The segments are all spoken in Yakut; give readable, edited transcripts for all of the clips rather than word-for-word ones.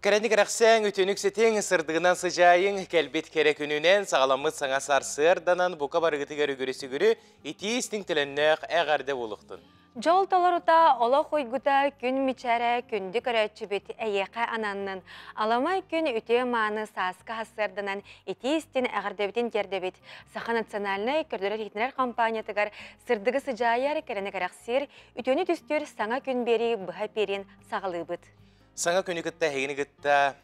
Кэрэни кэрэхсээҥ, үтүөнү үксэтиҥ, сырдыгынан сыдьаайыҥ, кэлбит кэрэ күнүнэн, саҕаламмыт саҥа сарсыарданан бука барыгытыгар үгүрү-сүгүрү, итии истиҥ төлөннөөх эҕэрдэ буолуохтун. Дьол толорута, олох уйгута, күн мичээрэ, күндү көрөөччүбүт эйиэхэ ананнын. Аламай күн үтүө-мааны сааскы сарсыарданан итии истин эҕэрдэбитин тиэрдэбит. Саха национальнай көрдөрөр-иһитиннэрэр компаниятыгар сырдыгы сыдьаайар, кэрэни кэрэхсиир, үтүөнү түстүүр саҥа күн биэрии быһа эпиирин саҕалыыбыт. Саҥа күнү кытта эһигини кытта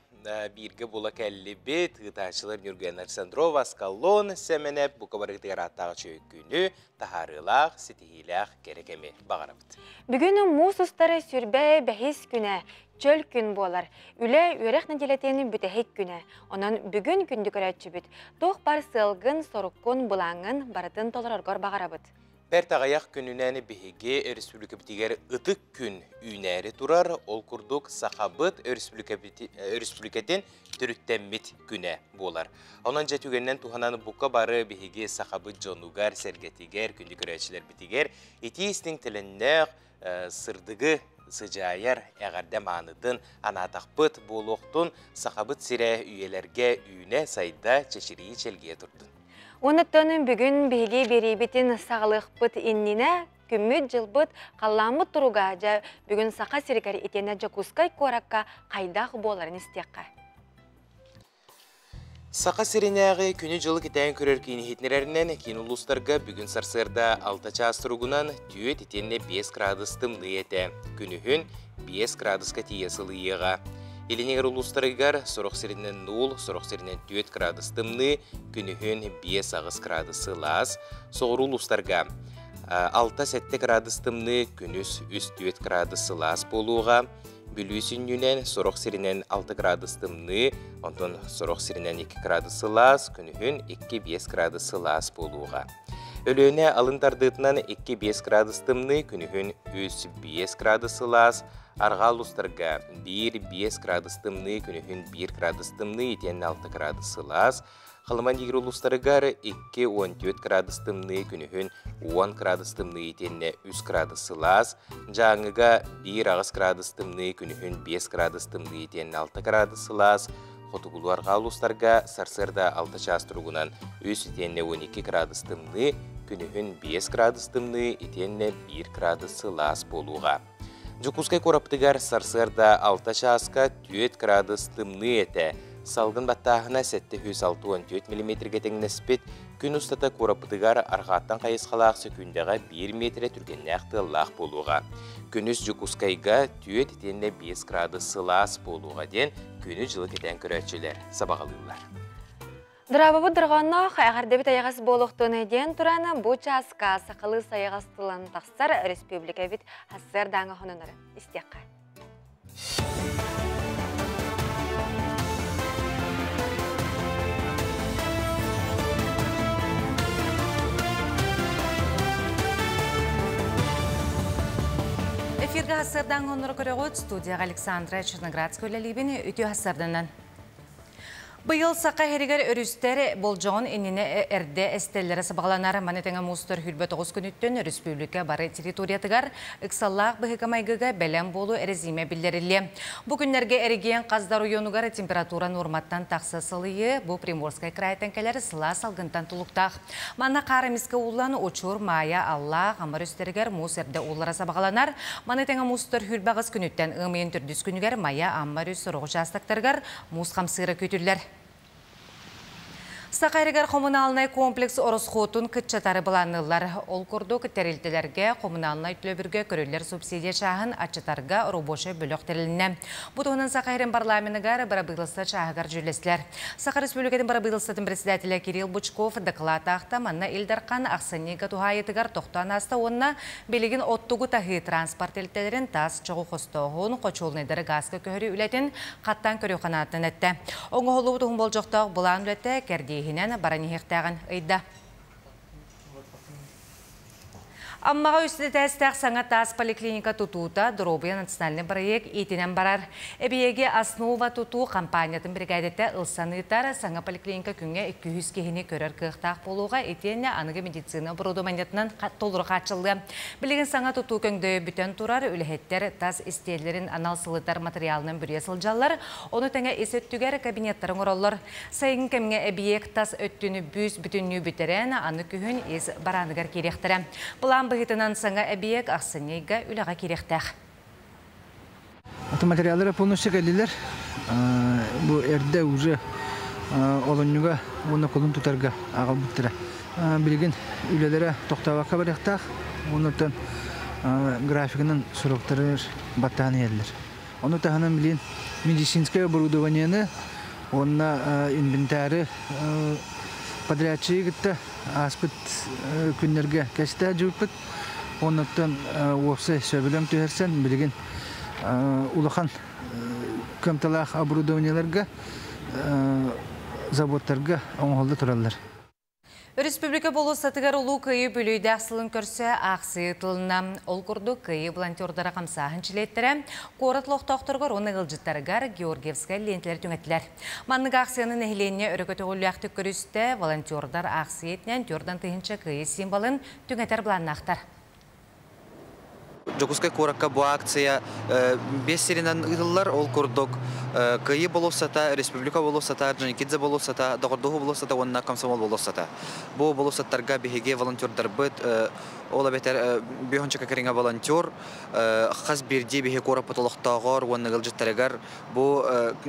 бииргэ була кэллибит. Ыытааччылар Ньургуяна Александрова, Аскалон Сэмэнэп бука барыгытыгар ааттаах үчүгэй күнү, таһаарыылаах, ситиһиилээх кэрэ кэми баҕарабыт. Бүгүн муус устары сүрбэ бэһис күнэ, чөл күн буолар. Үлэ, үөрэх нэдиэлэтин бүтэһик күнэ. Онон бүгүн күндү көрөөччүбүт. Туох бар сыалгын, соруккун, былааҥҥын барытын толороргор баҕарабыт. Бэрт аҕыйах күнүнэн биһиги өрөспүүбүлүкэбитигэр ытык күн үүнээри турар, ол курдук Сахабыт өрөспүүбүлүкэтин төрүттэммит күнэ буолар. Онон дьэ түгэнинэн туһанан бука бары биһиги сахабыт дьонугар, сэргэтигэр, күндү көрөөччүлэрбитигэр итии истиҥ төлөннөөх, сырдыгы сыдьаайар эҕэрдэ маанытын анаатахпыт буолуохтун, Сахабыт сирэ үйэлэргэ үүнэ-сайда, чэчирии чэлгийэ турдун. Онуттан бүгүн биһиги биэриибитин саҕалыахпыт иннинэ күммүт-дьылбыт, халлааммыт туруга дьэ бүгүн Саха сиригэр итиэннэ Дьокуускай куоракка хайдах буоларын истиэххэ. Саха сиринээҕи күнү-дьылы кэтээн көрөр киин иһитиннэрэринэн, киин улуустарга бүгүн сарсыарда 6 чаас туругунан 4 итиэннэ 5 градус тымныы этэ. Күнүһүн 5 градуска тиийэ сылыйыаҕа. Илин улуустарыгар сорох сиринэн 0, сорох сиринэн 4 градус тымныы, күнүһүн 5-8 градус сылаас. Соҕуруу улуустарга 6-7 градус тымныы, күнүс 3-4 градус сылаас буолуоҕа. Бүлүү сүнньүнэн сорох сиринэн 6 градус тымныы, онтон сорох сиринэн 2 градус сылаас, күнүһүн 2-5 градус сылаас буолуоҕа. Өлүөнэ алын тардыытынан 2-5 градус тымныы, күнүһүн 3-5 градус сылаас, арҕаа улуустарга 1-5 градус тымныы, күнүһүн 1 градус тымныы, итиэннэ 6 градус сылаас, Халыма Нигер улуустарыгар 2-14 градус тымныы, күнүһүн 10 градус тымныы итиэннэ 3 градус сылаас, Дьааҥыга 1-8 градус тымныы, күнүһүн 5 градус тымныы итиэннэ 6 градус сылаас, Хотугулуу арҕаа улуустарга сарсыарда 6 чаас туругунан 3 итиэннэ 12 градус тымныы, күнүһүн 5 градус тымныы итиэннэ 1 градус сылаас буолуоҕа. Дьокуускай куораппытыгар сарсыарда 6 чааска 4 градус тымныы этэ. Салгын баттааһына 764 миллиметргэ тэҥнэспит. Күн устата куораппытыгар арҕааттан хайысхалаах сөкүүндэҕэ 1 миэтэрэ түргэннээх тыаллаах буолуоҕа. Күнүс Дьокуускайга 4 итиэннэ 5 градус сылаас буолуоҕа диэн күнү-дьылы кэтээн көрөөччүлэр сабаҕалыыллар. Драабабыт дорҕоонноох эҕэрдэбит эйэҕэс буолуохтун диэн туран бу чааска сахалыы сайаҕас тылан тахсар республикабыт сарсыардааҥы хонунары истиэххэ. Эфиргэ сарсыардааҥы хоннору көрөҕүт студияҕа Александра Черноградская үлэлиибин үтүө сарсыарданан. Быйыл Саха сиригэр өрүстэр болдьоҕун иннинэ эрдэ эстэллэрэ сабаҕаланар. Маны тэҥэ муус устар 29 күнүттэн өрөспүүбүлүкэ бары территориятыгар ыксаллаах быһыыга-майгыга бэлэм буолуу эрэзиимэ биллэриллиэ. Бу күннэргэ эрэгийиэн хас да оройуонугар температура нуорматтан тахса сылыйыы, бу Приморскай крайтан кэлэр сылаас салгынтан тулуктаах. Манна хаар эмискэ ууллан Учур, Маайа, Аллаах, Амма өрүстэригэр муус эрдэ ууллара сабаҕаланар. Маны тэҥэ муус устар 28 күнүттэн ыам ыйын төрдүс күнүгэр Майа, Амма өрүс сорох учаастактарыгар муус хамсыыра күүтүллэр. Саха сиригэр хомунаалынай комплекс оросхуотун кыччатары былаанныыллар. Ол курдук, тэрилтэлэргэ хомунаалынай төлөбүргэ көрүллэр субсидия чааһын аччатарга рабочай бөлөх тэрилиннэ. Бу туһунан Саха сирин парламеныгар бырабыыталыстыба чааһыгар дьүүллэстилэр. Саха Республикатын бырабыыталыстыбатын председателэ Кирилл Бычков доклад аахта манна Ил Дархан ахсынньыга туһаайытыгар тохтоон ааста уонна билигин оттугу таһыы транспорт тэрилтэлэрин таас чоҕу хостооһун, хочуолунайдары гааска көһөрүү үлэтин хаттаан көрүү ханаатын эттэ. Оҥоһуллубут уһун болдьохтоох былаан үлэтэ кэрдииһинэн баран иһиэхтээҕин ыйда. Аммаҕа үс этээстээх саҥа таас поликлиника тутуута Доруобуйа национальнай бырайыак иитинэн барар. Эбийиэги Основа тутуу хампаанньатын биригээдэтэ ылсан ыытар. Саҥа поликлиника күҥҥэ 200 киһини көрөр кыахтаах буолуоҕа итиэннэ аныгы медицина оборудованиетынан толору хааччыллыа. Билигин саҥа тутуу көҥдөйө бүтэн турар, үлэһиттэр тас истиэллэрин анал сылытар матырыйаалынан бүрүйэ сылдьаллар, ону тэҥэ ис өттүгэр кабинеттары оҥороллор. Сайыҥҥы кэмҥэ эбийиэк тас өттүн бүүс бүтүннүү бүтэрэн, аны күһүн ис барааныгар киириэхтэрэ. Былаан быһыытынан саҥа эбийиэк ахсынньы ыйга үлэҕэ киириэхтээх. Материаллара полностью кэллилэр. Бу эрдэ уже олунньуга уонна кулун тутарга аҕалбыттара. Билигин үлэлэрэ тохтообокко барыахтаах. Оннуттан графигынан сроктары баттаан иһэллэр. Ону таһынан билин медицинское оборудованиены уонна инвентары подрядчиги кытта ааспыт күннэргэ кэстээ дьылпыт. Оннуттан уопсай сөбүлэҥ түһэрсэн билигин улахан кыамталаах оборудованиеларга заводтарга оҥоһулла тураллар. Өрөспүүбүлүкэ болуоссатыгар Улуу Кыайыы үбүлүөйдээх сылын көрсө аахсыйа ыытылынна. Ол курдук, Кыайыы волонтердара хамсааһын чилиэттэрэ куорат олохтоохторугар уонна ыалдьыттарыгар Георгиевскай лиэнтэлэри түҥэттилэр. Маннык аахсыйаны нэһилиэнньэ өрө көтөҕүллээхтик көрүстэ, волонтердар аахсыйа итинэн 40 000 Кыайыы символын түҥэтэр былааннаахтар. Дьокуускай куоракка бу акция биэс сиринэн ыытыллар. Ол курдук Кыайыы болуоссата, Республика болуоссата, Орджоникидзе болуоссата, Доҕордоһуу болуоссата уонна Комсомол болуоссата. Бу болуоссаттарга биһиги волонтердарбыт, ол эбэтэр бүөхүнчэкэ кэриҥэ волонтер, хас биирдии биһи куораппыт олохтооҕор уонна ыалдьыттарыгар бу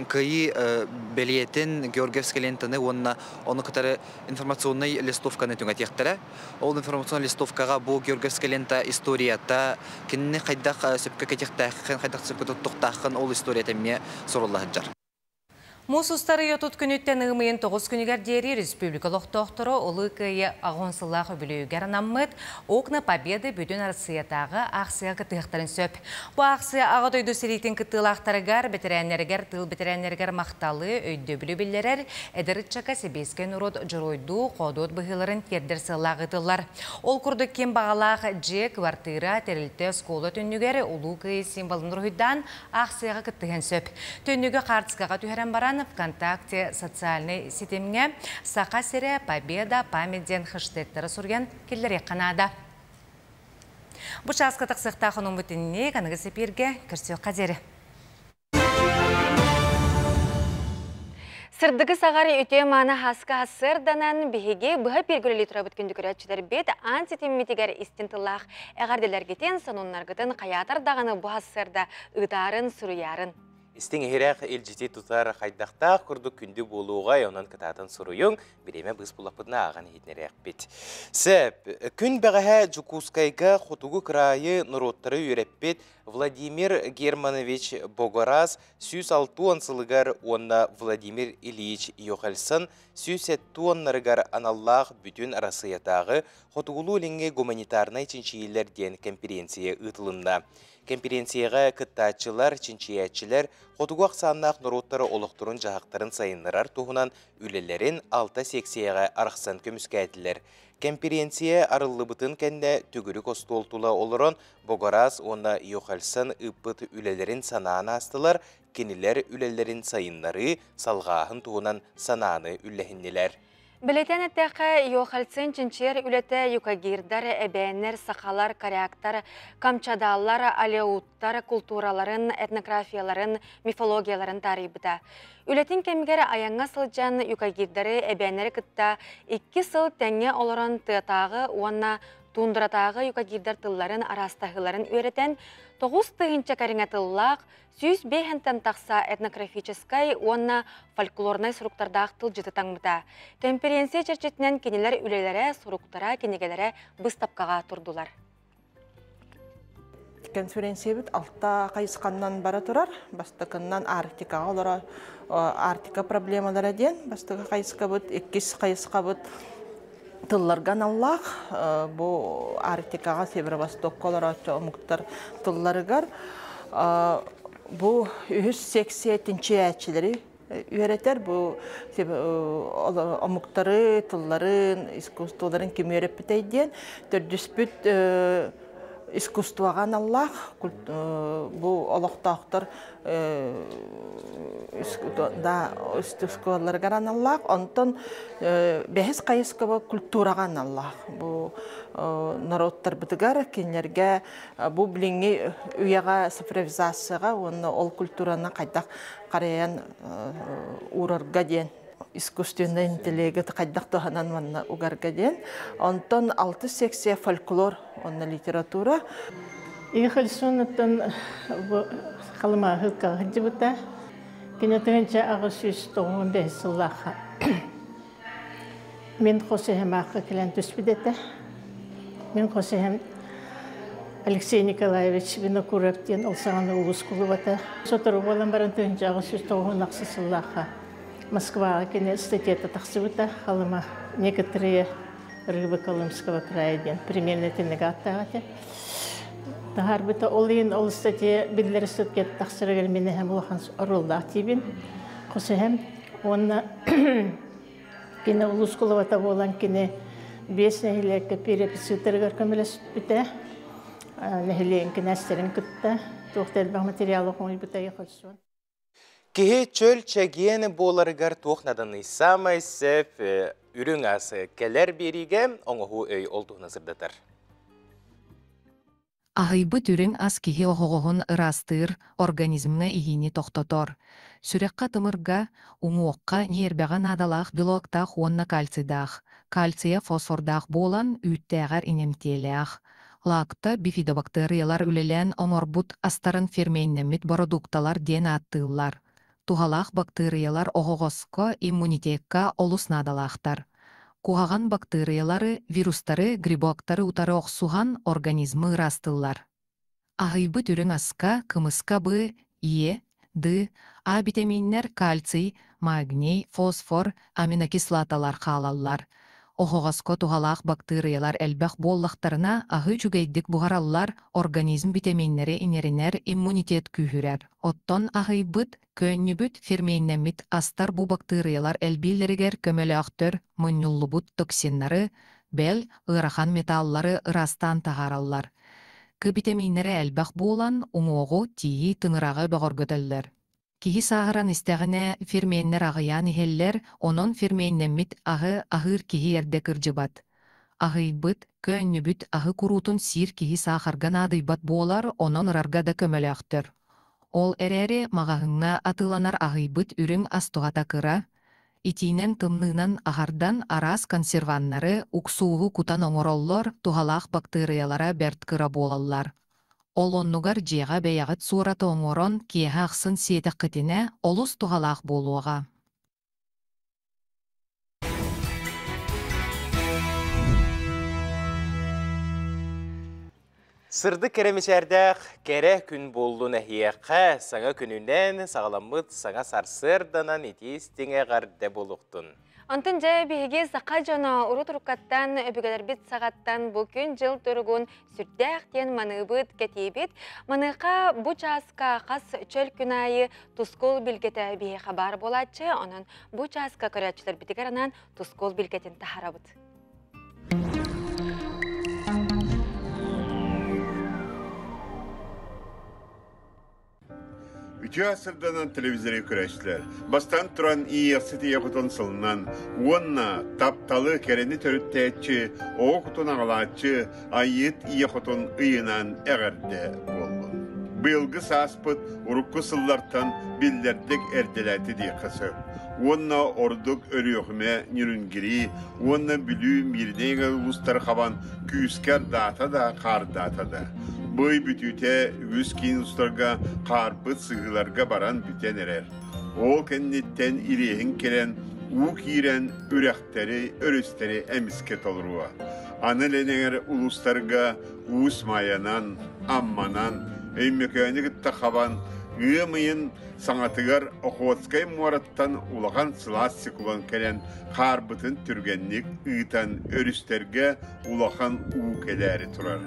Кыайыы бэлиэтин, Георгиевскай лентаны уонна ону кытары информационнай листовканы түҥэтиэхтэрэ. Ол информационнай листовкаҕа бу Георгиевскай лента историята, кинини хайдах сөпкө кэтиэхтээххин, хайдах сөпкө туттуохтааххын ол историята эмиэ сурулла сылдьар. Муус устар ый 30 күнүттэн ыам ыйын 9 күнүгэр диэри республика олохтоохторо Улуу Кыайыы 80 сыллаах үбүлүөйүгэр анаммыт Окна Победы бүтүн Арассыыйатааҕы аахсыйаҕа кыттыһыахтарын сөп. Бу аахсыйа Аҕа дойду сэриитин кыттыылаахтарыгар, бэтэрээннэригэр, тыыл бэтэрээннэригэр махталы, өйдөбүлү биллэрэр, эдэр ыччакка сэбиэскэй норуот дьоруойдуу, хоодуот быһыыларын тиэрдэр сыаллаах ыытыллар. Ол курдук ким баҕалаах дьиэ, квартира, тэрилтэ, оскуола түннүгэр Улуу Кыайыы символын уруһуйдаан аахсыйаҕа кыттыһыан сөп. Түннүгү хаартыскаҕа түһэрэн баран ВКонтакте социальнай ситимҥэ Саха сирэ, Победа, Память диэн хэштегтары суруйан киллэриэххэ наада. Бу чааска тахсыахтаах онуммут инник аныгыс эпииргэ көрсүөххэ диэри. Сырдыгы саҕар үтүө мааны хаска сырданан биһиги быһа пиргүлэли турабыт күндү көрөөччүлэрбит аан ситиммитигэр истин тыллаах эҕэрдэлэргитин, сонуннаргытын хайаатар даҕаны бу хассыарда ыытаарын, суруйаарын. Истиҥ иһирэх илдьити тутар хайдахтаах курдук күндү буолуоҕай, онон кытаатан суруйуҥ, бириэмэ быыс буллахпытына ааҕан иһитинэриэхпит. Сөп, күн бэҕэһээ Дьокуускайга хотугу кыраайы норуоттары үөрэппит Владимир Германович Богораз 160 сылыгар уонна Владимир Ильич Йохельсон 170-нарыгар аналлаах бүтүн Арассыыйатааҕы Хотугулуу-Илиҥҥи гуманитарнай чинчийиилэр диэн кэмпириэнсийэ ыытылынна. Кэмпириэнсийэҕэ кыттааччылар, чинчийээччилэр хотугу ахсааннаах норуоттары олохторун-дьаһахтарын сайыннарар туһунан үлэлэрин алта сиэксийэҕэ арахсан көмүскээтилэр. Кэмпириэнсийэ арыллыбытын кэннэ төгүрүк остуол тула олорон Богораз уонна Йохальсон ыыппыт үлэлэрин санаан аастылар, кинилэр үлэлэрин сайыннарыы, салҕааһын туһунан санааны үллэһиннилэр. Бэлиэтээн эттэххэ, Йохальцин чинчийэр үлэтэ юкагирдар, эбээннэр, сахалар, коряктар, камчадааллар, алеуттар култуураларын, этнографияларын, мифологияларын таарыйбыта. Үлэтин кэмигэр айаҥҥа сылдьан юкагирдары, эбээннэри кытта икки сыл тэҥҥэ олорон тыатааҕы уонна тундратааҕы юкагирдар тылларын араастаһыыларын үөрэтэн, 9000 кэриҥэ тыллаах, 105-тэн тахса этнографическай уонна фольклорнай суруктардаах тылдьыты таҥмыта. Кэмпириэнсийэ чэрчитинэн кинилэр үлэлэрэ, суруктара, кинигэлэрэ быыстапкаҕа турдулар. Конференциябыт алта хайысханнан бара турар. Бастакыннан Арктикаҕа олоро Арктика проблемалара диэн бастакы хайысхабыт, иккис хайысхабыт тылларга аналлаах. Бу Арктикаҕа, Северо-Востокка олорооччу омуктар тылларыгар. Бу үһүс секция чинчийээччилэри үөрэтэр бу омуктары, тылларын, искусстволарын ким үөрэппитэй диэн. Төрдүспүт искусствоҕа аналлаах бу олохтоохтор да искусстволарыгар аналлаах. Онтон бэһис хайыскаба культураҕа аналлаах. Бу народтарбытыгар кинилэргэ бу билиҥҥи үйэҕэ цифровизацияҕа уонна ол культураны хайдах харайан уурарга диэн искусственный интеллеги хайдах туһанан манна угарга диэн. Онтон алтыс секция фольклор уонна литература. Игхальсунаттан халымааһыкка сылдьыбыта. Кини 1895 сыллаахха мин хос эһэм аахха кэлэн түспүт этэ. Мин хос эһэм Алексей Николаевич Винокуров диэн ол саҕана улуус кулубата. Сотору буолан баран 1898 сыллаахха Москваҕа кини статьята тахсыбыта. Халыма некоторые рыбы Колымского края диэн примерно итинник ааттаах этэ. Таһаарбыта ол иһин ол статья биллэр статья тахсарыгар мин эһэм улахан оруоллаах диибин. Хос эһэм уонна кини улуус кулубата буолан кини биэс нэһилиэккэ переписыытарыгар көмөлөспүтэ. Нэһилиэгин кинээстэрин кытта туох да элбэх материалы хомуйбута Ехольсон. Киһи чөл чэгиэн буоларыгар туох наданый саамай сөп үрүҥ ас кэлэр биэриигэ оҥоһуу өй ол туһунан сырдатар. Аһыйбыт үрүҥ ас киһи оһоҕоһун ыраастыыр, организмҥа иһиини тохтотор. Сүрэххэ-тымырга, уҥуохха, ньиэрбэҕэ наадалаах белоктаах уонна кальцийдаах. Кальция фосфордаах буолан, үүттээҕэр иҥэмтиэлээх. Лакто бифидобактериялар үлэлээн оҥорбут астарын ферменнэммит бородуукталар диэн ааттыыллар. Туһалаах бактыарыйалар оһоҕоско, иммунитекка олус наадалаахтар. Куһаҕан бактыарыйалары, вирустары, грибоктары утары охсуһан организмы ыраастыыллар. Аһыйбыт үрүҥ аска, кымыска Б, Е, Д, А битэмииннэр кальций, магний, фосфор, аминокислоталар хаалаллар. Оһоҕоско туһалаах бактыарыйалар элбэх буоллахтарына, аһы үчүгэйдик буһараллар, организм битэмииннэри иҥэринэр, иммунитет күүһүрэр. Оттон аһыйбыт, көөнньүбүт, ферменнэммит астар бу бактыарыйалар элбииллэригэр көмөлөөхтөр, мунньуллубут токсиннары, бэл, ыарахан металлары ыраастаан таһаараллар. К битэмииннэрэ элбэх буолан, уҥуоҕу, тииһи, тыҥыраҕы бөҕөргөтөллөр. Киһи сааһыран истэҕинэ ферменнэр аҕыйаан иһэллэр, онон ферменнэммит аһы аһыыр киһи эрдэ кырдьыбат. Аһыйбыт, көөнньүбүт аһы куруутун сиир киһи саахарга наадыйбат буолар, онон ырарга да көмөлөөхтөр. Ол эрээри маҕаһыыҥҥа атыыланар аһыйбыт үрүҥ ас туһата кыра, итиинэн-тымныынан аһардан араас консерваннары, уксууһу кутан оҥороллор, туһалаах бактыарыйалара бэрт кыра буолаллар. Ол оннугар дьиэҕэ бэйэҕит суораты оҥорон киэһэ ахсын сиэтэххитинэ олус туһалаах буолуоҕа. Сырдык кэрэ мичээрдээх кэрэ күн буоллун эһиэхэ, саҥа күнүнэн саҕаламмыт саҥа сарсыарданан итии истиҥ эҕэрдэ буолуохтун. Онтон дьэ биһиги саха дьоно урут-уруккаттан өбүгэлэрбит саҕаттан бу күн-дьыл туругун сүрдээх диэн маныыбыт, кэтиибит. Маныаха бу чааска хас чөл күн аайы тускул билгэтэ биһиэхэ баар буолааччы. Онон бу чааска көрөөччүлэрбитигэр анаан тускул билгэтин таһарабыт. Үтүө асырданан телевизоры көрөөччүлэр бастаан туран иэхсит ийэ хотон сылынан уонна тапталы кэрэни төрүттээччи, оҕо кутун аҕалааччы Айыыт ийэ хотун ыйынан эҕэрдэ буоллун. Быйылгы сааспыт урукку сыллартан биллэрдик эрдэлээтэ диэххэ сөп. Уонна ордук Өлүөхүмэ, Ньүрүнгири уонна Бүлүү Мииринэй улуустары хабан күүскэ ардаата да, хаардаата да. Бу ый бүтүүтэ үгүс киин устарга хаарбыт сыһыыларга баран бүтэн эрэр. Ол кэнниттэн ириэһин кэлэн, уу киирэн үрэхтэри, өрүстэри эмискэ толоруо. Аны Ленэҥэр улуустарга Уус Маайанан, Амманан, Өймөкөөнү кытта хабан, ыам ыйын саҥатыгар Охотскай муораттан улахан сылаас циклон кэлэн хаарбытын түргэнник ыытан өрүстэргэ улахан уу кэлээри турар.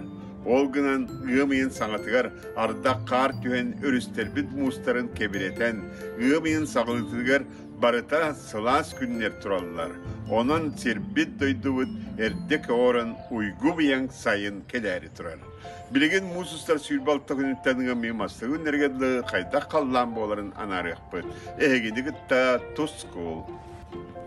Ол гынан ыам ыйын саҥатыгар ардах хаар түһэн өрүстэрбит муустарын кэбирэтэн, ыам ыйын саҕалыытыгар барыта сылаас күннэр тураллар. Онон сирбит-дойдубут эрдэ көҕөрөн уйгу-быйаҥ сайын кэлээри турар. Билигин муус устар 26 күнүттэн ыам ыйы мастыы күннэргэ дылы хайдах халлаан буоларын анаарыахпыт. Эһигини кытта тускул.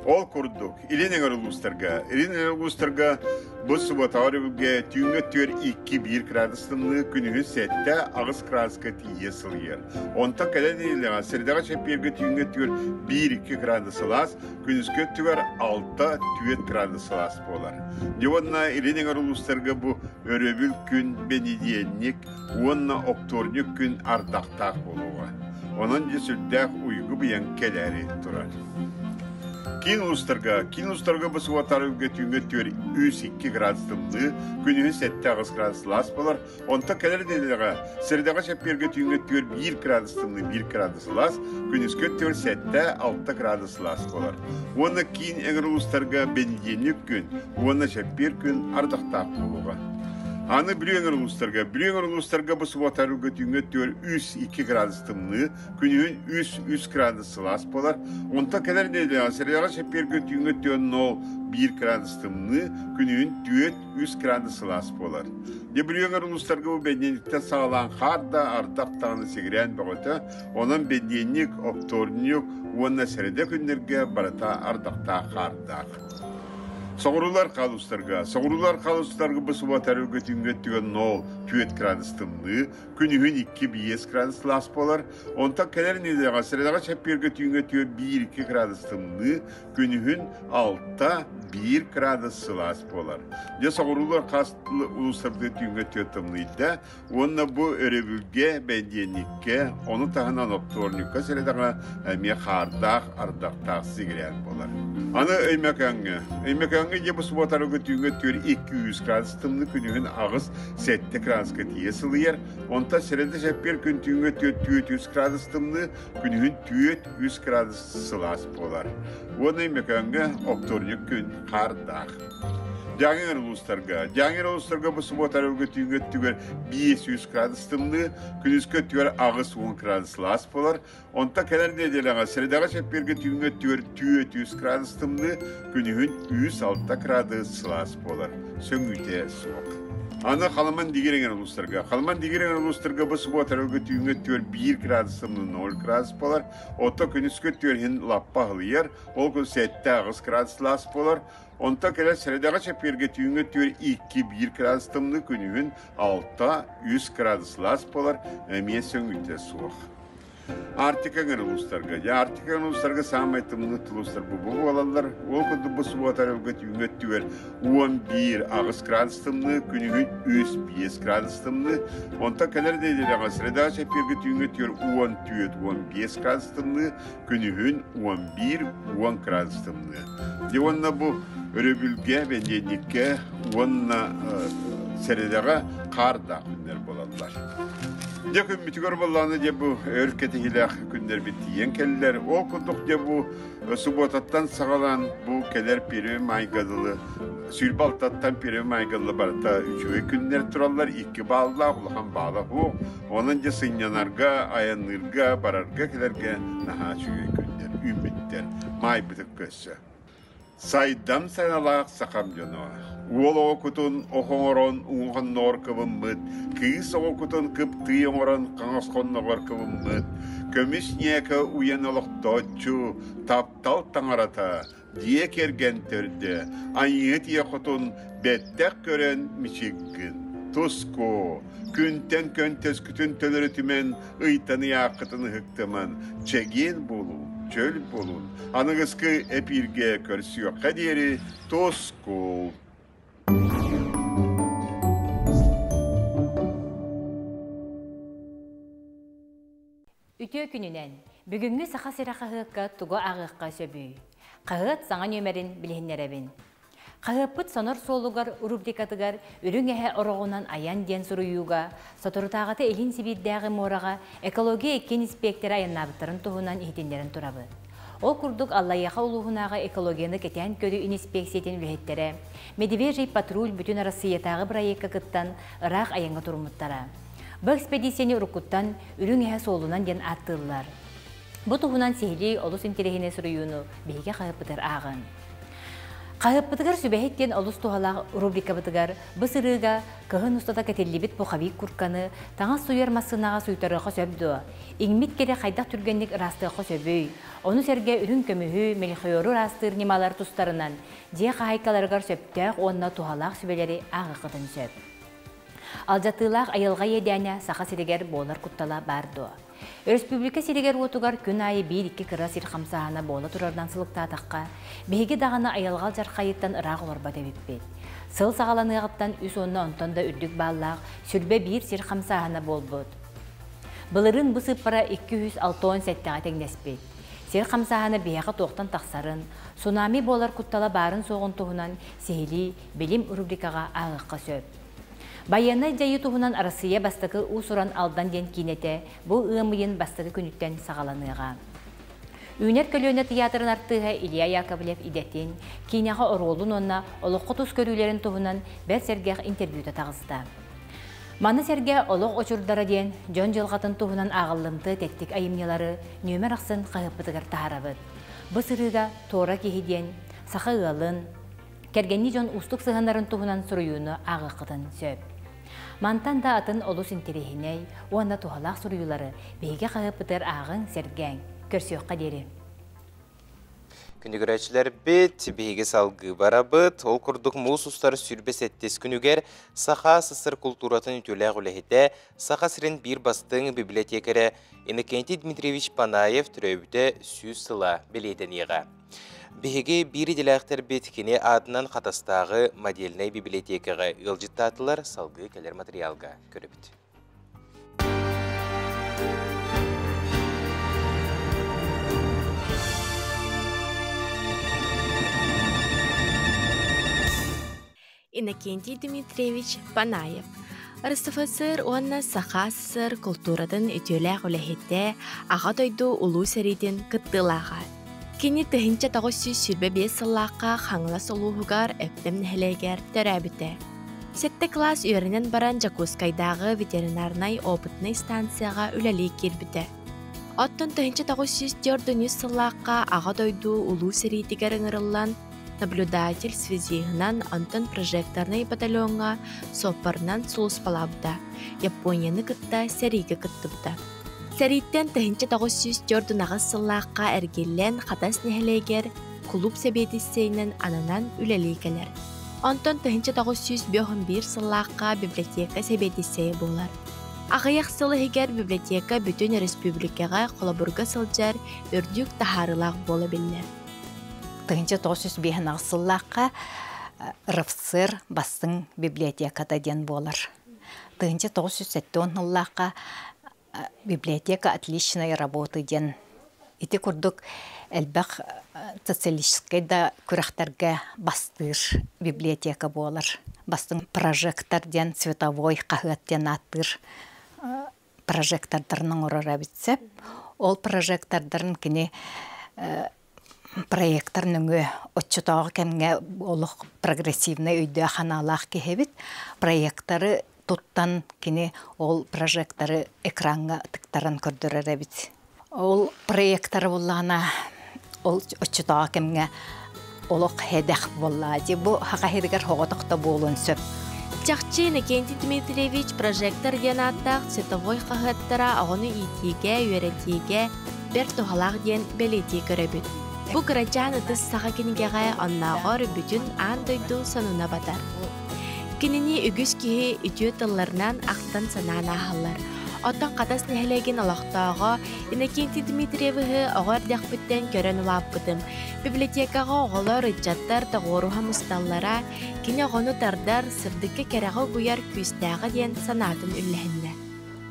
Ол курдук, Илин эҥэр улуустарга, Илин эҥэр улуустарга бу субботаҕа өрөбүлгэ түүҥҥэ өттүгэр 2-1 градус тымныы, күнүһүн 7-8 градуска тиийэ сылыйар. Онтон кэлэн нэдиэлэҕэ средаҕа чэппиэргэ түүҥҥэ өттүгэр 1-2 градус сылаас, күнүскү өттүгэр 6-4 градус сылаас буолар. Дьэ уонна Илин эҥэр улуустарга бу өрөбүл күн, бэнидиэнньик уонна оптуорньук күн ардахтаах буолуоҕа. Онон дьэ сүрдээх уйгу-быйаҥ кэлээри турар. Киин улуустарга, киин улуустарга бу субуотар түүҥҥэ өттүгэр 3-2 градус тымныы, күнүһүн 7-8 градус сылаас буолар. Онтон кэлэр нэдиэлэҕэ средаҕа чэппиэргэ түүҥҥэ өттүгэр 1 градус тымныы, 1 градус сылаас, күнүскү өттүгэр 7-6 градус сылаас буолар. Уонна киин эҥэр улуустарга бэнидиэнньик күн уонна чэппиэр күн ардахтаах буолуоҕа. Аны Бүлүү эҥэр улуустарга, Бүлүү эҥэр улуустарга бу субуотарга түүҥҥэ өттүгэр 3-2 градус тымныы, күнүһүн 3-3 градус сылаас буолар. Онтон кэлэр нэдиэлэҕэ средаҕа чэппиэргэ түүҥҥэ өттүгэр 0-1 градус тымныы, күнүһүн 4-3 градус сылаас буолар. Дьэ Бүлүү эҥэр улуустарга бу бэнидиэнньиктэн саҕалаан хаар да, ардах даҕаны сигирээн бөҕөтө. Онон бэнидиэнньик, оптуорунньук уонна сэрэдэ күннэргэ барыта ардахтаах хаардаах. Соҕуруулар хаалустарга, соҕуруулар хаалустарга бу субуота түүҥҥэ өттүгэр 0-4 градус тымныы, күнүһүн 2-5 градус сылаас буолар. Онтон кэлэр нэдиэлэҕэ средаҕа чэппиэргэ түүҥҥэ өттүгэр 1-2 градус тымныы, күнүһүн 6-1 градус сылаас буолар. Дьэ соҕуруулар хас улуустарга түүҥҥэ өттүгэр тымныйда уонна бу өрөбүлгэ, бэнидиэнньиккэ, ону таһынан оптуорньукка средаҕа эмиэ хаардаах, ардахтаах сигирээн буолар. Аны Өймөкөөҥҥө. Өймөкөөҥҥө дьэ бу субуотарга түүҥҥэ өттүгэр 200 градус тымныы, күнүһүн 8-7 градуска тиийэ сылыйар. Онтон сэрэдэ чэппиэр күн түүҥҥэ 4-3 градус тымныы, күнүһүн 4-3 градус сылаас буолар. Уонна Өймөкөөҥҥө оптуорньук күн хаардаах. Дьааҥы улуустарга. Дьааҥы улуустарга бу субуота өрөбүлгэ түүҥҥэ өттүгэр 500 градус тымныы, күнүскү өттүгэр 80 градус сылаас буолар. Онтон кэлэр нэдиэлэҕэ средаҕа чэппиэргэ түүҥҥэ өттүгэр 400 градус тымныы, күнүһүн 106 градус сылаас буолар. Сөҥүүтэ суох. Аны Халыман Дигир эҥэр улуустарга. Халыман Дигир эҥэр улуустарга бу субуота өрөбүлгэ түүҥҥэ өттүгэр 1 градус тымныы 0 градус буолар. Оттон күнүскү өттүгэр иһин лаппа аһылыйар. Ол күн 7-8 градус сылаас буолар. Онтон кэлэр сэрэдэҕэ чэппиэргэ түүҥҥэ өттүгэр 2-1 градус тымныы, күнүһүн 6-3 градус сылаас буолар, эмиэ сөҥүүтэ суох. Арктика эҥэр улуустарга. Дьэ, Арктика эҥэр улуустарга саамай тымныы улуустар бу буолаллар. Ол курдук бу субуота өрөбүлгэ түүҥҥэ өттүгэр 11-8 градус тымныы, күнүһүн 3-5 градус тымныы. Онтон кэлэр нэдиэлэҕэ средаҕа чэппиэргэ түүҥҥэ өттүгэр 14-15 градус тымныы, күнүһүн 11-10 градус тымныы. Дьэ уонна бу өрөбүлгэ, бэнидиэнньиккэ уонна сэрэдэҕэ хаардаах күннэр буолаллар. Дьэ күммүтүгэр буоллаҕына дьэ бу өр кэтэһиилээх күннэрбит тиийэн кэллэр. Ол курдук дьэ бу субуотаттан саҕалаан бу кэлэр Первый майга дылы 26-тан Первый майга дылы барыта үчүгэй күннэр тураллар. Икки бааллаах, улахан баала суох. Онон дьэ сынньанарга, айанныырга, барарга-кэлэргэ наһаа үчүгэй күннэр үүммүттэр. Маайбытын көрсө. Сайдам саҥалаах сахам дьоно, уол оҕо кутун ох оҥорон уҥа кыбыммыт, кыыс оҕо кутун кыптыы оҥорон хаҥас хонноҕор кыбыммыт, көмүс ньээкэ уйан олохтооччу, таптал таҥарата, дьиэ кэргэн төрдө, айыы тиэ хотун бэттэх көрөн мичиггин. Туску, күнтэн көнтөскүтүн төлөрүтүмэн, ыйтан ыйааххытын ыһыктыман, чэгиэн буолуҥ, чөл буолун. Аныгыскы эпииргэ көрсүөххэ диэри тускул! Үтүө күнүнэн! Бүгүҥҥү Саха сирэ хаһыакка тугу ааҕыахха сөбүй? Хаһыат саҥа нүөмэрин билиһиннэрэбин. Хаһыаппыт сонор суолугар рубрикатыгар Үрүҥ эһэ ороҕунан айан диэн суруйууга соторутааҕыта Илин Сибиирдээҕи муораҕа экология икки иниспиэктэрэ айаннаабыттарын туһунан иһитиннэрэн турабыт. Ол курдук Аллайыаха улууһунааҕы экологияны кэтээн көрүү иниспиэксийэтин үлэһиттэрэ Медвежий патруль бүтүн Арассыыйатааҕы бырайыакка кыттан ыраах айаҥҥа туруммуттара. Бу экспедицияны уруккуттан Үрүҥ эһэ суолунан диэн ааттыыллар. Бу туһунан сиһилии олус интэриэһинэй суруйууну биһиги хаһыаппытыгар ааҕыҥ. Хаһыаппытыгар сүбэһит диэн олус туһалаах рубрикабытыгар бу сырыыга кыһын устата кэтиллибит пуховик куртканы таҥас сууйар массыынаҕа сууйтарыахха сөп дуо? Иҥмит кири хайдах түргэнник ыраастыахха сөбүй? Ону сэргэ үрүҥ көмүһү, мельхиору ыраастыыр ньымалар тустарынан дьиэ хаһаайкаларыгар сөптөөх уонна туһалаах сүбэлэри ааҕыаххытын сөп. Алдьатыылаах айылҕа иэдээнэ Саха сиригэр буолар куттала баар дуо? Өрөспүүбүлүкэ сиригэр-уотугар күн аайы биир-икки кыра сир хамсааһына буола турарынан сылыктаатахха, биһиги даҕаны айылҕа алдьархайыттан ыраах олорбот эбиппит. Сыл саҕаланыаҕыттан үс уонна онтон да үрдүк бааллаах 21 сир хамсааһына буолбут. Былырыын бу сыыппара 267-ҕэ тэҥнэспит. Сир хамсааһына биһиэхэ туохтан тахсарын, цунами буолар куттала баарын-суоҕун туһунан сиһилии Билим рубрикаҕа ааҕыахха сөп. Байыаннай дьайыы туһунан Арассыыйа бастакы уус-уран Алдан диэн киинэтэ бу ыам ыйын бастакы күнүттэн саҕаланыаҕа. Үүнэр көлүөнэ тыйаатырын артыыһа Илья Яковлев идэтин, киинэҕэ оруолун уонна олоххо тус көрүүлэрин туһунан бэрт сэргэх интервьюта таҕыста. Маны сэргэ Олох очурдара диэн дьон дьылҕатын туһунан ааҕыллымтыа тэттик айымньылары нүөмэр ахсын хаһыаппытыгар таһаарабыт. Бу сырыыга Туора киһи диэн саха ыалын, кэргэннии дьон уустук сыһыаннарын туһунан суруйууну ааҕыаххытын сөп. Мантан да атын олус интэриэһинэй уонна туһалаах суруйуулары биһиги хаһыаппытыгар ааҕыҥ, сэргээҥ. Көрсүөххэ диэри. Күндү көрөөччүлэрбит, биһиги салгыы барабыт. Ол курдук муус устар 27 күнүгэр Саха СССР култууратын үтүөлээх үлэһитэ, Саха сирин биир бастыҥ библиотекарэ Иннокентий Дмитриевич Панаев төрөөбүтэ 100 сыла бэлиэтэниэҕэ. Биһиги биир идэлээхтэрбит кини аатынан Хатастааҕы модельнай библиотекаҕа ыалдьыттаатылар, салгыы кэлэр материалга көрөбүт. Иннокентий Дмитриевич Панаев РСФСР уонна Саха СССР култууратын үтүөлээх үлэһитэ, Аҕа дойду Улуу сэриитин кыттыылааҕа. Кини 1925 сыллаахха Хаҥалас улууһугар Өктөм нэһилиэгэр төрөөбүтэ. Сэттэ кылаас үөрэнэн баран Дьокуускайдааҕы ветеринарнай опытнай станцияҕа үлэлии киирбитэ. Оттон 1904 сыллаахха Аҕа дойду Улуу сэриитигэр ыҥырыллан наблюдатель связиһынан, онтон прожекторнай батальоҥҥа суоппарынан сулууспалаабыта, Японияны кытта сэриигэ кыттыбыта. Сэрииттэн 1948 сыллаахха эргиллэн Хатас нэһилиэгэр кулууп сэбиэдиссэйинэн ананан үлэлии кэлэр. Онтон 1951 сыллаахха библиотека сэбиэдиссэйэ буолар. Аҕыйах сыл иһигэр библиотека бүтүн өрөспүүбүлүкэҕэ холобурга сылдьар үрдүк таһаарыылаах буола биллэр. 1958 сыллаахха РФСР бастыҥ библиотеката диэн буолар. 1970 сыллаахха библиотека отличной работы диэн ити курдук элбэх социалистическай да күрэхтэргэ бастыыр библиотека буолар. Бастыҥ прожектор диэн световой хаһыат диэн ааттыыр прожектордарын оҥорор эбит сөп. Ол прожектордарын кини проектор нөҥүө оччотооҕу кэмҥэ олох прогрессивнай өйдөөх санаалаах киһи эбит. Проекторы туттан кини ол прожекторы экраҥҥа тыктаран көрдөрөр эбит. Ол проекторы буллаҕына ол оччотооҕу кэмҥэ олох хэдэх буоллаа дии. Бу хахаһырыгар хоҕотох да буолуон сөп. Чахчы Иннокентий Дмитриевич прожектор диэн ааттаах световой хаһыаттара оҕону иитиигэ, үөрэтиигэ бэрт туһалаах диэн бэлиэтии көрөбүт. Бу кырачаан ытыс саха кинигэҕэ оннооҕор бүтүн аан дойду сонуна батар. Кинини үгүс киһи үтүө тылларынан ахтан-санаан ааһаллар. Оттон Хатас нэһилиэгин олохтооҕо Иннокентий Дмитриевиһы оҕо эрдэхпиттэн көрөн улааппытым. Библиотекаҕа оҕолор, ыччаттар тоҕуоруһа мусталлара, кини оҕону тардар, сырдыкка кэрэҕэ угуйар күүстээҕэ диэн санаатын үллэһиннэ.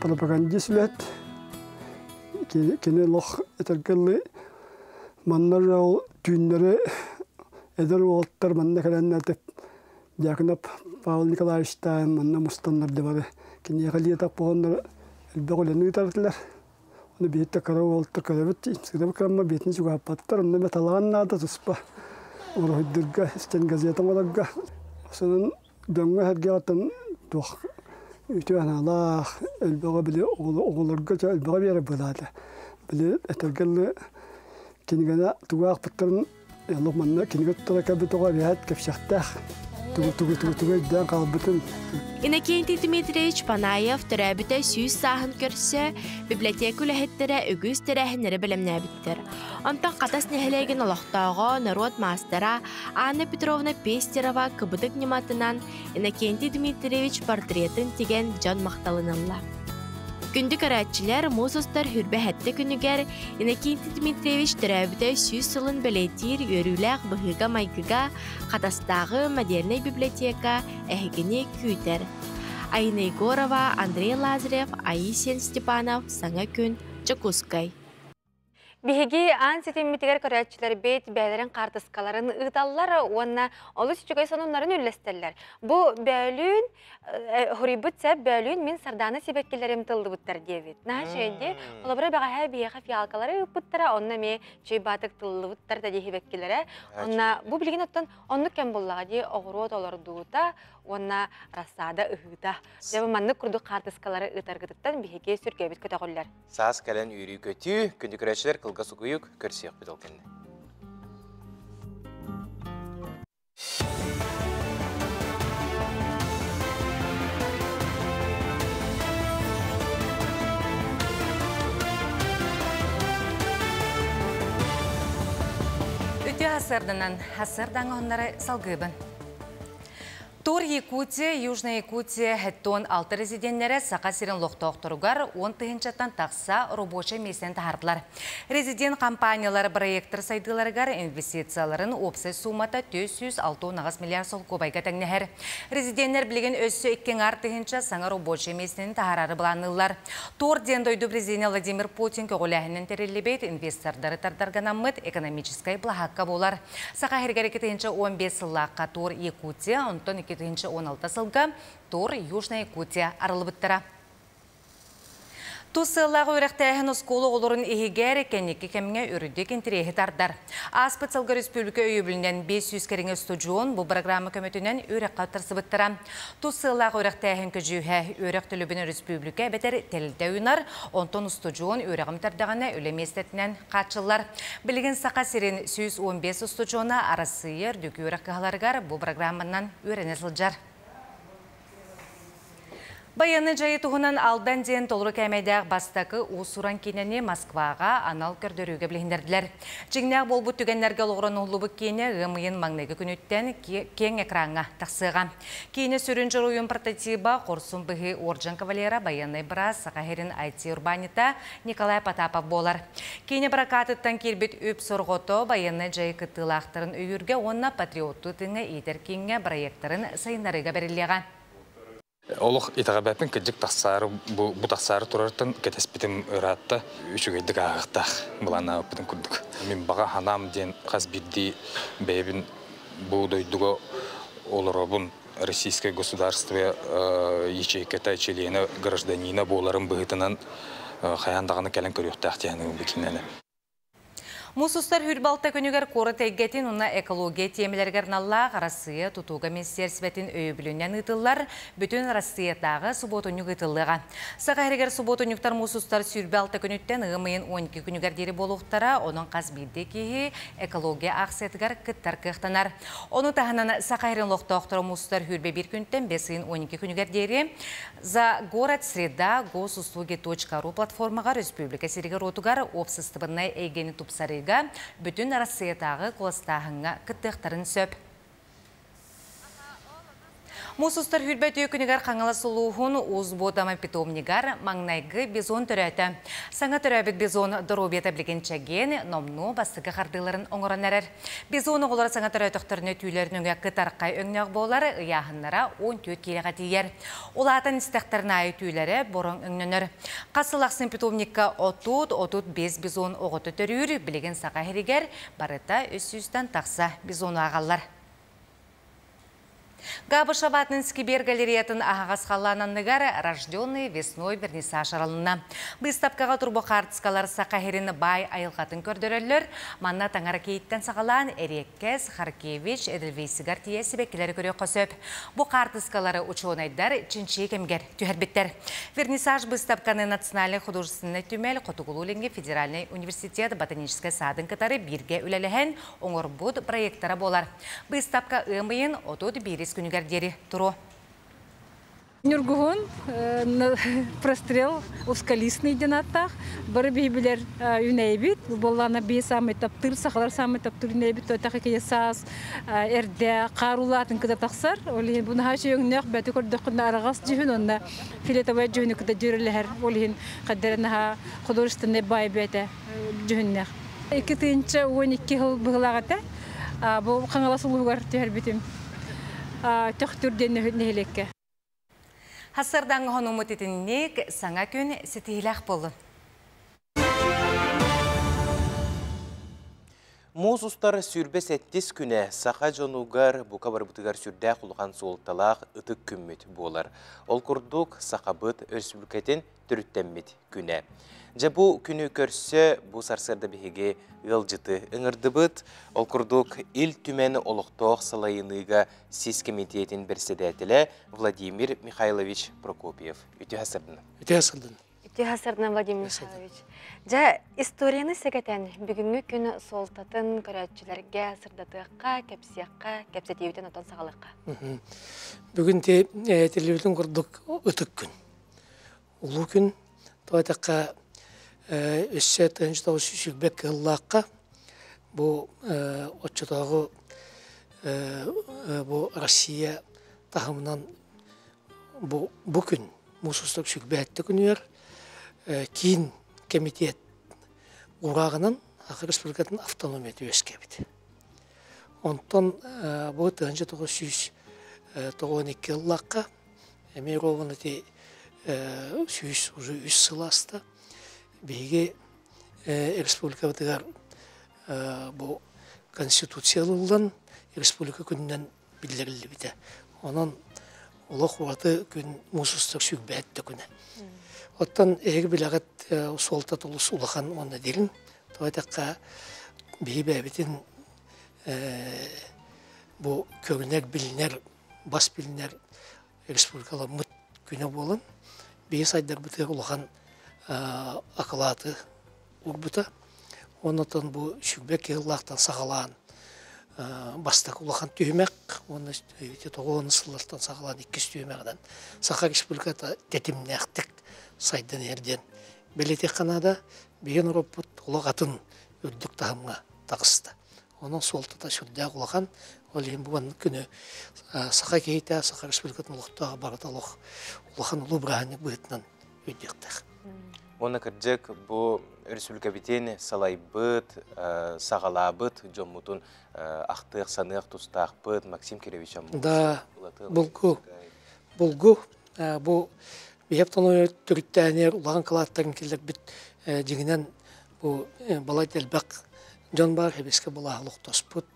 Пропагандист үлэт кини олох этэргэ манна ол түүннэри эдэр уолаттар манна кэлэннэр Дьяконов Павел Николаевичтаан манна мустаннар дебары киниэхэ лиэтап буоланнар элбэх үлэни ыытар этилэр. Оны биһитте кара уолтар көрөбүт, имсигирэ кырамма биэтин чугааппаттар, онно металаан наада туспа. Уруһуйдурга, истен газета оҥорорго. Сонун дьоҥҥо сэргэҕиттэн туох үтүө анаалаах, элбэҕи били оҕолорго элбэҕи биэрэр быһыылаата. Били этэргэ дылы кинигэни тугу аахпыттарын олох манна кинигэ туттара кэлбит оҕо эбээт кэпсэхтээх тугу тугу тугу тугу өйдөөн хаалбытын. Иннокентий Дмитриевич Панаев төрөөбүтэ 100 сааһын көрсө библиотека үлэһиттэрэ үгүс тэрээһиннэри бэлэмнээбиттэр. Онтон Хатас нэһилиэгин олохтооҕо, норуот маастара Анна Петровна Пестерова кыбытык ньыматынан Иннокентий Дмитриевич портретын тигэн дьон махталын ылла. Күндү көрөөччүлэр, муус устар хүрбэ сэттэ күнүгэр Иннокентий Дмитриевич төрөөбүтэ 100 сылын бэлиэтиир үөрүүлээх быһыыга-майгыга Хатастааҕы модельнай библиотека эһигини күүтэр. Айна Егорова, Андрей Лазарев, Аисиан Степанов, Саҥа күн, Дьокуускай. Биһиги аан ситиммитигэр көрөөччүлэрбит бэйэлэрин хаартыскаларын ыыталлар уонна олус үчүгэй сонуннарын үллэстэллэр. Бу бөөлүүн хоруйбут сөп бөөлүүн мин сардаана сибэккилэрим тыллыбыттар диэбит. Наһаа үчүгэйди. Холобура бэҕэһээ биһиэхэ фиалкалары ыыппыттара, онно эмиэ чүй баатык тыллыбыттар да дии сибэккилэрэ. Онно бу билигин оттон оннук кэм буллаҕа дии оҕуруот олордуута уонна рассада ыһыыта. Дьэ бу маннык курдук хаартыскалары ыытаргытыттан биһиги сүргэбит көтөҕүллэр. Саас кэлэн үөрүү-көтүү, күндү көрөөччүлэр кылгас угуйук, көрсүөхпүт ол кэннэ. Үтүө хасырданан, хасырдаҥа оннары салгыыбын. Тур Якутия, Южная Якутия хэттон алты резиденнэрэ Саха сирин лохтоохторугар 10 тыһыынчаттан тахса рабочай миэстэни таһаардылар. Резидент компаниялар проекттар сайдыыларыгар инвестицияларын уопсай суумата 468 миллиард солкуобайга тэҥнэһэр. Резиденнэр билигин өссө 2 тыһыынча саҥа рабочай миэстэни таһаарары былаанныыллар. Тур диэн дойду президенэ Владимир Путин көҕүлээһинин тэриллибит инвестордары тардарганаммыт экономическай былаһаакка буолар. Саха сиригэр 2015 сыллаахха Тур Якутия, онтон 2016 сылга Тур Южная Якутия арыллыбыттара. Тус сыаллаах үөрэхтээһин оскуола оҕолорун иһигэр кэнники кэмҥэ үрдүк интэриэһи тардар. Ааспыт сылга республика өйөбүлүнэн 500 кэриҥэ устудьуон бу программа көмөтүнэн үөрэххэ тахсыбыттара. Тус сыаллаах үөрэхтээһин көдьүүһэ үөрэх төлөбүн республика эбэтэр тэрилтэ уйунар, онтон устудьуон үөрэҕин бүтэрдэҕинэ үлэ миэстэтинэн хааччыллар. Билигин Саха сирин 115 устудьуона Арассыыйа үрдүк үөрэх кыһаларыгар бу программанан үөрэнэ сылдьар. Байыаннай дьайыы туһунан Алдан диэн толору кээмэйдээх бастакы уус-уран киинэни Москваҕа анал көрдөрүүгэ билиһиннэрдилэр. Дьиҥнээх буолбут түгэннэргэ олоҕуран уһуллубут киинэ ыам ыйын маҥнайгы күнүттэн киэҥ экраҥҥа тахсыаҕа. Киинэ сүрүн дьоруойун прототиба хорсун быһыы уордьан кавалера байыаннай быраас Саха сирин IT-урбаанньыта Николай Потапов буолар. Киинэ быракаатыттан киирбит үп сорҕото байыаннай дьайыы кыттыылаахтарын өйүүргэ уонна патриоттуу тыыҥҥа иитэр кииҥҥэ бырайыактарын сайыннарыыга бэриллиэҕэ. Олох итэҕэйбэппин кырдьык тахсаары бу бу тахсаары турартан кэтэспитим ыраатта үчүгэйдик ааһыахтаах былааннаабыппытын курдук. Мин баҕа санаам диэн хас биирдии бэйэбин бу дойдуга олоробун российское государство ячейката чилиэнэ гражданина буоларым быһыытынан хайаан даҕаны кэлэн көрүөхтээх диэн бу кинини. Муус устар хүрбалта күнүгэр куорат эйгэтин уонна экология тиэмэлэригэр аналлаах Арассыыйа тутууга министиэристибэтин өйөбүлүнэн ыытыллар Бүтүн Арассыыйатааҕы субуотунньук ыытыллыаҕа. Саха сиригэр субуотунньуктар муус устар 26 күнүттэн ыам ыйын 12 күнүгэр диэри буолуохтара, онон хас биирдии киһи экология аахсыйатыгар кыттар кыахтанар. Ону таһынан Саха сирин олохтоохторо муус устар 21 күнтэн 5 ыйын 12 күнүгэр диэри За город среда госуслуги.ру платформаҕа республика сиригэр-уотугар уопсастыбаннай эйгэни тупсарыыга бүтүн Арассыыйатааҕы куоластааһыҥҥа кыттыахтарын сөп. Муус устар хүрбэ үтүө күнүгэр Хаҥалас улууһун Уус Буотама питомнигар маҥнайгы бизон төрөөтө. Саҥа төрөөбүт бизон доруобуйата билигин чэгиэн, номнуо бастакы хардыыларын оҥорон эрэр. Бизон оҕолоро саҥа төрөөтөхтөрүнэ түүлэрин өҥө кытархай өҥнөөх буолар, ыйааһыннара 14 киилэҕэ тиийэр. Улаатан истэхтэрин аайы түүлэрэ бороҥ өҥнөнөр. Хас сыл ахсын питомникка 30-35 бизон оҕото төрүүр, билигин Саха сиригэр барыта 300-тэн тахса бизону ааҕаллар. Габышев атынан Скибер галереятын аһаҕас халлаан анныгар «Рожденный весной» вернисаж арылынна. Быыстапкаҕа турбут хаартыскалар Саха сирин баай айылҕатын көрдөрөллөр. Манна таҥара кийииттэн саҕалаан эриэккэс, Харкевич, Эдельвейсигэр тиийэ сибэккилэри көрүөххэ сөп. Бу хаартыскалары учуонайдар чинчийии кэмигэр түһэрбиттэр. Вернисаж быыстапканы Национальнай художественнай түмэл Хотугулуу-Илиҥҥи федеральнай университет ботаническай саадын кытары бииргэ үлэлэһэн оҥорбут проектара буолар. Быыстапка ыам ыйын 31 күнүгэр диэри туруо. Ньургуһун прострел узколистный диэн ааттаах. Бары биһи билэр үүнээйибит. Бу буоллаҕына биһи саамай таптыыр, сахалар саамай таптыыр үүнээйибит. Тойтах икки саас эрдэ хаар улаатын кыта тахсар. Ол иһин бу наһаа үчүгэй өҥнөөх бэти көрдөххүнэ араҕас дьүһүн уонна фиолетовай дьүһүнү кытта дьүөрэлэһэр. Ол иһин хайдара наһаа художественнай баай бэйэтэ дьүһүннээх. 2012 сыл быһылаах этэ. Бу Хаҥалас улууһугар түһэрбитим. Төхтүр диэн нэһилиэккэ. Хасырдаҥ хонумут итинник саҥа күн ситиһилээх буоллун. Муус устар 27 күнэ саха дьонугар бука барбытыгар сүрдээх улахан суолталаах ытык күммүт буолар. Ол курдук сахабыт өрөспүүбүлүкэтин төрүттэммит күнэ. Дьэ бу күнү көрсө бу сарсыарда биһиги ыалдьыты ыҥырдыбыт. Ол курдук Ил Түмэн олохтоох салайыныыга сис кэмитиэтин бэрэссэдээтэлэ Владимир Михайлович Прокопьев. Үтүө сарсыарданан. Үтүө сарсыарданан. Үтүө сарсыарданан Владимир Михайлович. Дьэ, историяны сэгэтэн бүгүҥҥү күн суолтатын көрөөччүлэргэ сырдатыахха, кэпсиэххэ, кэпсэтиибитин отон саҕалыахха. Бүгүн ти телевизорын курдук ытык күн. Улуу күн, тоҕо эттэххэ, өссө 1920 кыһыллаахха бу оччотооҕу бу Россия таһымынан бу бу күн муус устар сүрбэһэтте күнүгэр киин кэмитиэт уурааҕынан Саха Республикатын автономията үөскээбит. Онтон бу 1992 ыллахха Эмиэ ровно ити 100 уже үс сыл ааста. Биһиги республикабытыгар бу Конституция ылыллан республика күнүнэн биллэриллибитэ. Онон олох ураты күн муус устар сүрбэһэт да күнэ. Оттон эһиги билэҕит суолта олус улахан уонна дириҥ. Тоҕо этэххэ биһи бэйэбитин бу көрүнэр, билинэр бас билинэр республикаламмыт күнэ буолан, биһи сайдарбытыгар улахан акылааты уурбута. Оннотон бу сүрбэ кыһыллаахтан саҕалаан бастакы улахан түһүмэх уонна тоҕуон сыллартан саҕалаан иккис түһүмэҕинэн Саха Республиката тэтимнээхтик сайдан иһэр диэн бэлиэтиэххэ наада. Биһи норуоппут олох атын үрдүк таһымҥа таҕыста. Онон суолтата сүрдээх улахан. Ол иһин бу маннык күнү саха киһитэ, Саха Республикатын олохтооҕо барыта олох улахан улуу бырааһынньык быһыытынан өйдүөхтээх. Уонна кырдьык бу өрөспүүбүлүкэбитин салайбыт, саҕалаабыт дьоммутун ахтыах-саныах тустаахпыт Максим Кирович Аммосов. Да, булгу, булгу бу биһи автономия төрүттээнигэр улахан кылааттарын киллэрбит дьиҥинэн бу балай элбэх дьон баар Хэбискэ былааһы олохтоспут.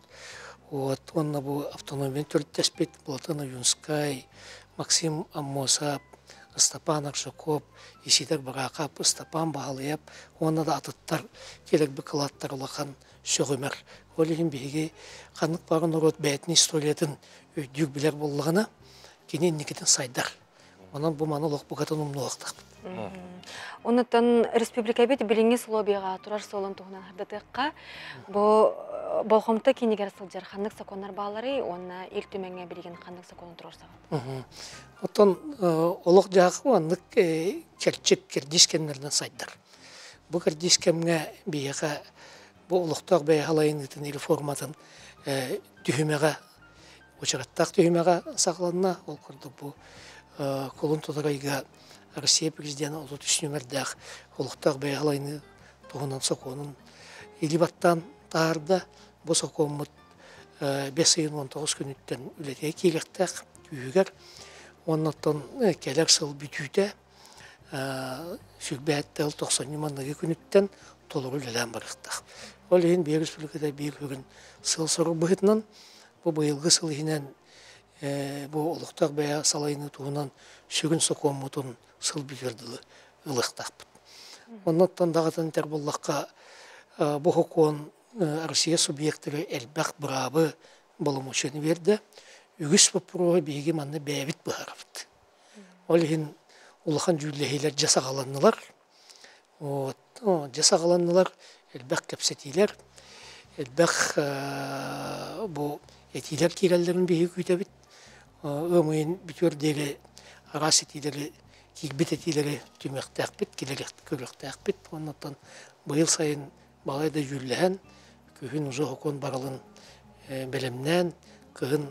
Вот, уонна бу автономияны төрүттэспит Платон Ойуунскай, Максим Аммосов, Ыстапаан Аржаков, Исидор Бараахап, Ыстапаан Баһылыйап уонна да атыттар кэлэрби кылааттар улахан сөҕүмэр. Ол иһин биһиги ханнык баҕар норуот бэйэтин историятын өйдүүр билэр буоллаҕына, кини инникитин сайдар. Онон бу маны олох букатын умнуохтаахпыт. Онуттан республикабыт билиҥҥи условияҕа турар суолун туһунан хардатыахха. Бу болҕомто киинигэр сылдьар ханнык сокуоннар баалларый уонна Ил Түмэҥҥэ билигин ханнык сокуону туруорсаҕыт? Оттон олох-дьаһах маннык кэрчик кэрдиис кэмнэринэн сайдар. Бу кэрдиис кэмҥэ биһиэхэ бу олохтоох бэйэ салайыныытын реформатын түһүмэҕэ Уочараттаах түһүмэҕэ саҕаланна. Ол курдук бу кулун тутар ыйга Россия президена 33 нүөмэрдээх олохтоох бэйэ салайыныы туһунан сокуонун илии баттаан таһаарда. Бу сокуоммут 5 ыйын 19 күнүттэн үлэтигэр киириэхтээх күүһүгэр. Уонна оттон кэлэр сыл бүтүүтэ сүрбэһэттэл тохсонньу манныгы күнүттэн толору үлэлээн барыахтаах. Ол иһин биир республиката биир күн сыл-сорук быһыытынан бу быйылгы сыл иһинэн Бу олохтоох бэйэ салайыныы туһунан сүгүн сокуоммутун сыл бүтүөр дылы ылыахтаахпыт. Оннуттан даҕатан этэр буоллахха, бу сокуон Россия субъектары элбэх быраабы боломуочуйаны биэрдэ. Үгүс боппуруоһу биһиги манна бэйэбит быһаарабыт. Ол иһин улахан дьүүллэһиилэр дьэ саҕаланнылар. Вот, дьэ саҕаланнылар элбэх кэпсэтиилэр, элбэх бу этиилэр киирэллэрин биһиги күүтэбит. Ыам ыйын бүтүөр диэри араас этиилэри, киирбит этиилэри түмүөхтээхпит, көрүөхтээхпит. Оннуттан быйыл сайын балай да дьүүллэһэн, күһүн уже сокуон барылын бэлэмнээн, кыһын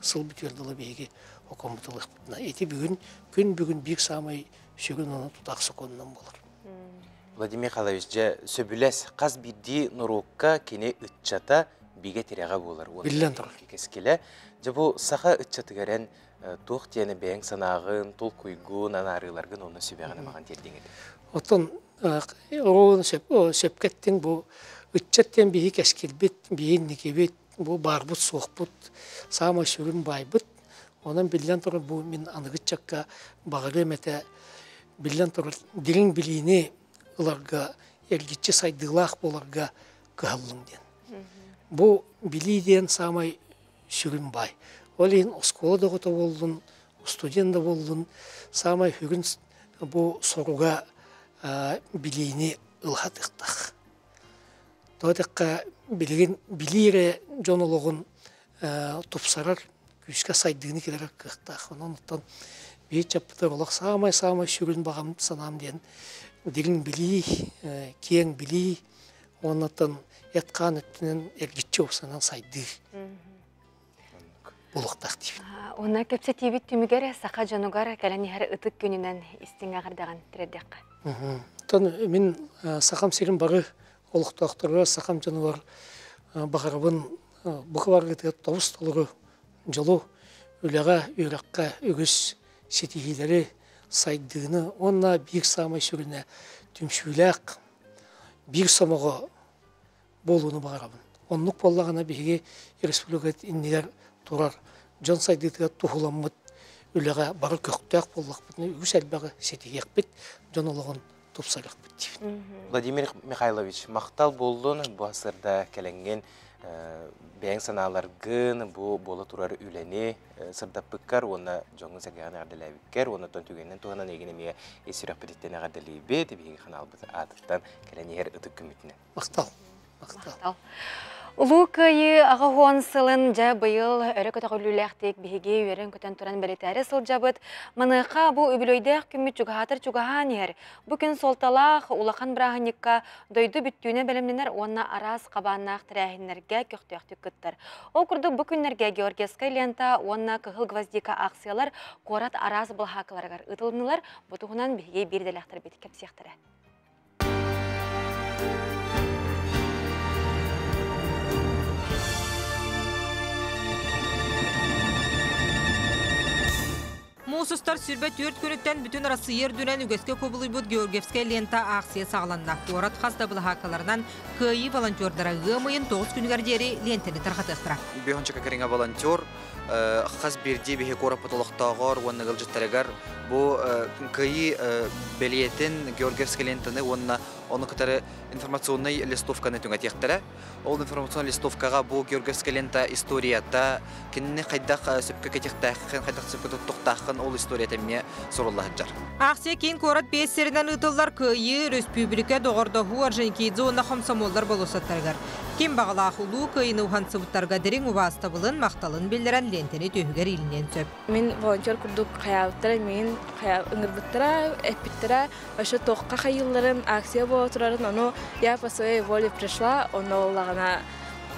сыл бүтүөр дылы биһиги окоммут ылыахпытына. Ити бүгүн, күн бүгүн биир саамай сүгүн ону тутаах сокуонунан буолар. Владимир Михайлович, дьэ, сөбүлэс хас биирдии норуокка кини ыччата бигэ тирэҕэ буолар. Биллэн турар. Кэскилэ. Дьэ, бу саха ыччатыгар эн туох диэни бэйэҥ санааҕын, толкуйгун, анаарыыларгын уонна сүбэҕин амаҕын тиэрдиҥ этэ. Оттон оҕону сөпкө эттиҥ, бу ыччат диэн биһи кэскилбит, биһи инникибит, бу баарбыт-суохпут, саамай сүрүн баайбыт. Онон биллэн турар бу мин аныгы ыччакка баҕарыам этэ, биллэн турар дириҥ билиини ыларга, эргиччи сайдыылаах буоларга кыһаллыҥ диэн. Бу билии диэн саамай сүрүн баай. Ол иһин оскуола да оҕото буоллун, студент да буоллун, саамай сүрүн бу соруга билиини ылһатыахтаах. Тоҕо диэтэххэ, билигин билии эрэ дьон олоҕун тупсарар, күүскэ сайдыыны киллэрэр кыахтаах. Онон оттон биир чаппытыгар олох саамай-саамай сүрүн баҕам санаам диэн дириҥ билии, киэҥ билии уонна оттон эт-хаан өттүнэн эргиччи уопсанан сайдыы буолуохтаах диибин. Уонна кэпсэтиибит түмүгэр саха дьонугар кэлэн иһэр ытык күнүнэн истиҥ эҕэрдэҕин тириэрдиэххэ. Оттон мин Сахам сирин бары олохтоохторугар, сахам дьонугар баҕарабын бука барыгытыгар тобус толору дьолу, үлэҕэ, үөрэххэ үгүс ситиһиилэри, сайдыыны уонна биир саамай сүрүнэ түмсүүлээх биир сомоҕо буолууну баҕарабын. Оннук буоллаҕына биһиги республика иннигэр турар дьон сайдыытыгар туһуламмыт үлэҕэ бары көхтөөх буоллахпытына үгүс элбэҕи ситиһиэхпит, дьон олоҕун тупсарыахпыт диибин. Владимир Михайлович, махтал буоллун бу сырда кэлэҥҥин бэйэҥ санааларгын бу буола турар үлэни сырдаппыккар уонна дьоҥҥун-сэргэҕин эҕэрдэлээбиккэр уонна оттон түгэнинэн туһанан эйигин эмиэ ис сүрэхпититтэн эҕэрдэлиибит биһиги ханаалбыт аатыттан кэлэн иһэр ытык күммүтүнэн. Махтал. Махтал. Улуу Кыайыы 80 сылын дьэ быйыл өрө көтөҕүллүүлээхтик биһиги үөрэн-көтөн туран бэлитээри сылдьабыт. Маныаха бу үбүлүөйдээх күммүт чугаһаатар чугаһаан иһэр. Бу күн суолталаах улахан бырааһынньыкка дойду бүттүүнэ бэлэмнэнэр уонна араас хабааннаах тэрээһиннэргэ көхтөөхтүк кыттар. Ол курдук бу күннэргэ Георгиевскай лента уонна Кыһыл гвоздика акциялар куорат араас былаһааккаларыгар ыытылыннылар. Бу туһунан биһиги биир идэлээхтэрбит кэпсиэхтэрэ. Муус устар 24 күнүттэн бүтүн Россия үрдүнэн үгэскэ кубулуйбут Георгиевская лента аахсыйа саҕаланна. Куорат хас да былаһааккаларынан Кыайыы волонтердара ыам ыйын 9 күнүгэр диэри лиэнтэни тарҕатыахтара. Бөхөнчөкө кэриҥэ волонтер хас биирдии биһи куораппыт олохтооҕор уонна ыалдьыттарыгар бу Кыайыы бэлиэтин Георгиевскай лентаны уонна ону кытары информационнай листовканы түҥэтиэхтэрэ. Ол информационнай листовкаҕа бу Георгиевскай лента историята, кинини хайдах сөпкө кэтиэхтээххин, хайдах сөпкө туттуохтааххын ол историята эмиэ сурулла сылдьар. Акция киин куорат биэс сиринэн ыытыллар Кыайыы, Өрөспүүбүлүкэ, Доҕордоһуу, Орджоникидзе уонна Хомсомуоллар болуоссаттарыгар. Ким баҕалаах Улуу Кыайыыны уһансыбыттарга дириҥ убаастабылын, махталын биллэрэн лиэнтэни түөһүгэр иилиниэн сөп. Мин волонтер курдук хайаабыттара, миигин ыҥырбыттара, эппиттэрэ, вообще туохха хайыылларын, акция буола турарын, ону я по своей воле пришла, онно буоллаҕына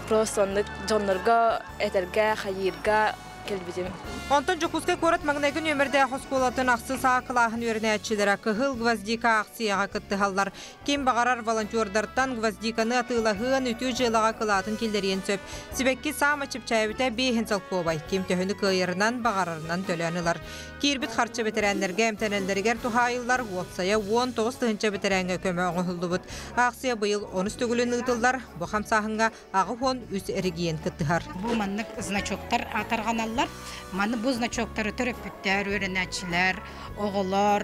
просто оннук дьоннорго этэргэ, хайыырга кэлбитим. Онтон Дьокуускай куорат маҥнайгы нүөмэрдээх оскуолатын ахсыс А кылааһын үөрэнээччилэрэ Кыһыл гвоздика акцияҕа кыттыһаллар. Ким баҕарар волонтердартан гвоздиканы атыылаһыан, үтүө дьыалаҕа кылаатын киллэриэн сөп. Сибэкки саама чэпчээбитэ биэһин солкуобай. Ким төһөнү кыайарынан, баҕарарынан төлөөн ылар. Киирбит харчы бэтэрээннэргэ эмтэнэллэригэр туһаайыллар, уопсайа 19 тыһыынча бэтэрээҥҥэ көмө оҥоһуллубут. Аахсыйа быйыл онус төгүлүн ыытыллар. Бу хамсааһыҥҥа 83 эрэгийиэн кыттыһар. Бу маннык значоктар тарҕаналлар. Ыытыллар. Маны бу значоктары төрөппүттэр, үөрэнээччилэр, оҕолор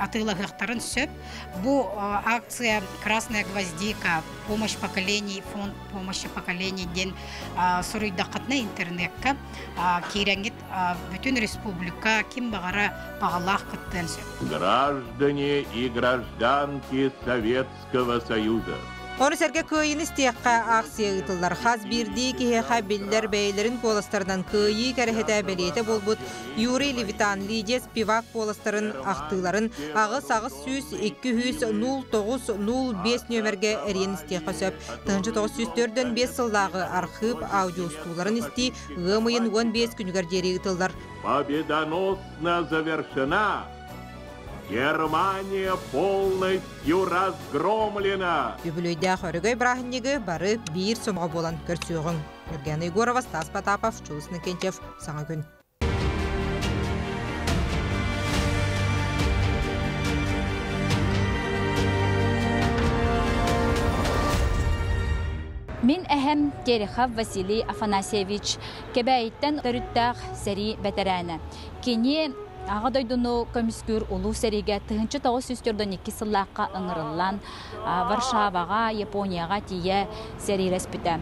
атыылаһыахтарын сөп. Бу акция «Красная гвоздика. Помощь поколений», фонд помощи поколений диэн суруйдаххытына интернекка киирэҥҥит бүтүн республика ким баҕара баҕалаах кыттыан сөп. Граждане и гражданки Советского Союза. Ону сэргэ кыайыыны истиэххэ акция ыытыллар. Хас биирдии киһиэхэ биллэр бэйэлэрин куоластарынан кыайыы кэрэһитэ бэлиэтэ буолбут Юрий Левитан, Лидия Спивак куоластарын ахтыыларын 8 8 200 09 05 нүөмэргэ эрийэн истиэххэ сөп. 1945 сыллааҕы архыып аудиоустууларын истии ыам ыйын 15 күнүгэр диэри ыытыллар. Победоносно завершена. Германия полностью разгромлена. Үбүлүөйдээх өрөгөй бырааһынньыгы бары биир сомоҕо буолан көрсүөҕүҥ. Нюргена Егорова, Стас Потапов, Чулус Накентьев, Саҥа күн. Мин эһэм Терехов Василий Афанасьевич Кэбээйиттэн төрүттээх сэрии бэтэрээнэ. Кини Аҕа дойдуну көмүскүүр улуу сэриигэ 1942 сыллаахха ыҥырыллан Варшаваҕа, Японияҕа тиийэ сэриилэспитэ.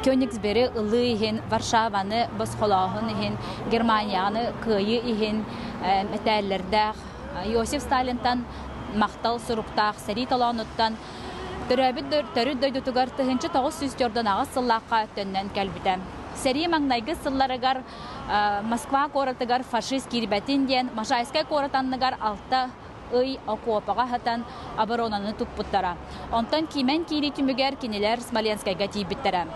Кёнигсбери ылыы иһин, Варшаваны босхолооһун иһин, Германияны кыайыы иһин мэтээллэрдээх Иосиф Сталинтан махтал суруктаах сэрии толоонуттан төрөөбүт төрүт дойдутугар 1948 сыллаахха төннөн кэлбитэ. Сэрии маҥнайгы сылларыгар Москва куоратыгар фашист киирбэтин диэн Можайскай куорат анныгар 6 ый окуопаҕа сытан оборонаны туппуттара. Онтон кимэн киирии түмүгэр кинилэр Смоленскайга тиийбиттэрэ.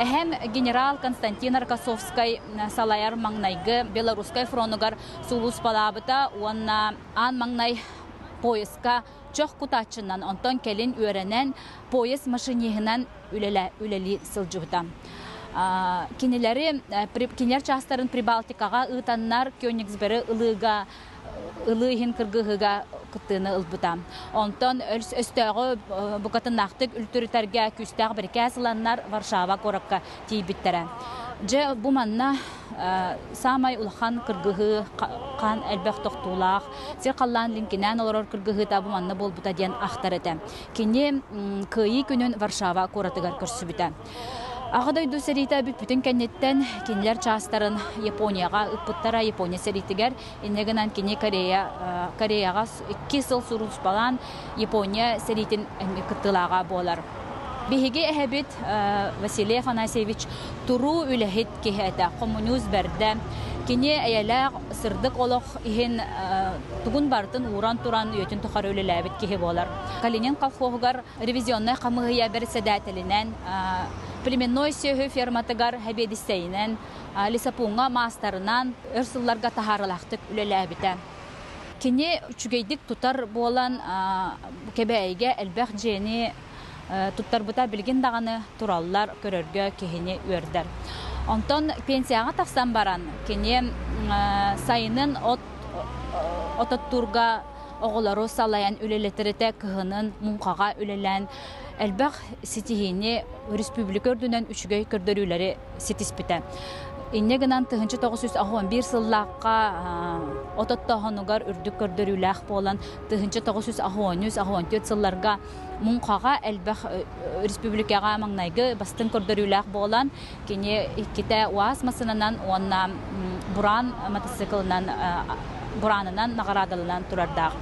Эһэм генерал Константин Рокоссовскай салайар маҥнайгы Белорусскай фронугар сулууспалаабыта уонна аан маҥнай поезка чох кутааччынан, онтон кэлин үөрэнэн поезд машиниһынан үлэлии сылдьыбыта. Кинилэри кинилэр чаастарын Прибалтикаҕа ыытаннар Кёнигсбери ылыыга ылыы иһин кыргыһыыга кыттыыны ылбыта. Онтон өстөөҕү букатыннаахтык үлтүрүтэргэ күүстээх бирикээс ыланнар Варшава куоракка тиийбиттэрэ. Дьэ, бу манна саамай улахан кыргыһыы хаан элбэх тохтуулаах, сир халлаан лиҥкинээн олорор кыргыһыыта бу манна буолбута диэн ахтар этэ. Кини Кыайыы күнүн Варшава куоратыгар көрсүбүтэ. Аҕа дойду сэриитэ бүппүтүн кэнниттэн кинилэр чаастарын Японияҕа ыппыттара Япония сэриитигэр. Инньэ гынан кини Корея, Кореяҕа 2 сыл сулууспалаан Япония сэриитин кыттыылааҕа буолар. Биһиги эһэбит Василий Афанасьевич туруу үлэһит киһи этэ, хомуньуус бэрдэ. Кини эйэлээх сырдык олох иһин тугун барытын ууран туран үйэтин тухары үлэлээбит киһи буолар. Калинин колхоһугар ревизионнай хамыыһыйа бэрэссэдээтэлинэн, племенной сүөһү ферматыгар сэбиэдиссэйинэн, лесопууҥҥа маастарынан өр сылларга таһаарыылаахтык үлэлээбитэ. Кини үчүгэйдик тутар буолан Кэбээйигэ элбэх дьиэни туттарбыта билигин даҕаны тураллар, көрөргө киһини үөрдэр. Онтон пенсияҕа тахсан баран кини сайынын от ототтуурга оҕолору салайан үлэлэтэритэ кыһынын муҥхаҕа үлэлээн элбэх ситиһиини республика үрдүнэн үчүгэй көрдөрүүлэри ситиспитэ. Инньэ гынан 1991 сыллаахха от оттооһунугар үрдүк көрдөрүүлээх буолан 1993-84 сылларга муҥхаҕа элбэх республикаҕа маҥнайгы бастыҥ көрдөрүүлээх буолан кини иккитэ УАЗ массыынанан уонна Буран мотоциклынан Буранынан наҕараадаланан турардаах.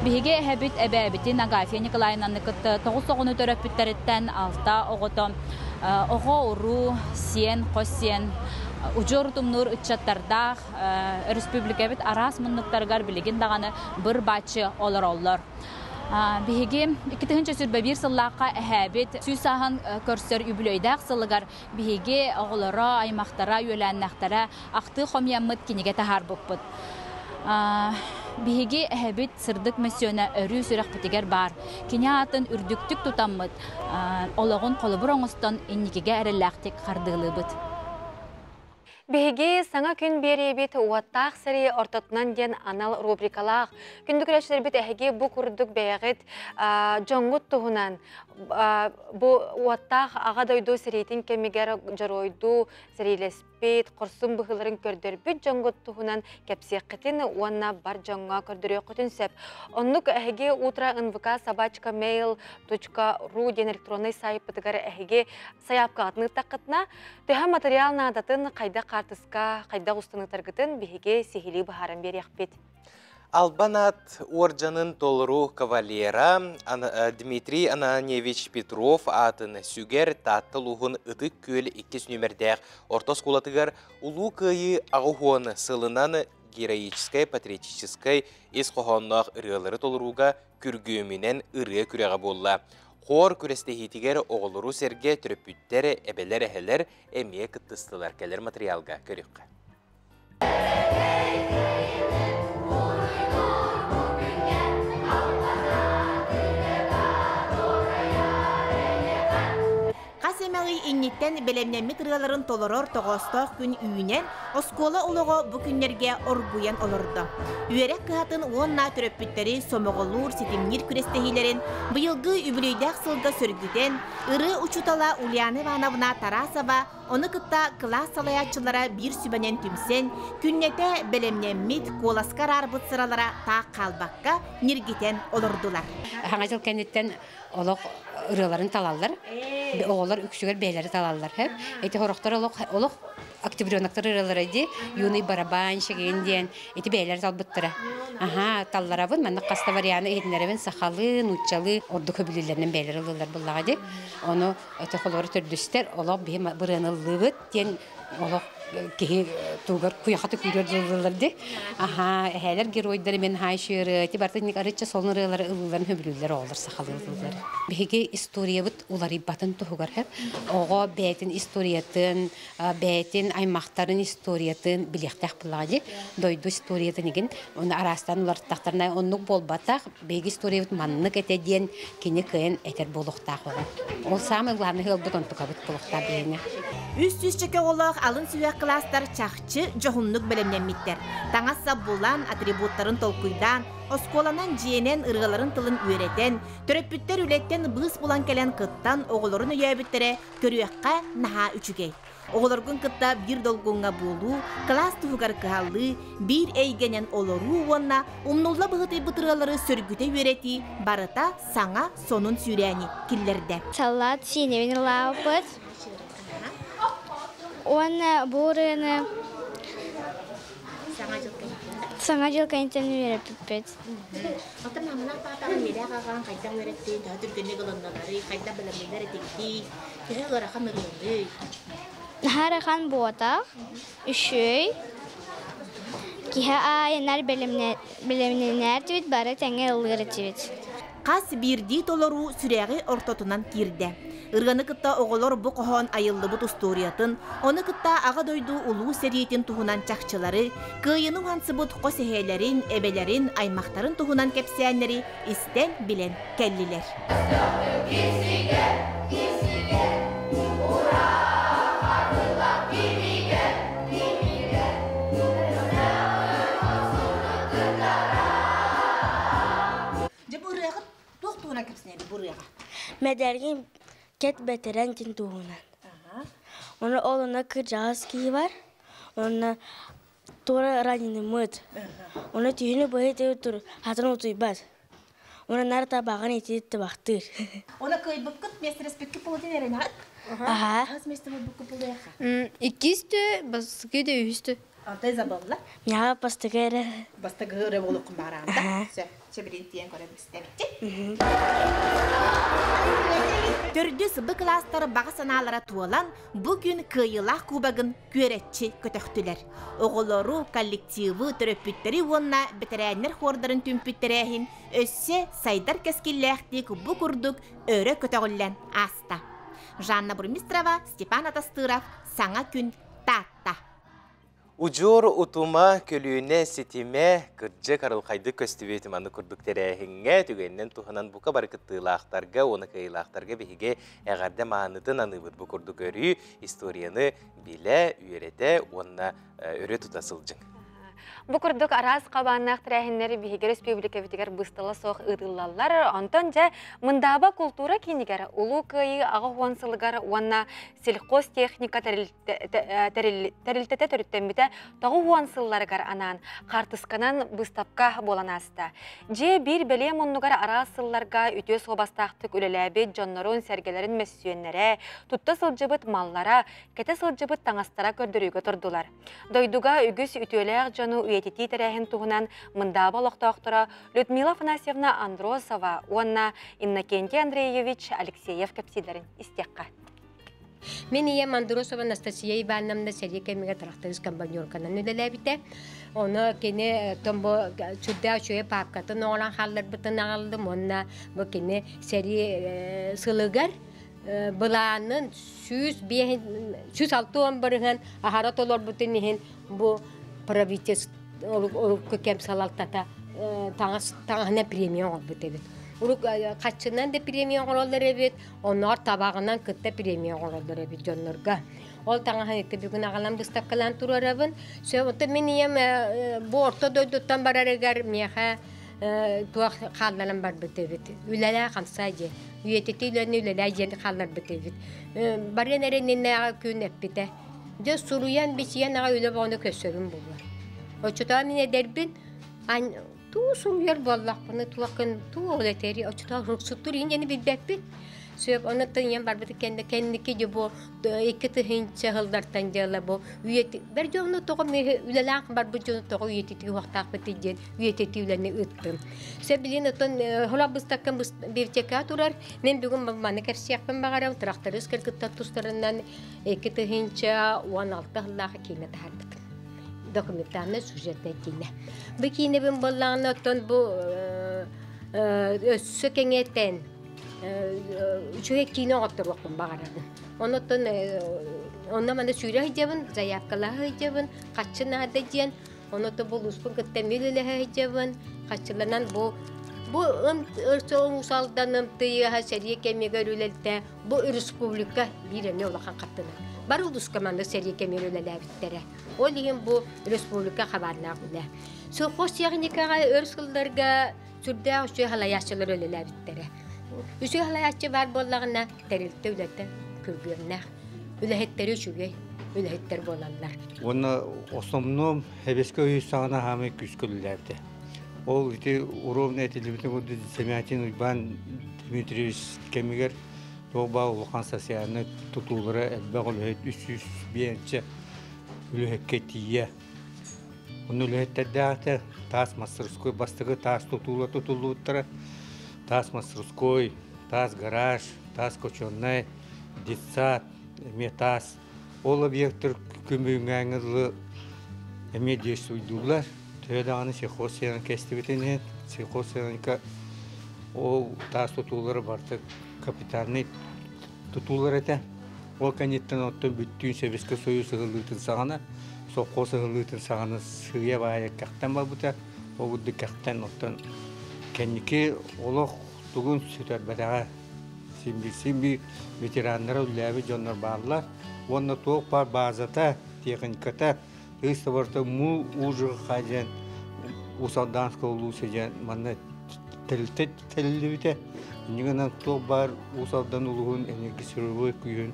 Биһиги эһэбит эбээбитин Агафья Николаевнаны кытта тоҕус оҕону төрөппүттэриттэн алта оҕото оҕо-уруу, сиэн, хос сиэн, удьуор утумнуур ыччаттардаах өрөспүүбүлүкэбит араас муннуктарыгар билигин даҕаны быр-бааччы олороллор. Биһиги 2021 сыллаахха эһээбит 100 сааһын көрсөр үбүлүөйдээх сылыгар биһиги оҕолоро, аймахтара, үөлээннэхтэрэ ахтыы хомуйаммыт кинигэ таһаарбыппыт. Биһиги эһэбит сырдык мөссүөнэ өрүү сүрэхпитигэр баар. Кини аатын үрдүктүк тутаммыт, олоҕун холобур оҥостон инникигэ эрэллээхтик хардыылыыбыт. Биһиги саҥа күн биэриэбит уоттаах сэрии ортотунан диэн анал рубрикалаах. Күндү көрөөччүлэрбит эһиги бу курдук бэйэҕит дьоҥҥут туһунан бу уоттаах аҕа дойду сэриитин кэмигэр дьоруойдуу сэриилэспит, хорсун быһыыларын көрдөрбүт дьоҥҥут туһунан кэпсиэххитин уонна бар дьоҥҥо көрдөрүөххүтүн сөп. Оннук эһиги утро нвк собачка mail ру диэн электроннай сайтпытыгар эһиги сайаапкаҕытын ыыттаххытына, төһө материал наадатын, хайдах хаартыска, хайдах устан ыытаргытын биһиги сиһилии быһааран биэриэхпит. Албан аат уордьанын толору кавалера Дмитрий Ананьевич Петров аатын сүгэр Таатта улууһун Ытык Күөл иккис нүөмэрдээх орто оскуолатыгар Улуу Кыайыы аҕыс сылынан героическай, патриотическай ис хоһоонноох ырыалары толорууга күргүөмүнэн ырыа күрэҕэ буолла. Хор күрэстэһиитигэр оҕолору сэргэ төрөппүттэр, эбэлэр-эһэлэр эмиэ кыттыстылар. Кэлэр материалга көрүөххэ. Хас эмэҕи инниттэн бэлэмнэммит ырыаларын толорор тоҕоостоох күн үүнэн, оскуола олоҕо бу күннэргэ оргуйан олордо. Үөрэх кыһатын уонна төрөппүттэри сомоҕолуур, ситимниир күрэстэһиилэрин быйылгы үбүлүөйдээх сылга сөргүтэн, ырыа учуутала Ульяна Ивановна Тарасова ону кытта кылаас салайааччылара биир сүбэнэн түмсэн, күннэтэ бэлэмнэммит, куоласка араарбыт сыралара таах хаалбакка, ньиргитэн олордулар. Хаҥа дьыл кэнниттэн олох ырыаларын талаллар. Оҕолор үксүгэр бэйэлэри талаллар. Эти хорохтор олох олох октябренактар ырыалара ди юный барабанщик диэн ити бэйэлэр талбыттара. Аха, талларабын маннык хаста варианы иһитиннэрэбин сахалыы, нууччалыы ордук хөбүлүүллэринэн бэйэлэр ылыллар буллаҕа ди. Ону эти холору төрдүстэр олох биһи бырыаныллыыбыт диэн олох киһи тугар куйахата күүрэр дылылар ди. Аха, эһээлэр геройдары мен хаайшыры, ти бартынник арычча солун ырыалары ылыларын хөбүлүүллэр оҕолор сахалыы ылыллар. Биһиги историябыт уларыйбатын туһугар хэп. Оҕо бэйэтин историятын, бэйэтин аймахтарын историятын билиэхтээх буллаҕа ди. Дойду историятын игин оны араастан уларыттахтарына оннук буолбатах. Биһиги историябыт маннык этэ диэн кини кыайан этэр буолуохтаах оҕо. Ол самый главный ыалбыт онтукабыт буолуохтаах биһиэнэ. 300 оҕолоох алын сүһүөх кылаастар чахчы дьоһуннук бэлэмнэммиттэр. Таҥас-сап булан, атрибуттарын толкуйдаан, оскуоланан дьиэнэн ырыаларын тылын үөрэтэн, төрөппүттэр үлэттэн быыс булан кэлэн кыттан оҕолорун өйөөбүттэрэ көрүөххэ наһаа үчүгэй. Оҕолоргун кытта биир долгуҥҥа буолуу, кылаас туһугар кыһаллыы, биир эйгэнэн олоруу уонна умнулла быһыытыйбыт ырыалары сөргүтэ үөрэтии барыта саҥа сонун сүүрээни киллэрдэ. Саллаат сиинэбин ылаабыт. Уонна бу ырыаны Саҥа дьыл кэнниттэн үөрэппиппит. Оттон мамалаах паапаҕын ийэлээх аҕаҕын хайдах үөрэттин, төһө түргэнник ылынналарый, хайдах бэлэмнэнэр этигитий, төһө ыарахан ырыаный? Наһаа ыарахан буотах, үчүгэй. Киһи аайынар бэлэмнэнэр этибит, бары тэҥҥэ ыллыыр этибит. Хас биирдии толоруу сүрэҕи ортотунан киирдэ. Ырыаны кытта оҕолор бу хоһоон айыллыбыт устуоруйатын, ону кытта Аҕа дойду Улуу сэриитин туһунан чахчылары, кыайыыны уһансыбыт хос эһээлэрин, эбэлэрин, аймахтарын туһунан кэпсээннэри истэн, билэн кэллилэр. Дьэ бу ырыаҕыт туох туһунан кэпсэнэбит бу ырыаҕа? Мэдэргин кэт бэтэрэн дин туһунан. Оны ол онно кырдьаҕас киһи бар. Онно туора раненыммыт. Оны түһүнү быһы тур хатын утуйбат. Оны нар табаҕын ити табахтыыр. Оны кыайбыккыт миэстэрэспиккит полотен эрэнэҕит? Аха. Хас миэстэ булбуккут булуяха? Иккистü, бастакы да үһүстү. Алтай забылла. Мяга бастакы эрэ. Бастакы эрэ буолуккун баараанда. Сөп. Чэбирин тиэн көрөн истэбитчи. Төрдүс Б кылаастар баҕа санаалара туолан, бу күн кыайыылаах кубогын күөрэччи көтөхтүлэр. Оҕолору, коллективы, төрөппүттэри уонна бэтэрээннэр хуордарын түмпүт тэрээһин өссө сайдар кэскиллээхтик бу курдук өрө көтөҕүллэн ааста. Жанна Бурмистрова, Степан Атастыров, Саҥа күн, Таатта. Удьуор утума, көлүөнэ ситимэ, кырдьык арылхайдык көстүбүт маны курдук тэрээһиҥҥэ түгэнинэн туһанан бука бары кыттыылаахтарга уонна кыайыылаахтарга биһиги эҕэрдэ маанытын аныыбыт. Бу курдук өрүү историяны билэ, үөрэтэ уонна өрө тута сылдьыҥ. Бу курдук араас хабааннаах тэрээһиннэр биһиги республикабытыгар быыстала суох ыытыллаллар. Онтон дьэ Мындааба култуура киинигэр Улуу Кыайыы 80 сылыгар уонна сельхозтехника тэрилтэтэ төрүттэммитэ 90 сылларыгар анаан хаартысканан быыстапка буолан ааста. Дьиэ биир бэлиэ муннугар араас сылларга үтүө суобастаахтык үлэлээбит дьоннорун, сэргэлэрин мөссүөннэрэ, тутта сылдьыбыт маллара, кэтэ сылдьыбыт таҥастара көрдөрүүгэ турдулар. Дойдуга үгүс үтүөлээх дьону үйэтитии тэрээһин туһунан Мындааба олохтоохторо Людмила Афанасьевна Андросова уонна Иннокентий Андреевич Алексеев кэпсииллэрин истиэххэ. Мин ийэм Андросова Анастасия Ивановна сэрии кэмигэр тракторист комбайнерканан үлэлээбитэ. Ону кини бу сүрдээх үчүгэй паапкатын оҥорон хаалларбытын аҕаллым уонна бу кини сэрии сылыгар былаанын 105 160% аһара толорбутун иһин бу правительство урукку кэм салалтата таҥас таҥаһынан премия оҥорбут эбит. Урук хаччынан да премия оҥороллор эбит, онноор табаҕынан кытта премия оҥороллор эбит дьоннорго. Ол таҥаһын ити бүгүн аҕалан быыстапкалаан туруорабын. Сөп, мин ийэм бу орто дойдуттан барарыгар миэхэ туох хаалларан барбыт эбит. Үлэлээ хамсаа диэн. Үйэтити үлэни үлэлээ диэн хаалларбыт эбит. Барыан эрэнинээҕи күн эппитэ. Дьэ суруйан бичийэн аҕа үлэ боҕону көссөрүм булуо. Оччотоо мин эдэрбин туу суруйар буоллахпына туохкын туу ол этери оччотоо руксуттур иин билбэппин. Сөп, оннуттан ийэм барбыт кэннэ кэнники же бу 2000 сыллартан дьыала бу үйэти бэр дьону тоҕо үлэлээх барбыт дьону тоҕо үйэтитии уохтаахпыт диэн үйэтитии үлэни ыыттым. Сөп билин оттон хола быстаккан библиотека турар. Мен бүгүн маны кэрсиэхпин баҕарам тракторист кыргыттар тустарынан 2016 сыллаах киинэ таһаарбытым. Документальный сюжетный киинэ. Бу киинэбин боллаҕына оттон бу өссө кэҥэтэн үчүгэй киинэ оҥотторуохпун баҕарабын. Оннуттан онно маны сүүрэ сылдьабын, заявкалаһа сылдьабын, хаччы наада диэн, оннуттан бу улууспун кытта эмиэ үлэлэһэ сылдьабын, хаччыланан бу бу Уус Алданым тыйыһа сэрии кэмигэр үлэлтэ бу республика биир эмиэ улахан хаттына. Бары улууска маннык сэрии кэмигэр үлэлээбиттэрэ. Ол иһин бу республика хабааннаах үлэ. Сельхозтехникаҕа өр сылларга сүрдээх үчүгэй халайааччылар үлэлээбиттэрэ. Үчүгэй халайааччы баар буоллаҕына тэрилтэ үлэтэ күргүөмнээх. Үлэһиттэри үчүгэй үлэһиттэр буолаллар. Уонна основном Хэбэскэ өйүс саҕана хаамай күүскэ үлэлээбитэ. Ол ити уровня этиллибитин курдук Замятин Уйбаан Дмитриевич кэмигэр туох баар улахан социальнай тутуулара элбэх үлэһит 300 биэнчэ үлэһиккэ тиийэ. Онно үлэһиттэрдээх таас мастерской бастакы таас тутуула тутуллубуттара. Таас мастерской, таас гараж, таас хочуолунай, детсад, эмиэ таас. Ол объекттар күмүҥҥээҥи эмиэ действуйдуулар. Төһө даҕаны сельхозтехника кэстибитин иһин, сельхозтехника ол таас тутуулары барыта капитальный тутуулар этэ. Ол кэнниттэн оттон бүттүүн Советский Союз ыһыллыытын саҕана, совхоз ыһыллыытын саҕана сыыйа баайа кэхтэн барбыта. Ол курдук кэхтэн оттон кэнники олох тугун сүтэрбэтэҕэ. Син биир ветераннара үлэлээбит дьоннор бааллар. Уонна туох баар базата, техниката, ыыс муу ужха диэн Уус-Алданская улууса диэн манна тэрилтэ тэриллибитэ. Иннигинэн туох баар Уус-Алдан улууһун энергосырьевой күүһүн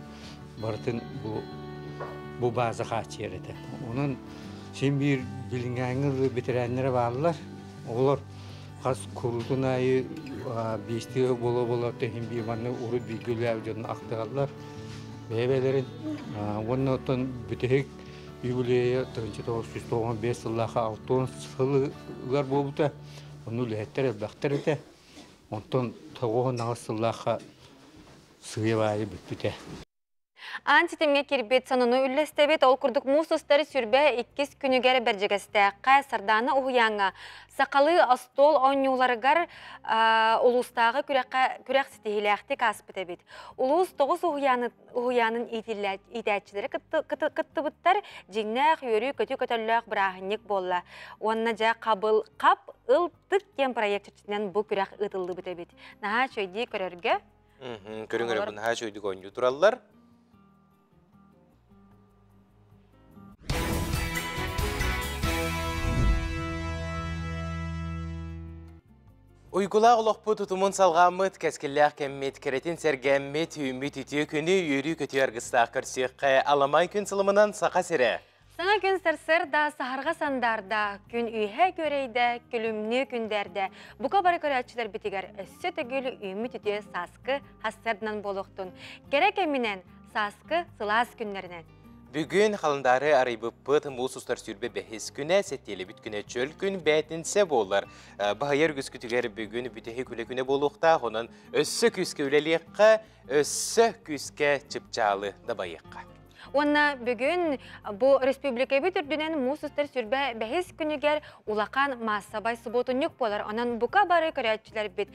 барытын бу база хааччыйар этэ. Онон син биир билиҥҥээҥи ветераннара бааллар. Олор хас курутун аайы биэстии буола-буола тэһин биир манны урут бииргэ үлэлээбит дьонно ахтыгаллар. Бэйэ-бэйэлэрин уонна оттон бүтэһик юбилейа 1995 сыллааха алтан сылыгар буолбута. Ону үлэһиттэр элбэхтэр этэ. Онтон 98 сыллааха сыыйа баайы бүппүтэ. Аан ситимҥэ киирбит сонуну үллэстэбит. Ол курдук муус устар сүрбэ иккис күнүгэр Бэрдьигэстээххэ Сардаана уһуйааҥҥа сахалыы остуол оонньууларыгар улуустааҕы күрэххэ күрэх ситиһиилээхтик ааспыт эбит. Улуус тоҕус уһуйаанын иитээччилэрэ кыттыбыттар. Дьиҥнээх үөрүү-көтүү көтөллөөх бырааһынньык буолла. Уонна дьэ хабыл хап ыл тык диэн проект чэрчитинэн бу күрэх ыытыллыбыт эбит. Наһаа үчүгэйдии көрөргө Көрүҥ эрэ, наһаа үчүгэйдик оонньуу тураллар. Уйгулаах олохпут утумун салҕааммыт, кэскиллээх кэммит, кэрэтин сэргээммит, үүммүт үтүө күнү үөрүү-көтүү аргыстаах көрсүөххэ аламай күн сылымынан Саха сирэ! Саҥа күн сарсыарда саһарҕа сандаарда, күн үөһэ күөрэйдэ, күлүмнүү күндээрдэ. Бука бары көрөөччүлэрбитигэр өссө төгүл үүммүт үтүө сааскы сарсыарданан буолуохтун. Кэрэ кэминэн, сааскы сылаас күннэринэн. Бүгүн халандаары арыйбыппыт муус устар 25 күнэ, сэттиэлэбит күнэ чөл күн бээтинсэ буолар. Баһыйар үгүскүтүгэр бүгүн бүтэһик үлэ күнэ буолуохтаах, онон өссө күүскэ үлэлиэххэ, өссө күүскэ чыпчаалы дабайыахха. Уонна бүгүн бу республикабыт үрдүнэн муус устар сүрбэ бэһис күнүгэр улахан маассабай субуотунньук буолар. Онон бука бары көрөөччүлэрбит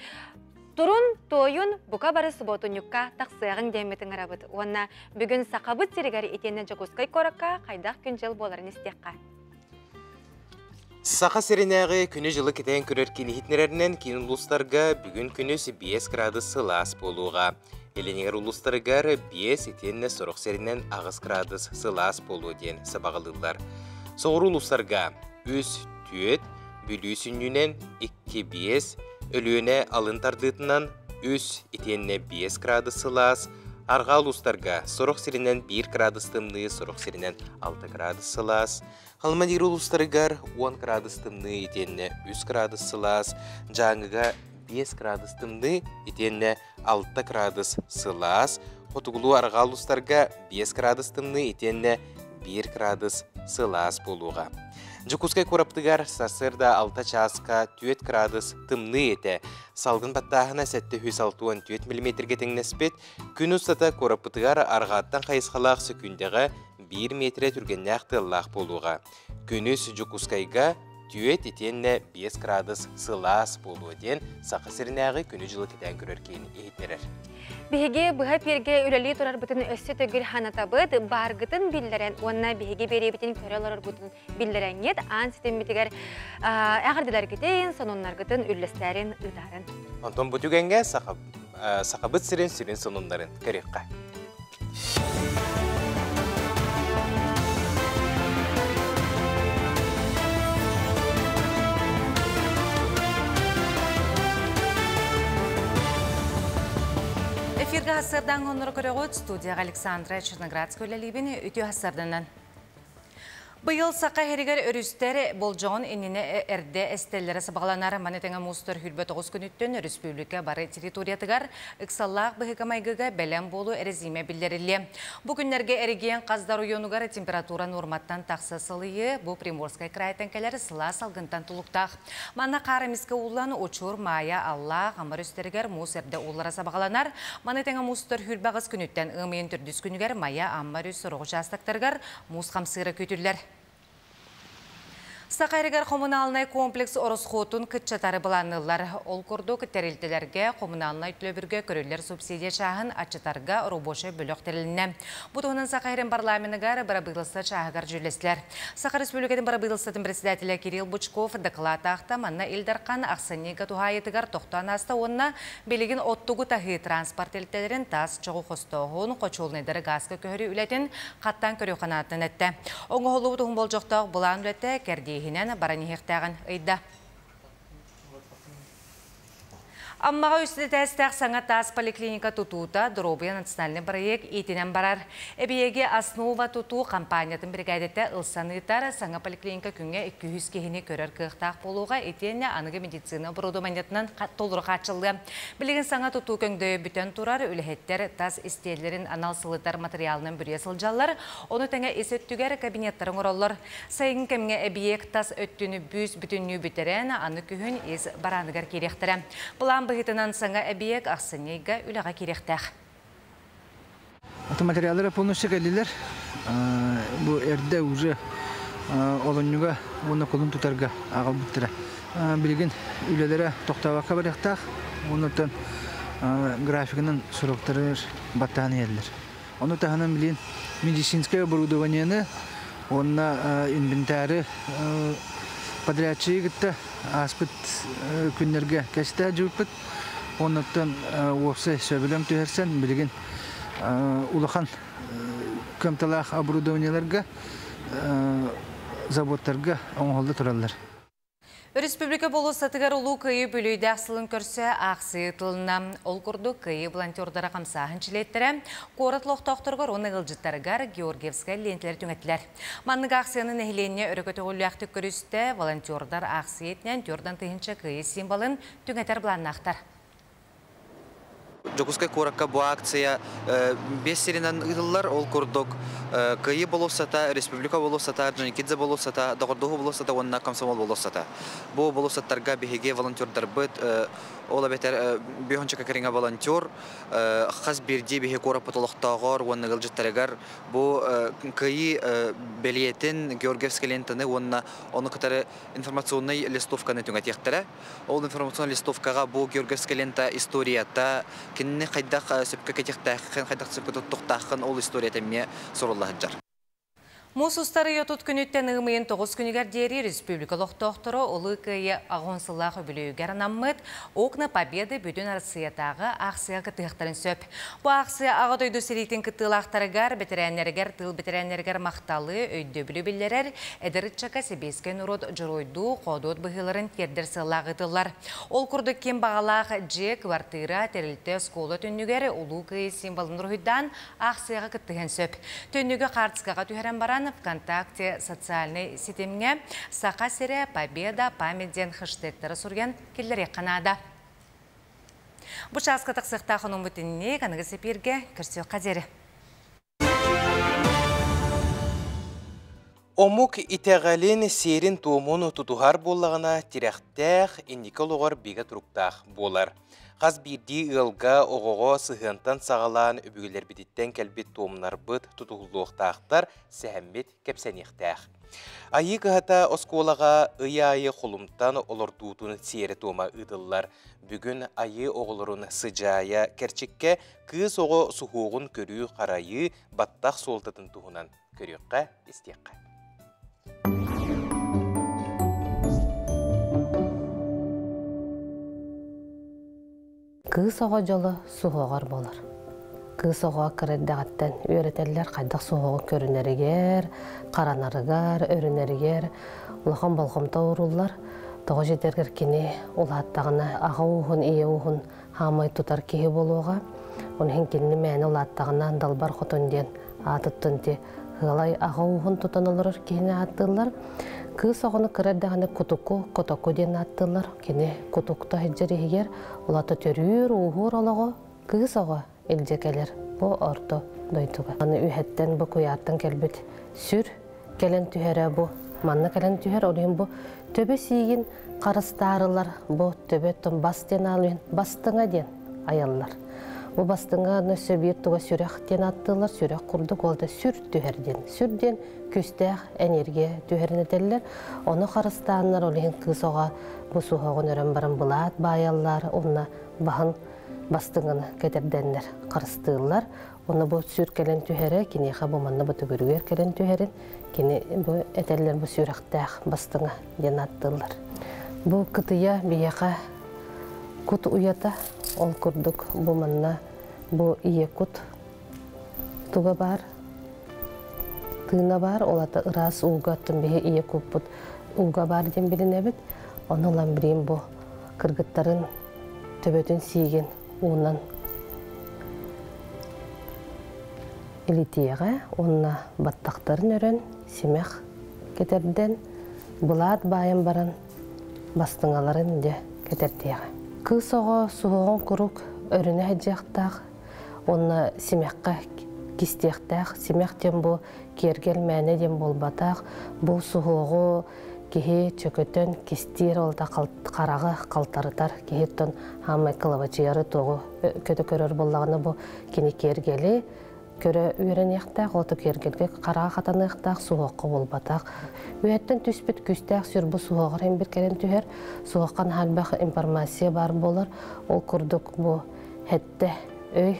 турун, туойун бука бары субуотунньукка тахсыаҕыҥ диэммит ыҥырабыт. Уонна бүгүн Сахабыт сиригэр итиэннэ Дьокуускай куоракка хайдах күн-дьыл буоларын истиэххэ. Саха сиринээҕи күнү-дьылы кэтээн көрөр киин иһитиннэрэринэн киин улуустарга бүгүн күнүс 5 градус сылаас буолуоҕа. Илиниҥэр улуустарыгар 5 итиэннэ сорох сиринэн 8 градус сылаас буолуо диэн сабаҕалыыллар. Соҕуруу улуустарга 3 4, Бүлүү сүнньүнэн 2 5, Өлүөнэ алын тардыытынан 3 итиэннэ 5 градус сылаас, арҕаа улуустарга сорох сиринэн 1 градус тымныы, сорох сиринэн 6 градус сылаас, Халыма-Диир улуустарыгар 10 градус тымныы итиэннэ 3 градус сылаас, Дьааҥыга 5 градус тымныы итиэннэ 6 градус сылаас, Хотугулуу-Арҕаа улуустарга 5 градус тымныы итиэннэ 1 градус сылаас буолуоҕа. Дьокуускай куораппытыгар сарсыарда 6 чааска 4 градус тымныы этэ. Салгын баттааһына 764 миллиметргэ тэҥнэспит. Күн устата куораппытыгар арҕааттан хайысхалаах сөкүүндэҕэ биир миэтэрэ түргэннээх тыаллаах буолуоҕа. Күнүс Дьокуускайга түөрт итиэннэ 5 градус сылаас буолуо диэн Саха сиринээҕи күнү-дьылы кэтээн көрөр киин иһитиннэрэр. Биһиги быһа эфиргэ үлэлии турарбытын өссө төгүл ханатабыт, бааргытын биллэрэн уонна биһиги биэриэбитин көрө олороргутун биллэрэҥҥит аан ситиммитигэр эҕэрдэлэргитин, сонуннаргытын үллэстээрин ыытаарын. Онтон бу түгэҥҥэ Сахабыт сирин сүрүн сонуннарын көрүөххэ. Эфиргэ хассардаан оннору көрөҕүт студияға Александра Черноградская үлэлиибин үтүө хассарданан. Быйыл Саха иһэригэр өрүстэр болдьоҕун иннинэ эрдэ эстэллэрэ сабаҕаланар. Маны тэҥэ муустар 29 күнүттэн өрөспүүбүлүкэ бары территориятыгар ыксаллаах быһыыга-майгыга бэлэм буолуу эрэзиимэ биллэриллиэ. Бу күннэргэ эрэгийиэн хас да оройуонугар температура нуорматтан тахса сылыйыы, бу Приморскай крайтан кэлэр сылаас салгынтан тулуктаах. Манна хаар эмискэ ууллан, Учур, Маайа, Аллаах, Амма өрүстэригэр муус эрдэ ууллара сабаҕаланар. Маны тэҥэ муустар 28 күнүттэн ыам ыйын төрдүс күнүгэр Майа, Амма өрүс сорох учаастактарыгар Муус хамсыыра күүтүллэр. Саха эригэр хомунаалынай комплекс оросхуотун кыччатары былаанныыллар. Ол курдук, тэрилтэлэргэ хомунаалынай төлөбүргэ көрүллэр субсидия чааһын аччатарга рабочай бөлөх тэрилиннэ. Бу туһунан Саха эрин парламеныгар бырабыыталыстыба чааһыгар дьүүллэстилэр. Саха Республикатын бырабыыталыстыбатын председателэ Кирилл Бучков дакылаат аахта, манна Ил Дархан ахсынньыга туһаайытыгар тохтоон ааста уонна Билигин оттугу таһыы транспорт тэрилтэлэрин таас чоҕу хостооһун, хочуолунайдары гааска көһөрүү үлэтин хаттаан көрүөххэ наадатын эттэ. Оҥоһуллубут уһун болдьохтоох былаан үлэтэ кэрдииһинэн баран иһиэхтээҕин ыйда. Аммаҕа үс этээстээх саҥа таас поликлиника тутуута Доруобуйа национальнай бырайыак иитинэн барар. Эбийиэги Основа тутуу хампаанньатын биригээдэтэ ылсан ыытар. Саҥа поликлиника күҥҥэ 200 киһини көрөр кыахтаах буолуоҕа итиэннэ аныгы медицина оборудованиетынан толору хааччыллыа. Билигин саҥа тутуу көҥдөйө бүтэн турар, үлэһиттэр тас истиэллэрин анал сылытар матырыйаалынан бүрүйэ сылдьаллар, ону тэҥэ ис өттүгэр кабинеттары оҥороллор. Сайыҥҥы кэмҥэ эбийиэк тас өттүн бүүс бүтүннүү бүтэрэн, аны күһүн ис барааныгар киириэхтэрэ. Былаан быһыытынан саҥа эбийиэк ахсынньы ыйга үлэҕэ киириэхтээх. Ата материаллара полностью кэллилэр. Бу эрдэ уже олонньуга уонна кулун тутарга аҕалбыттара. Билигин үлэлэрэ тохтообокко барыахтаах. Оннуттан графигынан сроктары баттаан иһэллэр. Ону таһынан билин медицинское оборудованиены уонна инвентары подрядчиги кытта ааспыт күннэргэ кэстээ дьылпыт. Оннуттан уопсай сөбүлэҥ түһэрсэн билигин улахан кыамталаах оборудованиеларга заводтарга оҥоһулла тураллар. Республика болуоссатыгар Улуу Кыайыы бүлүйдээх сылын көрсө аахсыйа ыытылынна. Ол курдук, Кыайыы волонтердара хамсааһын чилиэттэрэ куорат олохтоохторугар уонна ыалдьыттарыгар Георгиевскай лиэнтэлэр түҥэттилэр. Маннык аахсыйаны нэһилиэнньэ өрө көтөҕүллээхтик көрүстэ, волонтердар аахсыйа итинэн 4 тыһыынча Кыайыы символын түҥэтэр былааннаахтар. Дьокуускай куоракка бу акция биэс сиринэн ыытыллар. Ол курдук Кыайыы болуоссата, Республика болуоссата, Орджоникидзе болуоссата, Доҕордоһуу болуоссата уонна Комсомол болуоссата. Бу болуоссаттарга биһиги волонтердарбыт, ол эбэтэр биэс кэриҥэ волонтер, хас биирдии биһи куораппыт олохтооҕор уонна ыалдьыттарыгар бу Кыайыы бэлиэтин, Георгиевскай лентаны уонна ону кытары информационнай листовканы түҥэтиэхтэрэ. Ол информационный листовкаҕа бу Георгиевская лента историята, кинини хайдах сөпкө кэтиэхтээххин, хайдах сөпкө туттуохтааххын, ол историята эмиэ сурулла сылдьар. Муус устар ый 30 күнүттэн ыам ыйын 9 күнүгэр диэри республика олохтоохторо Улуу Кыайыы 80 сыллаах үбүлүөйүгэр анаммыт Окна Победы бүтүн Россиятааҕы аахсыйаҕа кыттыһыахтарын сөп. Бу аахсыйа Аҕа дойду сэриитин кыттыылаахтарыгар, бэтэрээннэригэр, тыыл бэтэрээннэригэр махталы, өйдөбүлү биллэрэр, эдэр ыччакка сэбиэскэй норуот дьоруойдуу, хоодуот быһыыларын тиэрдэр сыаллаах ыытыллар. Ол курдук ким баҕалаах дьиэ, квартира, тэрилтэ, оскуола түннүгэр Улуу Кыайыы символын уруһуйдаан аахсыйаҕа кыттыһыан сөп. Түннүгү хаартыскаҕа түһэрэн баран ВКонтакте социальнай ситимҥэ «Саха сирэ», «Победа», «Память» диэн хэштегтары суруйан киллэриэххэ наада. Бу чааска тахсыахтаах сонуммут итинник, аныгыс эпииргэ көрсүөххэ диэри. Омук итэҕэлин сиэрин-туомун тутуһар буоллаҕына, тирэхтээх, инники олоҕор бигэ туруктаах буолар. Хас биирдии ыалга оҕоҕо сыһыантан саҕалаан өбүгэлэрбититтэн кэлбит туомнарбыт тутуһуллуохтаахтар, сэһэммит кэпсэниэхтээх. Айыы кыһата оскуолаҕа ый аайы холумтан олордуутун сиэрэ-туома ыытыллар. Бүгүн айыы оҕолорун сыдьаайа кэрчиккэ кыыс оҕо суһуоҕун көрүү-харайыы баттах суолтатын туһунан көрүөххэ, истиэххэ. Кыыс оҕо дьоло суһуоҕар буолар. Кыыс оҕо кыра эрдэҕиттэн үөрэтэллэр хайдах суһуоҕун көрүнэригэр, харанарыгар, өрүнэригэр улахан болҕомто ууруллар. Тоҕо дьиэтэргэр кини улааттаҕына аҕа ууһун, ийэ ууһун хаамай тутар киһи буолуоҕа. Ол иһин кинини мээнэ улааттаҕына Далбар Хотун диэн аатыттан ти ыалай аҕа ууһун тутан олорор киһини ааттыыллар. Кыыс оҕону кыра эрдэҕинэ кутуку, котоку диэн ааттыыллар. Кини кутукта сылдьар иһигэр улата төрүүр, ууһуур олоҕу кыыс оҕо илдьэ кэлэр бу орто дойдуга. Аны үһэттэн бу куйаартан кэлбит сүр кэлэн түһэрэ бу манна кэлэн түһэр, ол иһин бу төбө сиигин харыстаарылар, бу төбө бас диэн аалыйын бастыҥа диэн айаллар. Бу бастыҥа өссө биир туга сүрэх диэн аттыылар, сүрэх курдук ол да сүр түһэр диэн. Сүр диэн күүстээх энергия түһэрин этэллэр. Ону харыстааннар ол иһин кыыс оҕо бу суһоҕун өрөн баран былаат баайаллар, онно баһын бастыҥын кэтэрдэннэр харыстыыллар. Онно бу сүр кэлэн түһэрэ, киниэхэ бу манна бу төгүрүгэр кэлэн түһэрин, кини бу этэллэр бу сүрэхтээх бастыҥа диэн аттыыллар. Бу кытыйа биһиэхэ кут уйата, ол курдук бу манна бу ийэ кут туга бар, тыына бар, ол ата ыраас ууга оттон биһи ийэ куппут ууга бар диэн билинэбит. Ону ылан билигин бу кыргыттарын төбөтүн сиигин уунан илитиэҕэ уонна баттахтарын өрөн симэх кэтэрдэн былаат баайан баран бастыҥаларын дьэ кэтэрдиэҕэ. Кыыс оҕо суһуоҕун куруук өрүнэ сылдьыахтаах уонна симэххэ кистиэхтээх. Симэх диэн бу киэргэл мээнэ диэн буолбатах. Бу суһуоҕу киһи чөкөтөн кистиир ол да хараҕы халтарытар. Киһиттэн хаамай кылабачыйары туоҕу көтө көрөр буоллаҕына бу кини киэргэли Көрө үөрэниэхтээх, ол киэргэлгэ хараҕа хатаныахтаах, суһуохха буолбатах. Үөһэттэн түспүт күүстээх сүр бу суһуоҕар иһин бир кэлэн түһэр, суһуохха наһаа элбэх информация баар буолар. Ол курдук бу хэттэ өй,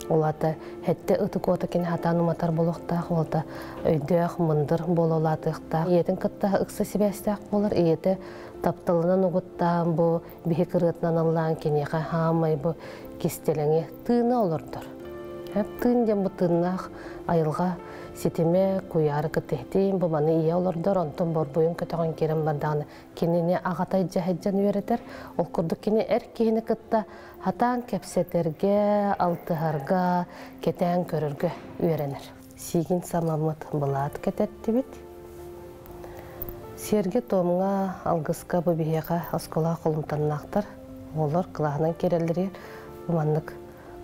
ол аата хэттэ ытык уота кини хатаан уматар буолуохтаах, ол аата өйдөөх, мындыр буола улаатыахтаах. Ийэтин кытта ыкса сибээстээх буолар, ийэтэ тапталынан угуттаан бу биһи кырыатынан ыллаан киниэхэ хаамай бу кистэлэҥи тыына олордор. Тыын диэн бу тыыннаах айылҕа ситимэ куйаары кытыһтиин бу маны ийэ олордор, онтон борбуйун көтөҕөн киирэн бардаҕына кинини аҕата дьаһайдьан үөрэтэр. Ол курдук кини эр киһини кытта хатаан кэпсэтэргэ, алтыһарга, кэтээн көрөргө үөрэнэр. Сиигин самаммыт былаат кэтэттибит. Сиэргэ-туомҥа, алгыска бу биһиэхэ оскуола холумтаннаахтар, оҕолор кылааһынан киирэллэригэр бу маннык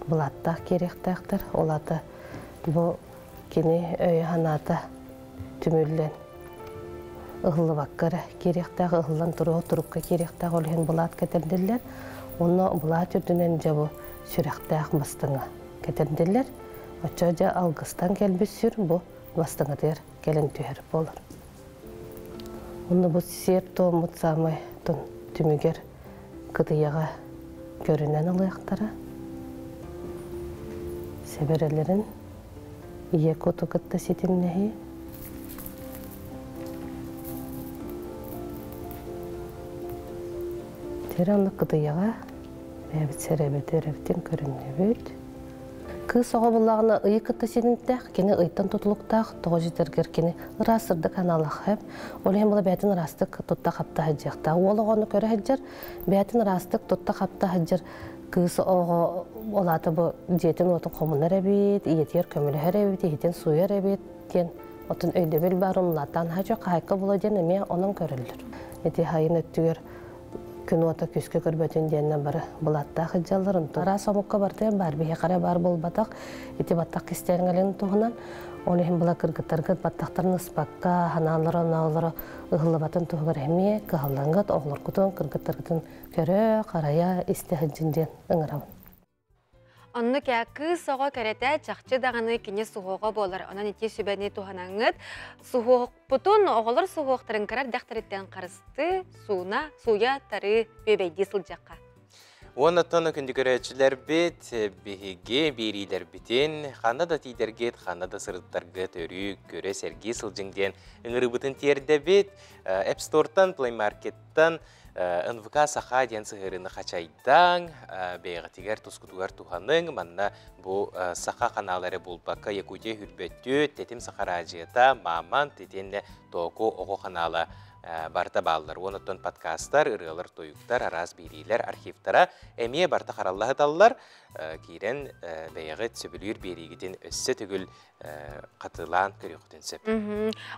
былааттаах киириэхтээхтэр. Ол аата бу кини өйө-санаата түмүллэн ыһыллыбакка эрэ киириэхтээх, ыһыллан туруо турукка киириэхтээх, ол иһин былаат кэтэрдиллэр. Онно былаат үрдүнэн дьэ бу сүрэхтээх бастыҥа кэтэрдиллэр. Оччо дьэ алгыстан кэлбит сүр бу бастыҥатыгар кэлэн түһэр буолар. Онно бу сиэр-туоммут саамай түмүгэр кытыйаҕа көрүнэн ылыахтара. Сэбэрэлэрин ийэ куту кытта ситимнэһии. Тэр онно кытыйаҕа бэйэбит сэрэбит көрүннүбүт. Кыыс оҕо буллаҕына ыйы кытта ситимтээх, кини ыйтан тутулуктаах, тоҕо дьитэргэр кини ыраас сырдык аналах хэп. Ол иһин була бэйэтин ыраастык тутта хапта сылдьыахтаах. Уол оҕону көрө сылдьар, бэйэтин ыраастык тутта хапта сылдьар кыыс оҕо ол аата бу дьиэтин уотун хомунар эбит, ийэтигэр көмөлөһөр эбит, иһитин сууйар эбит диэн отун өйдөбүл баар умлааттаан хачо хаһайка була диэн эмиэ онон көрөллөр. Ити хайын өттүгэр күн уота күүскэ көрбөтүн диэннэ бары былааттаах ыдьаллар. Онтон араас омукка бартыан баар, биһиэхэ баар буолбатах. Ити баттах кистээҥҥэлин туһунан ол иһин була кыргыттаргыт баттахтарын ыспакка, ханааллара оноолоро ыһыллыбатын туһугар эмиэ кыһаллаҥҥыт оҕолоргутун, кыргыттаргытын көрө, харайа, истэ сылдьын диэн ыҥырабын. Оннук ээ, кыыс оҕо кэрэтэ чахчы даҕаны кини суһуоҕа буолар. Онон ити сүбэни туһанаҥҥыт суһуохпутун оҕолор суһуохтарын кыра эрдэхтэриттэн харыстыы, сууна, сууйа, тарыы, бүөбэйдии сылдьахха. Уоннаттан күндү көрөөччүлэрбит, биһиги биэриилэрбитин ханна да тиийдэргит, ханна да сырыттаргыт өрүү көрө сэргии сылдьыҥ диэн ыҥырыыбытын тиэрдэбит. App Store-тан, Play Market-тан НВК Саха диэн сыһыарыыны хачайдаҥ, бэйэҕитигэр тускутугар туһаныҥ. Манна бу саха канала эрэ буолбакка, Якутия Хүрбөттү, Тэтим Саха радиота, Мамонт, итиэннэ Тооку оҕо канала барыта бааллар. Уонуттан подкастар, ырыалар, тойуктар, араас биэриилэр, архивтара эмиэ барыта харалла сыталлар. Киирэн бэйэҕит сөбүлүүр биэриигитин өссө төгүл хатылаан көрүөххүтүн сөп.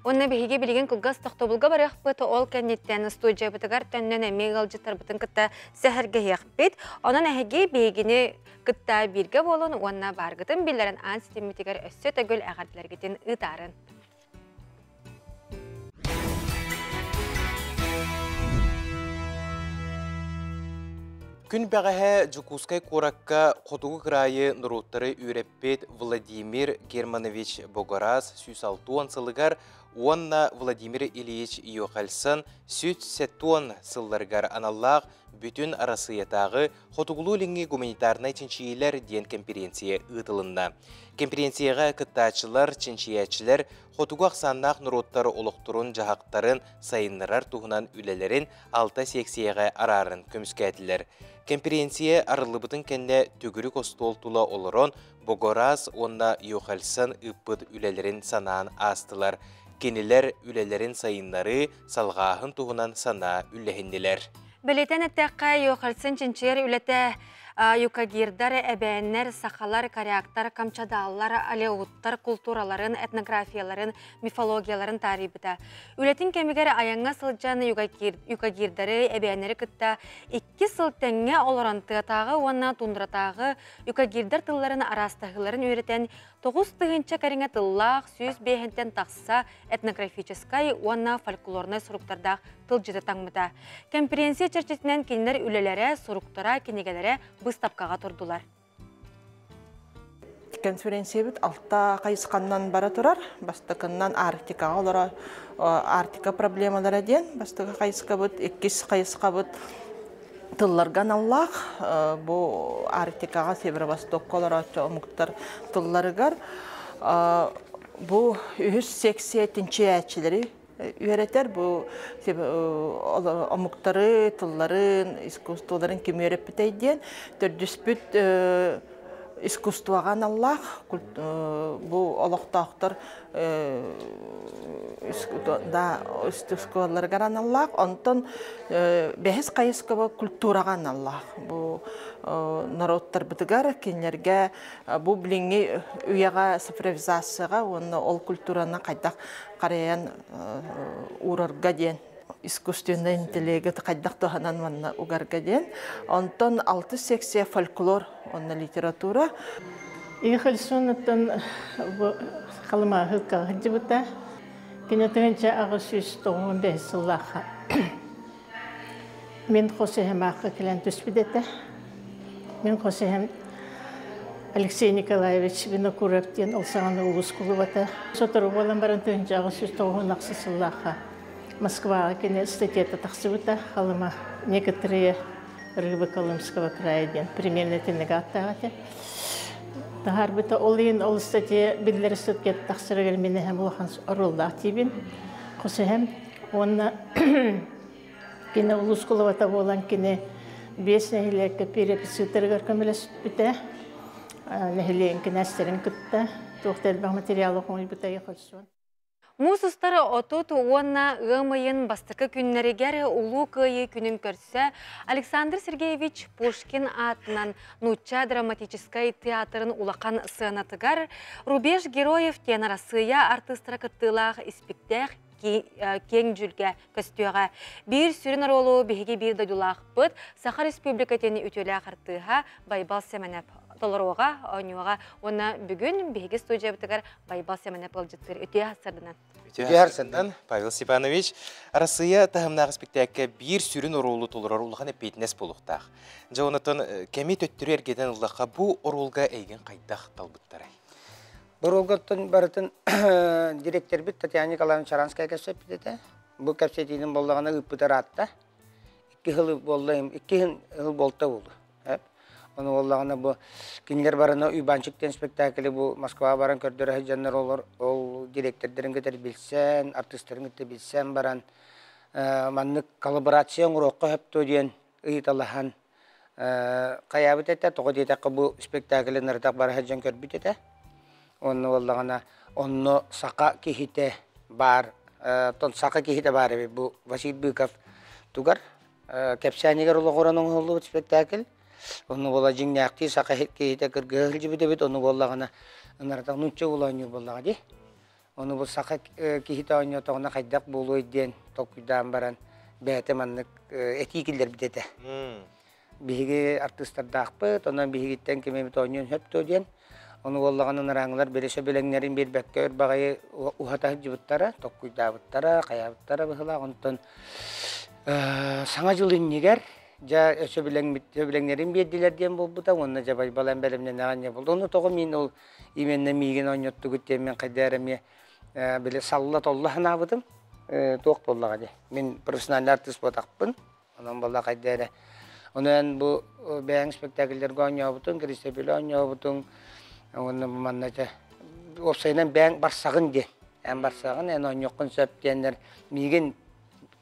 Уонна биһиги билигин кылгас тохтобулга барыахпыт, ол кэнниттэн студиябытыгар төннөн эмиэ ыалдьыттарбытын кытта сэһэргэһиэхпит. Онон эһиги биһигини кытта бииргэ буолун уонна бааргытын биллэрэн аан ситиммитигэр өссө төгүл эҕэрдэлэргитин ыытаарын. Күн бэҕэһээ Дьокуускай куоракка хотугу кыраайы норуоттары үөрэппит Владимир Германович Богораз 160 сылыгар уонна Владимир Ильич Йохальсон 170 сылларыгар аналлаах Бүтүн Арассыыйатааҕы Хотугулуу-Илиҥҥи гуманитарнай чинчийиилэр диэн кэмпириэнсийэ ыытылынна. Кэмпириэнсийэҕэ кыттааччылар, чинчийээччилэр хотугу ахсааннаах норуоттар олохторун-дьаһахтарын сайыннарар туһунан үлэлэрин алта сиэксийэҕэ арааран көмүскээтилэр. Кэмпириэнсийэ арыллыбытын кэннэ төгүрүк остуол тула олорон Богораз уонна Йохальсон ыыппыт үлэлэрин санаан аастылар. Кинилэр үлэлэрин сайыннарыы, салҕааһын туһунан санаа үллэһиннилэр. Бэлиэтээн эттэххэ, Йохальсон чинчийэр үлэтэ юкагирдар, эбээннэр, сахалар, коряктар, камчадааллар, алеуттар култуураларын, этнографияларын, мифологияларын таарыйбыта. Үлэтин кэмигэр айаҥҥа сылдьан юкагирдары, эбээннэри кытта икки сыл тэҥҥэ олорон тыатааҕы уонна тундратааҕы юкагирдар тылларын араастаһыыларын үөрэтэн 9000 кэриҥэ тыллаах, 105-тэн тахса этнографическай уонна фольклорнай суруктардаах тылдьыты таҥмыта. Кэмпириэнсийэ чэрчитинэн кинилэр үлэлэрэ, суруктара, кинигэлэрэ быыстапкаҕа турдулар. Конференциябыт алта хайысханнан бара турар. Бастакыннан Арктикаҕа олоро Арктика проблемалара диэн бастакы хайысхабыт, иккис хайысхабыт тылларга аналлаах. Бу Арктикаҕа, Северо-Востокка олорооччу омуктар тылларыгар. Бу үһүс секция тинчийээччилэри үөрэтэр. Бу омуктары, тылларын, искусстволарын ким үөрэппитэй диэн. Төрдүспүт искусствоҕа аналлаах, бу олохтоохтор да искусстволарыгар аналлаах. Онтон бэһис хайыскаба культураҕа аналлаах. Бу народтарбытыгар, кинилэргэ бу билиҥҥи үйэҕэ цифровизацияҕа уонна ол культураны хайдах харайан уурарга диэн, искусственный интеллеги хайдах туһанан манна угарга диэн. Онтон алтыс секция фольклор уонна литература. Ихальсонаттан халымааһы каһыдьыбыта. Кини тыһынча 895 сыллаахха мин хосеһемаахха кэлэн түспүт этэ. Мин хосеһем Алексей Николаевич Винокуров диэн ол саҕана улуус кулубата. Сотору буолан баран 1898 сыллаахха Москваҕа кини статьята тахсыбыта Халыма некоторые рыбы Колымского края диэн примерно итинник ааттаах этэ. Таһаарбыта ол иһин ол статья биллэр статья тахсарыгар мин эһэм улахан оруоллаах диибин. Хос эһэм уонна кини улуус кулубата буолан кини биэс нэһилиэккэ переписыытарыгар көмөлөспүтэ. Нэһилиэгин кинээстэрин кытта туох да элбэх материалы хомуйбута Ехольсон. Муус устар 30 уонна ыам ыйын бастакы күннэригэр Улуу Кыайыы күнүн көрсө Александр Сергеевич Пушкин аатынан Нуучча драматическай театрын улахан сыанатыгар «Рубеж героев» диэн Арассыыйа артыыстара кыттыылаах испиктээх киэҥ дьүүлгэ көстүөҕэ. Биир сүрүн оруолу биһиги биир дойдулаахпыт Саха Республикатын үтүөлээх артыыһа Байбал Сэмэнэп толоруоҕа, оонньуоҕа уонна бүгүн биһиги студиябытыгар Байбал Сэмэнэп ыалдьыттыыр. Үтүө сарданан. Үтүө сарданан, Павел Степанович. Арассыыйа таһымнаах испиктээккэ биир сүрүн оруолу толорор улахан эппиэтинэс буолуохтаах. Дьэ, онотон кэми төттөрү эргитэн ыллахха, бу оруолга эйигин хайдах талбыттарай? Бу оруолгаттан барытын директорбит Татьяна Николаевна Чаранская кэпсэппит этэ. Бу кэпсэтиинин боллаҕына ыыппыта ыраатта. Икки сыл буолла, икки сыл буолта буолу. Ону буоллаҕына бу кинилэр барана Уйбаанчык диэн спектаклы бу Москваҕа баран көрдөрө сылдьаннар олор ол директордарын кытары билсэн, артыыстарын кытта билсэн баран маннык коллаборация оҥоруохха сөп дуо диэн ыйыталаһан хайаабыт этэ. Тоҕо диэтэххэ бу спектаклы нарытах бара сылдьан көрбүт этэ. Онно буоллаҕына онно саха киһитэ баар, саха киһитэ баар эбит бу Василий Быков тугар кэпсээнигэр олоҕуран оҥоһуллубут спектакль. Ону буола дьиҥнээхтии саха киһитэ кыргыһа сылдьыбыт эбит, ону буоллаҕына ынаратах нуучча уола оонньуур буоллаҕа дии. Ону бу саха киһитэ оонньоотоҕуна хайдах буолуой диэн толкуйдаан баран бэйэтэ маннык этии киллэрбит этэ. Биһиги артыыстардаахпыт, онон биһигиттэн ким эмит оонньуон сөп дуо диэн. Ону буоллаҕына ынарааҥылар били сөбүлэҥнэрин биэрбэккэ өр баҕайы уһата сылдьыбыттара, толкуйдаабыттара, хайаабыттара быһыылаах. Онтон Саҥа дьыл иннигэр дьэ сөбүлэҥнэрин биэрдилэр диэн буолбута уонна дьэ Байбалан бэлэмнэнэҕин дьэ буолла. Ону тоҕо мин ол именно миигин оонньоттугут диэн мин хайда эрэ эмиэ били салла-толло санаабытым. Туох буоллаҕа дии. Мин профессиональный артыыс буотахпын. Онон буолла хайда эрэ. Онон бу бэйэҥ спектакльлэргэ оонньообутуҥ, Кристобель оонньообутуҥ уонна манна дьэ уопсайынан бэйэҥ барсаҕын диэн. Эн барсаҕын, эн оонньуоххун сөп диэннэр миигин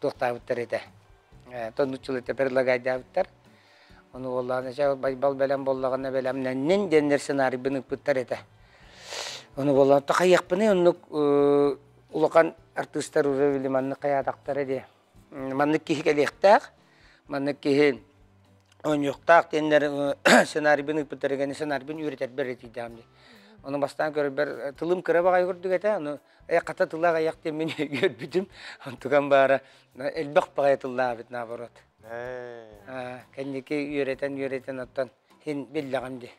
туохтаабыттар этэ. Тоннуччул этэ предлагайдаабыттар. Ону буоллаҕына чэ Байбал бэлэм буоллаҕына бэлэмнэннин диэннэр сценарийбын ыыппыттар этэ. Ону буоллаҕына хайыахпыный оннук улахан артыыстар уже били маннык хайаатахтара диye. Маннык киһи кэлиэхтээх, маннык киһи оонньуохтаах диэннэр сценарийбын ыыппыттар сценарийбын үөрэтэрбэр этийдэҕим дии. Ону бастаан көрөрбөр тылым кыра баҕайы курдук этэ, ону хата тыла аҕыйах диэн мин үөрбүтүм. Онтукам баара элбэх баҕайы тыллаабыт наоборот. Кэнники үөрэтэн-үөрэтэн оттон хин биллэҕим дии.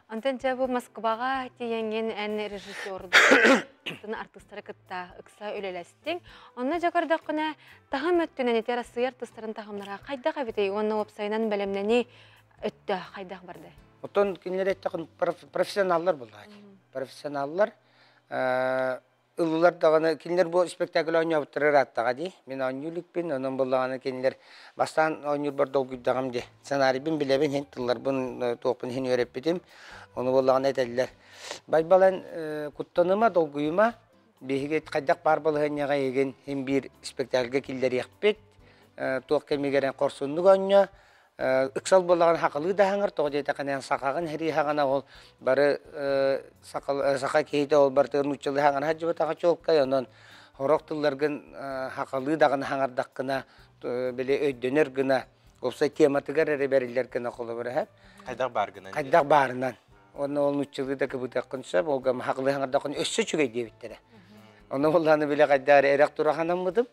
Онтон дьэ бу Москваҕа тиийэҥҥин эн режиссердун артыыстары кытта ыкса үлэлэстиҥ. Онно дьэ көрдөххүнэ таһым өттүнэн ити Арассыыйа артыыстарын таһымнара хайдах эбитий уонна уопсайынан бэлэмнэнии өттө хайдах барды? Оттон кинилэр эттэхин профессионаллар буоллаҕа. Профессионаллар ыллылар даҕаны кинилэр бу спектакль оонньообуттара ырааттаҕа дии. Мин оонньуу иликпин, онон буоллаҕына кинилэр бастаан оонньуурбар долгуйдаҕым дии. Сценарийбын билэбин, иһин тылларбын туохпун иһин үөрэппитим. Ону буоллаҕына этэллэр. Байбалан куттаныма, долгуйума, биһиги хайдах баар балаһыанньаҕа эйигин иһин биир спектакльга киллэриэхпит, туох кэмигэр хорсуннук оонньоо, ыксал буоллаҕына хахалыы да хаҥар, тоҕо диэтэххинэ сахаҕын һэрииһаҕына ол бары саха киһитэ ол барытыгар нууччалыы хаҥара сылдьыбатаҕа чуолкай, онон сорох тылларгын хахалыы даҕаны хаҥардаххына били өйдөнөр гына, уопсай тематыгар эрэ бэриллэр гына холобура эһэ. Хайдах баар гынан. Хайдах баарынан. Уонна ол нууччалыы да кыбытыаххын сөп, ол хахалыы хаҥардаххын өссө үчүгэй диэбиттэрэ. Онно буоллаҕына били хайдах эрэ эрэх тура ханаммытым.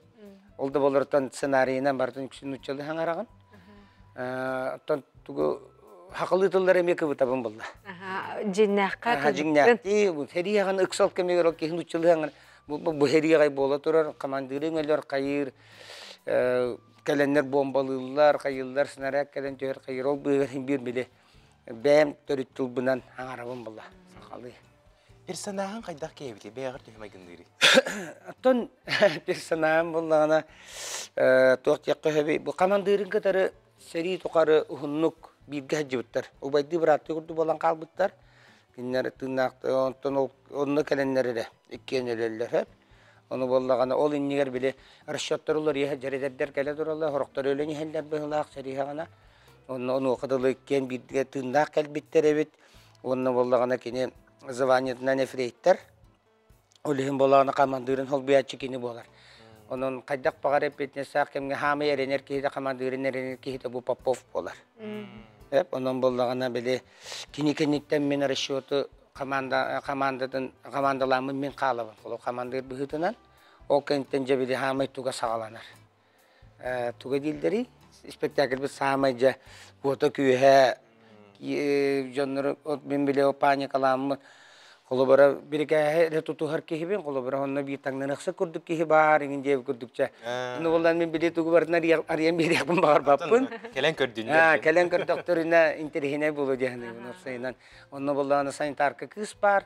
Ол да болортон сценарийынан барытын үксүн нууччалыы хаҥараҕын. Оттон тугу хахалыы тыллары эмиэ кыбытабын булла. Дьиҥнээххэ Дьиҥнээхтии бу сэриэҕин ыксал кэмигэр ол киһи нууччалыы бу сэриэҕэй буола турар, командирыҥ өлөр, хайыыр, кэлэннэр бомбалыыллар, хайыыллар, снаряд кэлэн түһэр, хайыыр, ол быыһыгар иһин биир били бэйэм төрүт тылбынан аҥарабын булла сахалыы. Персонаһын хайдах киһибитий? Бэйэҕэр төһө майгынныырый? Оттон персонаһым буллаҕына туох диэххэ сөбүй? Бу хамандыырын кытары сэрии тухары уһуннук бииргэ сылдьыбыттар. Убайдыы бырааттыы курдук буолан хаалбыттар. Кинилэр тыыннаах онтон ол онно кэлэннэр эрэ иккиэн өлөллөр сөп. Ону буоллаҕына ол иннигэр били расчеттар уларыйа дьэрэдэрдэр кэлэ тураллар, сорохтор өлөн иһэллэр быһыылаах сэрииһэҕинэ. Онно онуоха дылы иккиэн бииргэ тыыннаах кэлбиттэр эбит. Уонна буоллаҕына кини званиетынан эфрейтор. Ол иһин буоллаҕына хамандыырын холбуйааччы кини буолар. Онон хайдах баҕар эппиэтинэстээх кэмҥэ хаамай эрэнэр киһитэ хамандыырын эрэнэр киһитэ бу Попов буолар. Эп онон буоллаҕына били кини кэнниттэн мин расчету команда командатын командалааммын мин хаалабын. Холо хамандыыр быһыытынан ол кэнниттэн дьэ били хаамай туга саҕаланар. Туга дииллэрий? Спектакльбыт саамай дьэ уота күүһэ дьоннору мин били паникалааммын холобура бирикээһи эрэ тутуһар киһибин холобура онно биир таҥнарыахса курдук киһи баар иҥин диэбит курдук чэ ну буолан мин били тугу барытын арыйан биэриэхпин баҕарбаппын кэлэн көрдүннэр кэлэн көрдөхтөрүнэ интэриэһинэй буолуо диэн уопсайынан онно буоллаҕына санитарка кыыс баар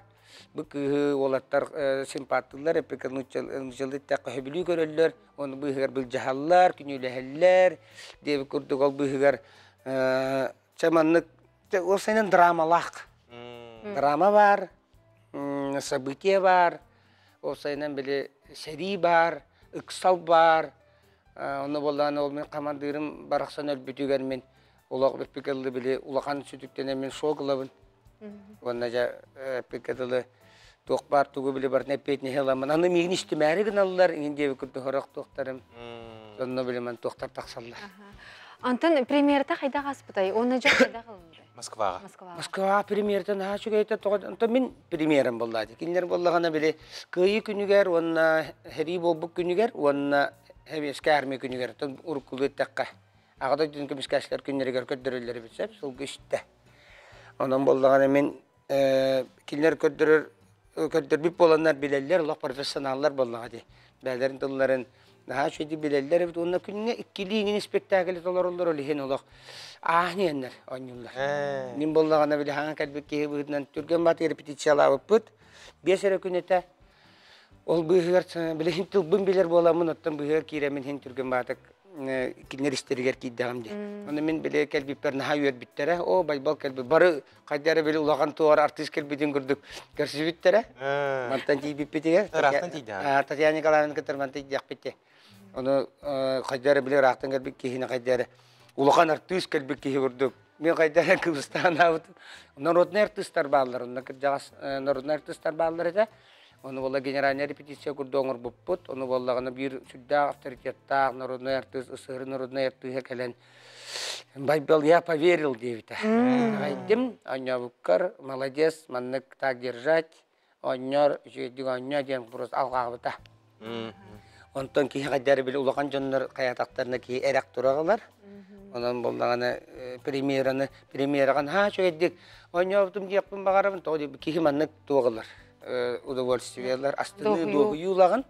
Бу кыыһы уолаттар симпаттыыллар, эппикэ нууччалыы эттэххэ сөбүлүү көрөллөр, ону быыһыгар былдьаһаллар, күнүүлэһэллэр диэбит курдук ол быыһыгар чэ маннык уопсайынан драмалаах. Драма баар, событие баар, уопсайынан били сэрии баар, ыксал баар. Онно буоллаҕына ол мин хамандыырым барахсан өлбүтүгэр мин олох бүппүкэ дылы били улахан сүтүктэнэн мин шок ылабын. Уонна дьэ эппиккэ дылы туох баар тугу били барытын эппиэтинэһи ыламмын. Аны миигин истимээри гыналлар, иҥин диэбит курдук сорох туохтарым. Онно били ман туохтар тахсаллар. Антон премьерата хайдах ааспытай? Уонна дьон хайдах ылынды? Москваҕа. Москваҕа. Москваҕа премьерата наһаа үчүгэй этэ. Тоҕо онтон мин премьерам буолла дии. Кинилэр буоллаҕына били Кыайыы күнүгэр уонна сэрии буолбут күнүгэр уонна Сэбиэскэй армия күнүгэр уруккулуу эттэххэ Аҕа дойдуну көмүскээччилэр күннэригэр көрдөрөллөр эбит сөп, сылгы үстэ. Онон буоллаҕына мин кинилэр көрдөрөр көрдөрбүт буоланнар билэллэр, олох профессионаллар буоллаҕа дии. Бэйэлэрин тылларын наһаа үчүгэйдик билэллэр эбит уонна күҥҥэ иккилии иҥин испэктээкили толороллор, ол иһин олох ааһын иһэннэр оонньууллар. Мин буоллаҕына били хаҥа кэлбит киһи быһыытынан түргэн баатыгар репетициялаабыппыт. 5 эрэ күн этэ. Ол быыһыгар билигин тылбын билэр буоламмын, оттон быыһыгар киирэммин иһин түргэн баатык кинилэр истэригэр киирдэҕим дии. Онно мин били кэлбиппэр наһаа үөрбүттэрэ. Оо, Байбал кэлбит. Бары хайда эрэ били улахан туора артыыс кэлбитин курдук көрсүбүттэрэ. Мантан тиийбиппитигэр. Ыраахтан тиийдэҕин. Татьяна Николаевна кытары мантан тиийдэхпит дии. Ону хайда эрэ били ыраахтан кэлбит киһини хайда эрэ улахан артыыс кэлбит киһи курдук мен хайда эрэ кыбыстаан Народнай артыыстар бааллар, онно кырдьаҕас народнай артыыстар бааллар этэ. Ону буолла генеральная репетиция курдук оҥорбуппут. Ону буоллаҕына биир сүрдээх авторитеттаах народнай артыыс, СССР народнай артыыһа кэлэн Байбал, я поверил диэбитэ. Итэҕэйдим, оонньообуккар молодец, маннык так держать, оонньоор, үчүгэйдик оонньоо диэн просто алҕаабыта. Онтон киһи хайдары били улахан дьоннор хайаатахтарына киһи эрэх тураҕылар. Онон буоллаҕына премьераны премьераҕа наһаа үчүгэйдик оонньообутум диэхпин баҕарабын. Тоҕо диэбит киһи маннык туох ылар удовольствиелар астыныы дуоһуйуулаҕын.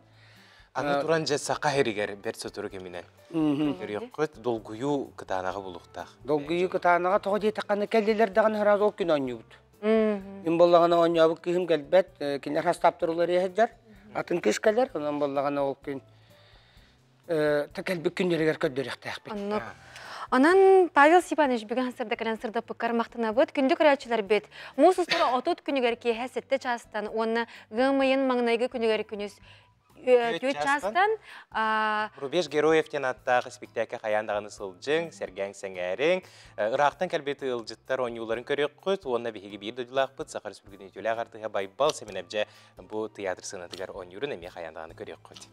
Аны туран дьэ саха сиригэр бэрт сотору кэминэн көрүөххүт долгуйуу кытаанаҕа булуохтаах. Долгуйуу кытаанаҕа тоҕо диэтэххинэ кэллилэр даҕаны сразу ол күн оонньуубут. Мин буоллаҕына оонньообут кыыһым кэлбэт, кинилэр хастаптар уларыйа сылдьар. Атын кыыс кэлэр, онон буоллаҕына ол күн та кэлбит күннэригэр көрдөрүөхтээхпит. Оннук. Онон Павел Степанович бүгүн сырда кэлэн сырдаппыккар махтанабыт. Күндү көрөөччүлэрбит, муус устар 30 күнүгэр киэһэ 7 чаастан уонна ыам ыйын маҥнайгы күнүгэр күнүс 4 чаастан Рубеж героев диэн ааттаах испиктээккэ хайаан даҕаны сылдьыҥ, сэргээҥ сэҥээриҥ. Ыраахтан кэлбит ыалдьыттар оонньууларын көрүөххүт уонна биһиги биир дойдулаахпыт Саха Республикатын үтүөлээх артыыһа Байбал Сэмэнэбдьэ бу тыйаатыр сыанатыгар оонньуурун эмиэ хайаан даҕаны көрүөххүт.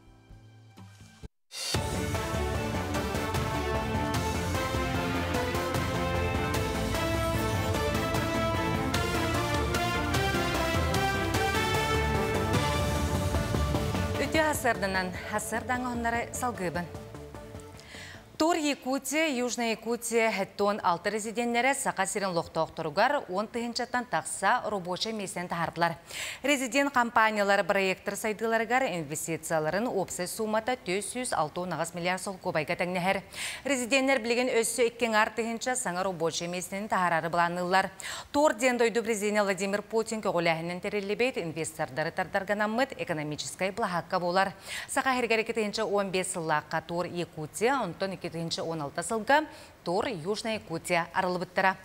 Үтүө хасырданан, хасырдаҥа оннары салгыыбын. Тур Якутия, Южная Якутия хэттон алты резиденнэрэ Саха сирин лохтоохторугар 10 тыһыынчаттан тахса рабочай миэстэни таһардылар. Резидент компаниялар проекттар сайдыыларыгар инвестицияларын уопсай суумата 468 миллиард солкуобайга тэҥнэһэр. Резиденнэр билигин өссө икки аҥаар тыһыынча саҥа рабочай миэстэни таһаарары былаанныыллар. Тур диэн дойду президенэ Владимир Путин көҕүлээһинин тэриллибит инвестордары тардарганаммыт экономическай былаһаакка буолар. Саха сиригэр 2015 сыллаахха Тур Якутия, онтон 2016 сылга Тур Южная Якутия арыллыбыттара.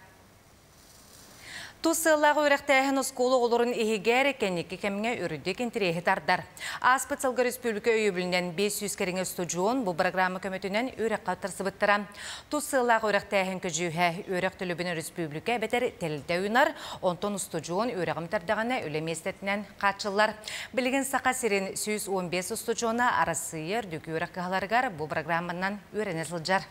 Тус сыаллаах үөрэхтээһин оскуола оҕолорун иһигэр кэнники кэмҥэ үрдүк интэриэһи тардар. Ааспыт сылга республика өйөбүлүнэн 500 кэриҥэ устудьуон бу программа көмөтүнэн үөрэххэ тахсыбыттара. Тус сыаллаах үөрэхтээһин көдьүүһэ үөрэх төлөбүн республика эбэтэр тэрилтэ уйунар, онтон устудьуон үөрэҕин бүтэрдэҕинэ үлэ миэстэтинэн хааччыллар. Билигин Саха сирин 115 устудьуона Арассыыйа үрдүк үөрэх кыһаларыгар бу программанан үөрэнэ сылдьар.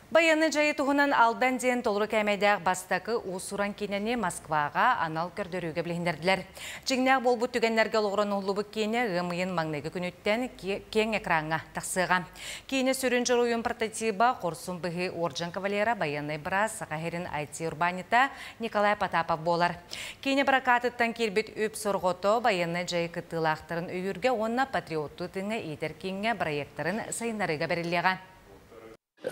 Байыаннай дьайыы туһунан Алдан диэн толору кээмэйдээх бастакы уус-уран киинэни Москваҕа анал көрдөрүүгэ билиһиннэрдилэр. Дьиҥнээх буолбут түгэннэргэ олоҕуран уһуллубут киинэ ыам ыйын маҥнайгы күнүттэн киэҥ экраҥҥа тахсыаҕа. Киинэ сүрүн дьоруойун прототиба хорсун быһыы уордьан кавалера байыаннай быраас Саха сирин IT-урбаанньыта Николай Потапов буолар. Киинэ прокатыттан киирбит үп сорҕото байыаннай дьайыы кыттыылаахтарын өйүүргэ уонна патриоттуу тыыҥҥа иитэр кииҥҥэ бырайыактарын сайыннарыыга бэриллиэҕэ.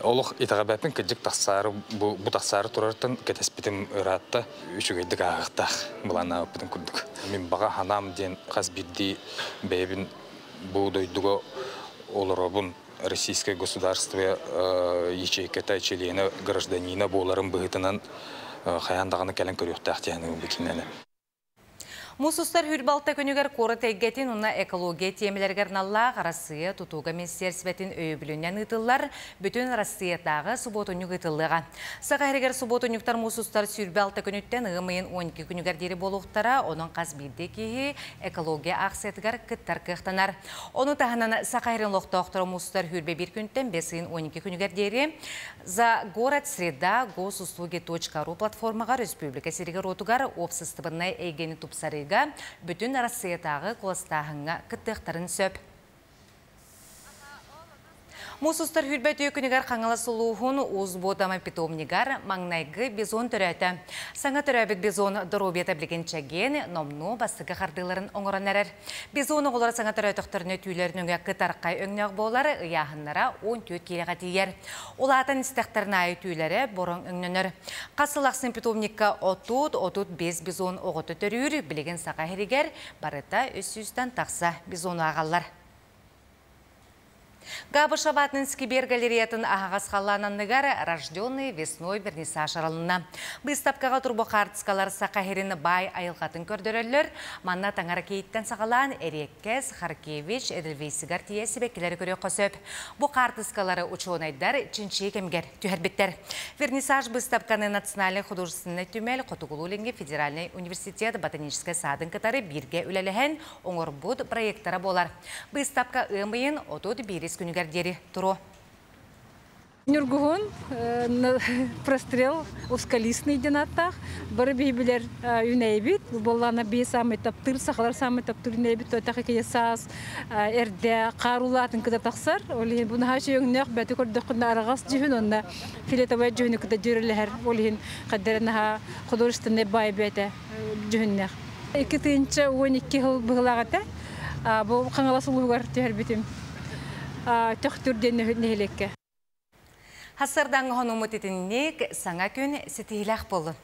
Олох итэҕэбэппин кырдьык тахсаары бу, бу тахсаары турартан кэтэспитим ыраатта үчүгэйдик ааһыахтаах былааннаабыппытын курдук. Мин баҕа санаам диэн хас биирдии бэйэбин бу дойдуга олоробун российское государство ячейката чилиэнэ гражданина буоларын быһыытынан хайаан даҕаны кэлэн көрүөхтээх диэн бу кинини. Муус устар хүрбалта күнүгэр куорат эйгэтин уонна экология тиэмэлэригэр аналлаах Арассыыйа тутууга министиэристибэтин өйөбүлүнэн ыытыллар Бүтүн Арассыыйатааҕы субуотунньук ыытыллыаҕа. Саха сиригэр субуотунньуктар муус устар 26 күнүттэн ыам ыйын 12 күнүгэр диэри буолуохтара, онон хас биирдии киһи экология аахсыйатыгар кыттар кыахтанар. Ону таһынан Саха сирин олохтоохторо муус устар 21 күнтэн 5 ыйын 12 күнүгэр диэри За город среда госуслуги.ру платформаҕа республика сиригэр-уотугар уопсастыбаннай эйгэни тупсарыыга бүтүн Арассыыйатааҕы куоластааһыҥҥа кыттыахтарын сөп. Муус устар хүрбэ күнүгэр Хаҥалас улууһун Уус Буотама питомнигар маҥнайгы бизон төрөөтө. Саҥа төрөөбүт бизон доруобуйата билигин чэгиэн, номнуо бастакы хардыыларын оҥорон эрэр. Бизон оҕолоро саҥа төрөөтөхтөрүнэ түүлэрин өҥө кытархай өҥнөөх буолар, ыйааһыннара 14 киилэҕэ тиийэр. Улаатан истэхтэрин аайы түүлэрэ бороҥ өҥнөнөр. Хас сыл ахсын питомникка 30-35 бизон оҕото төрүүр, билигин Саха сиригэр барыта 300-тан тахса бизону ааҕаллар. Габышев аатынан Скибер галереятын аһаҕас халлаан анныгар «Рожденный весной» вернисаж арылынна. Быыстапкаҕа турбохартскалар Саха сирин баай айылҕатын көрдөрөллөр. Манна таҥара кийиттэн саҕалаан Эриэккэс, Харкевич, Эдельвейсигар тиийэ сибэккилэри көрүөххэ сөп. Бу хаартыскалары учуонайдар чинчийии кэмигэр түһэрбиттэр. Вернисаж быыстапканы Национальнай художественнай түмэл Хотугулуу-Илиҥҥи федеральнай университет ботаническай саадын кытары бииргэ үлэлэһэн оҥорбут проектара буолар. Быыстапка ыам ыйын 31 күнүгэр диэри туруо. Ньургуһун прострел узколистный диэн ааттаах. Бары биһи билэр үүнээйибит. Бу буоллаҕына биир саамай таптыыр, сахалар саамай таптыыр үүнээйибит туотах икки саас эрдэ хаар улаатын кыта тахсар. Ол иһин бу наһаа үчүгэй өҥнөөх бэти көрдөххүнэ араҕас дьүһүн уонна фиолетовай дьүһүнү кытта дьүөрэлэһэр. Ол иһин хайдара наһаа художественный баай бэйэтэ дьүһүннээх. 2012 сыл быһылаах этэ. Бу Хаҥалас улууһугар түһэрбитим. Төхтүр диэн нэһилиэккэ. Хассардаҥ хонуммут итинник саҥа күн ситиһилээх буоллун.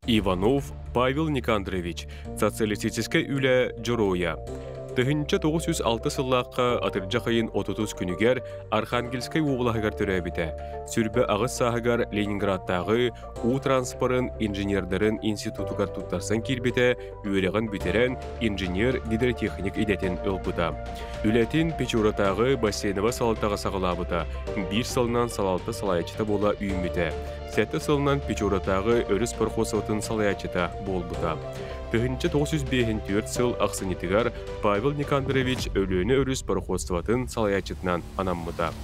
Иванов Павел Никандрович, социалистическай үлэ дьоруойа. 1906 сыллаахха атырдьах ыйын 30 күнүгэр Архангельскай уобалаһыгар төрөөбүтэ. Сүрбэ аҕыс сааһыгар Ленинградтааҕы уу транспорын инженердарын институтугар туттарсан киирбитэ, үөрэҕин бүтэрэн инженер-гидротехник идэтин ылбыта. Үлэтин Печоратааҕы бассейнова салалтаҕа саҕалаабыта, биир сылынан салалта салайааччыта буола үүммүтэ. Сэттэ сылынан Печоратааҕы өрүс пароходствотын салайааччыта буолбута. 1954 сыл ахсынньытыгар Павел Никандрович Өлүөнэ өрүс пароходствотын салайааччытынан анаммыта.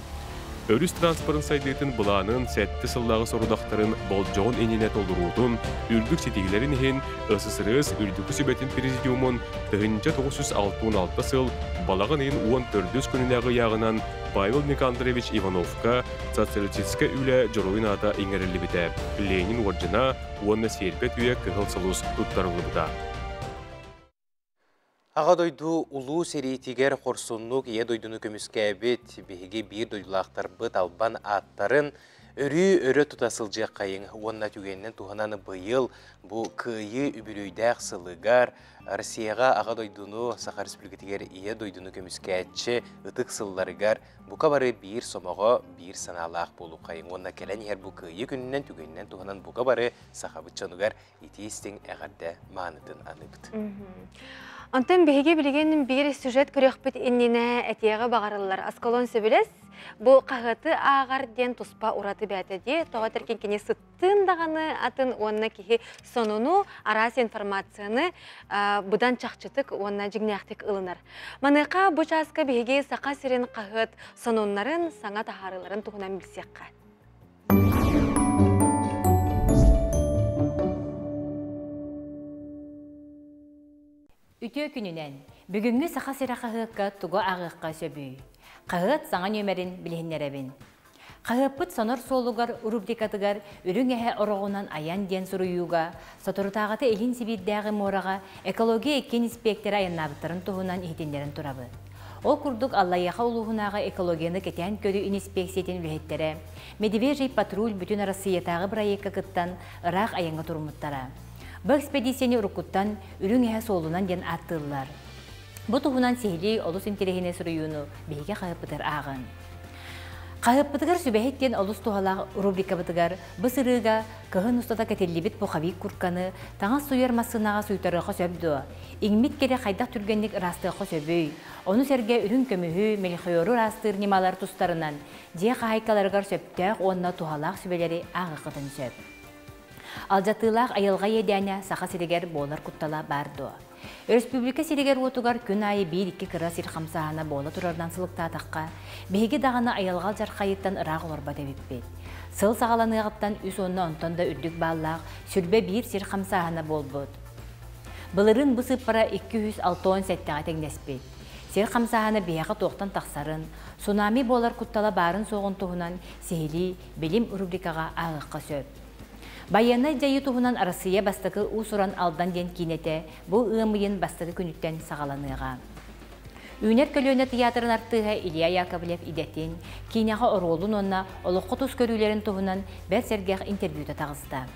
Өрүс транспорын сайдыытын былаанын сэттэ сыллааҕы сорудахтарын болдьоҕун иннинэ толоруутун, үрдүк ситиһиилэрин иһин СССР Үрдүкү Сүбэтин Президиумун 1966 сыл балаҕан ыйын 14 күнүнээҕи ыйааҕынан Павел Никандрович Ивановка социалистическай үлэ дьоруойун аата иҥэриллибитэ, Ленин уордьана уонна Сиэрпэ үйэ Кыһыл Сулус туттарыллыбыта. Аҕа дойду улуу сэриитигэр хорсуннук Ийэ дойдуну көмүскээбит биһиги биир дойдулаахтарбыт албан ааттарын өрүү өрө тута сылдьыаххайыҥ уонна түгэнинэн туһанан быйыл бу Кыайыы үбүлүөйдээх сылыгар Россияҕа Аҕа дойдуну, Саха Республикатыгар Ийэ дойдуну көмүскээччи ытык сылларыгар бука бары биир сомоҕо, биир санаалаах буолуоххайыҥ уонна кэлэн иһэр бу Кыайыы күнүнэн түгэнинэн туһанан бука бары сахабыт дьонугар итии-истиҥ эҕэрдэ маанытын аныыбыт. Онтон биһиги билигин биир сюжет көрүөхпүт иннинэ этиэҕи баҕарыллар. Аскалон сөбүлэс бу хаһыаты ааҕар диэн туспа ураты бээтэ дии. Тоҕо этэркин кини сыттыын даҕаны атын уонна киһи сонуну, араас информацияны быдан чахчытык уонна дьиҥнээхтик ылынар. Маныаха бу чааска биһиги Саха сирин хаһыат сонуннарын, саҥа таһаарыыларын туһунан билсиэххэ. Үтүө күнүнэн! Бүгүҥҥү Саха сирэ хаһыакка тугу ааҕыахха сөбүй? Хаһыат саҥа нүөмэрин билиһиннэрэбин. Хаһыаппыт сонор суолугар рубрикатыгар Үрүҥ эһэ ороҕунан айан диэн суруйууга соторутааҕыта Илин Сибиирдээҕи муораҕа экология икки иниспиэктэрэ айаннаабыттарын туһунан иһитиннэрэн турабыт. Ол курдук Аллайыаха улууһунааҕы экологияны кэтээн көрүү иниспиэксийэтин үлэһиттэрэ Медвежий патруль бүтүн Арассыыйатааҕы бырайыакка кыттан ыраах айаҥҥа туруммуттара. Бу экспедицияны уруккуттан Үрүҥ эһэ суолунан диэн ааттыыллар. Бу туһунан сиһилии олус интэриэһинэй суруйууну биһиги хаһыаппытыгар ааҕыҥ. Хаһыаппытыгар сүбэһит диэн олус туһалаах рубрикабытыгар бу сырыыга кыһын устата кэтиллибит пуховик куртканы таҥас сууйар массыынаҕа сууйтарыахха сөп дуо? Иҥмит кири хайдах түргэнник ыраастыахха сөбүй? Ону сэргэ үрүҥ көмүһү, мельхиору ыраастыыр ньымалар тустарынан дьиэ хаһаайкаларыгар сөптөөх уонна туһалаах сүбэлэри ааҕыаххытын сөп. Алдьатыылаах айылҕа иэдээнэ Саха сиригэр буолар куттала баар дуо? Өрөспүүбүлүкэ сиригэр-уотугар күн аайы биир-икки кыра сир хамсааһына буола турарынан сылыктаатахха, биһиги даҕаны айылҕа алдьархайыттан ыраах олорбот эбиппит. Сыл саҕаланыаҕыттан үс уонна онтон да үрдүк бааллаах сүрбэ биир сир хамсааһына буолбут. Былырыын бу сыыппара 267-ҕэ тэҥнэспит. Сир хамсааһына биһиэхэ туохтан тахсарын, цунами буолар куттала баарын-суоҕун туһунан сиһилии Билим рубрикаҕа ааҕыахха сөп. Байыаннай дьайыы туһунан Арассыыйа бастакы уус-уран Алдан диэн киинэтэ бу ыам ыйын бастакы күнүттэн саҕаланыаҕа. Үүнэр көлүөнэ тыйаатырын артыыһа Илья Яковлев идэтин, киинэҕэ оруолун уонна олоххо тус көрүүлэрин туһунан бэрт сэргэх интервьюта таҕыста.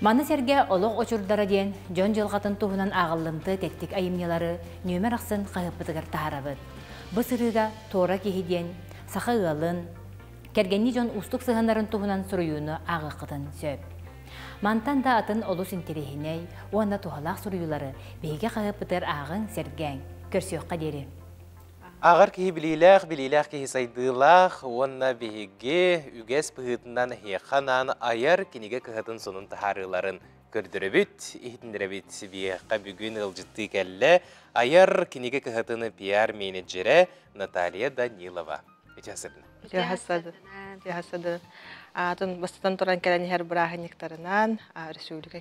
Маны сэргэ Олох очурдара диэн дьон дьылҕатын туһунан ааҕыллымтыа тэттик айымньылары нүөмэр ахсын хаһыаппытыгар таһаарабыт. Бу сырыыга Туора киһи диэн саха ыалын, кэргэннии дьон уустук сыһыаннарын туһунан суруйууну ааҕыаххытын сөп. Мантан да атын олус интэриэһинэй уонна туһалаах суруйуулары биһиги хаһыаппытыгар ааҕыҥ, сэргээҥ. Көрсүөххэ диэри. Ааҕар киһи билиилээх, билиилээх киһи сайдыылаах уонна биһиги үгэс быһыытынан эһиэхэ анаан айар кинигэ кыһатын сонун таһаарыыларын көрдөрөбүт, иһитиннэрэбит. Биһиэхэ бүгүн ыалдьыттыы кэллэ айар кинигэ кыһатын пиар-менеджерэ Наталья Данилова. Үтүө Атын бастатан туран кэлэн иһэр бырааһынньыктарынан республика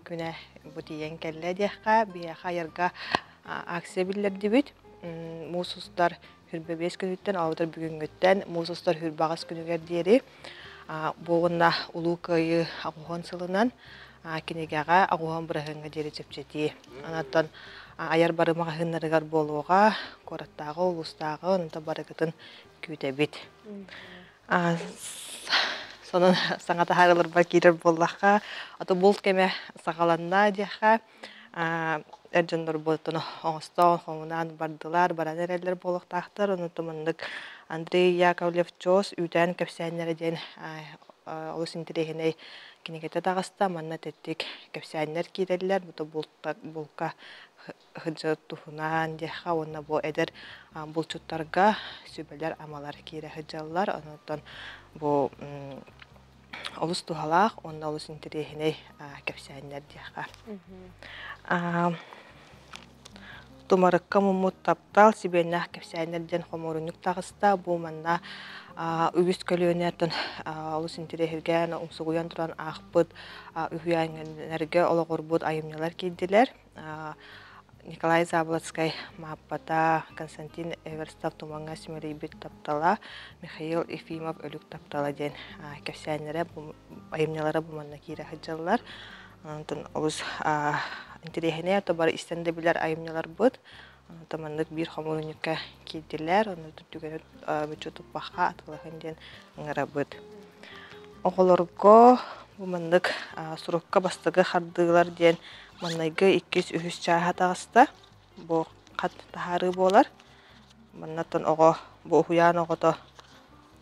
күнэ бу тиийэн кэллэ диэххэ, биһиэхэ айарга акция биллэрдибит. Муус устар 25 күнүттэн, оҕотор бүгүҥҥүттэн муус устар 28 күнүгэр диэри бу уонна Улуу Кыайыы аҕуһуон сылынан кинигэҕэ аҕуһуон быраһыаҥҥа диэри чэпчэтии. Онтон айар бары маҕаһыыннарыгар буолуоҕа, куораттааҕы, улуустааҕы, онтон барыгытын күүтэбит. Сонун саҥа таһаарыларбар киирэр буоллахха, ато булт кэмэ саҕаланна диэххэ, эр дьоннорбутун оҥостон, хомунаан бардылар, баран эрэллэр буолуохтаахтар. Онон маннык Андрей Яковлев-Чуос үүтээн кэпсээннэрэ диэн олус интэриэһинэй кинигэтэ таҕыста. Манна тэттик кэпсээннэр киирэллэр. Бу булка сылдьар туһунан диэххэ уонна бу эдэр булчуттарга сүбэлэр-амалар киирэ сылдьаллар. Онон бу олус туһалаах уонна олус интэриэһинэй кэпсээннэр диэххэ. Тумарыкка муммут таптал сибиэннээх кэпсээннэр диэн хомуурунньук таҕыста. Бу манна үгүс көлүөнэттэн олус интэриэһиргээн, умсугуйан туран аахпыт үһүйээннэргэ олоҕурбут айымньылар киирдилэр. Николай Заболоцкай Мааппата, Константин Эверстов Тумаҥҥа симэлийбит таптала, Михаил Ефимов Өлүк таптала диэн кэпсээннэрэ, айымньылара бу манна киирэ сылдьаллар. Онтон олус интэриэһинэй, то бары истэн да билэр айымньыларбыт. Онтон маннык биир хомуурунньукка киирдилэр, онно түгэни мүччү туппахха атылаһын диэн ыҥырабыт. Оҕолорго бу маннык сурукка бастакы хардыылар диэн Маннайгы иккис, үһүс чааһа таҕыста. Бу хат таһаарыы буолар. Маннаттан оҕо, бу уһуйаан оҕото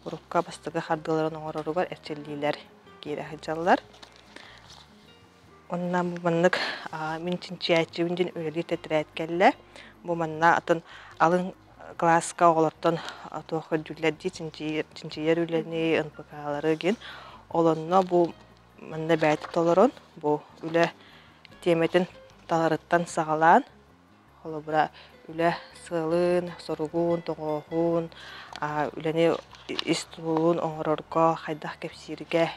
урукка бастакы хардыыларын оҥороругар эрчиллиилэр киирэ сылдьаллар. Онно бу маннык мин чинчийээччибин диэн үлэлиир тэтэрээт кэллэ. Бу манна атын алын кылааска оҕолортон туох көрдүүллэр дии чинчийэр үлэни, НПК-лары гин. Ол онно бу Манна бэйэтэ толорон, бу үлэ тиэмэтин таларыттан саҕалаан, холобура, үлэ сыалын, соругун, тоҕооһун, үлэни ис тутулун оҥорорго хайдах кэпсииргэ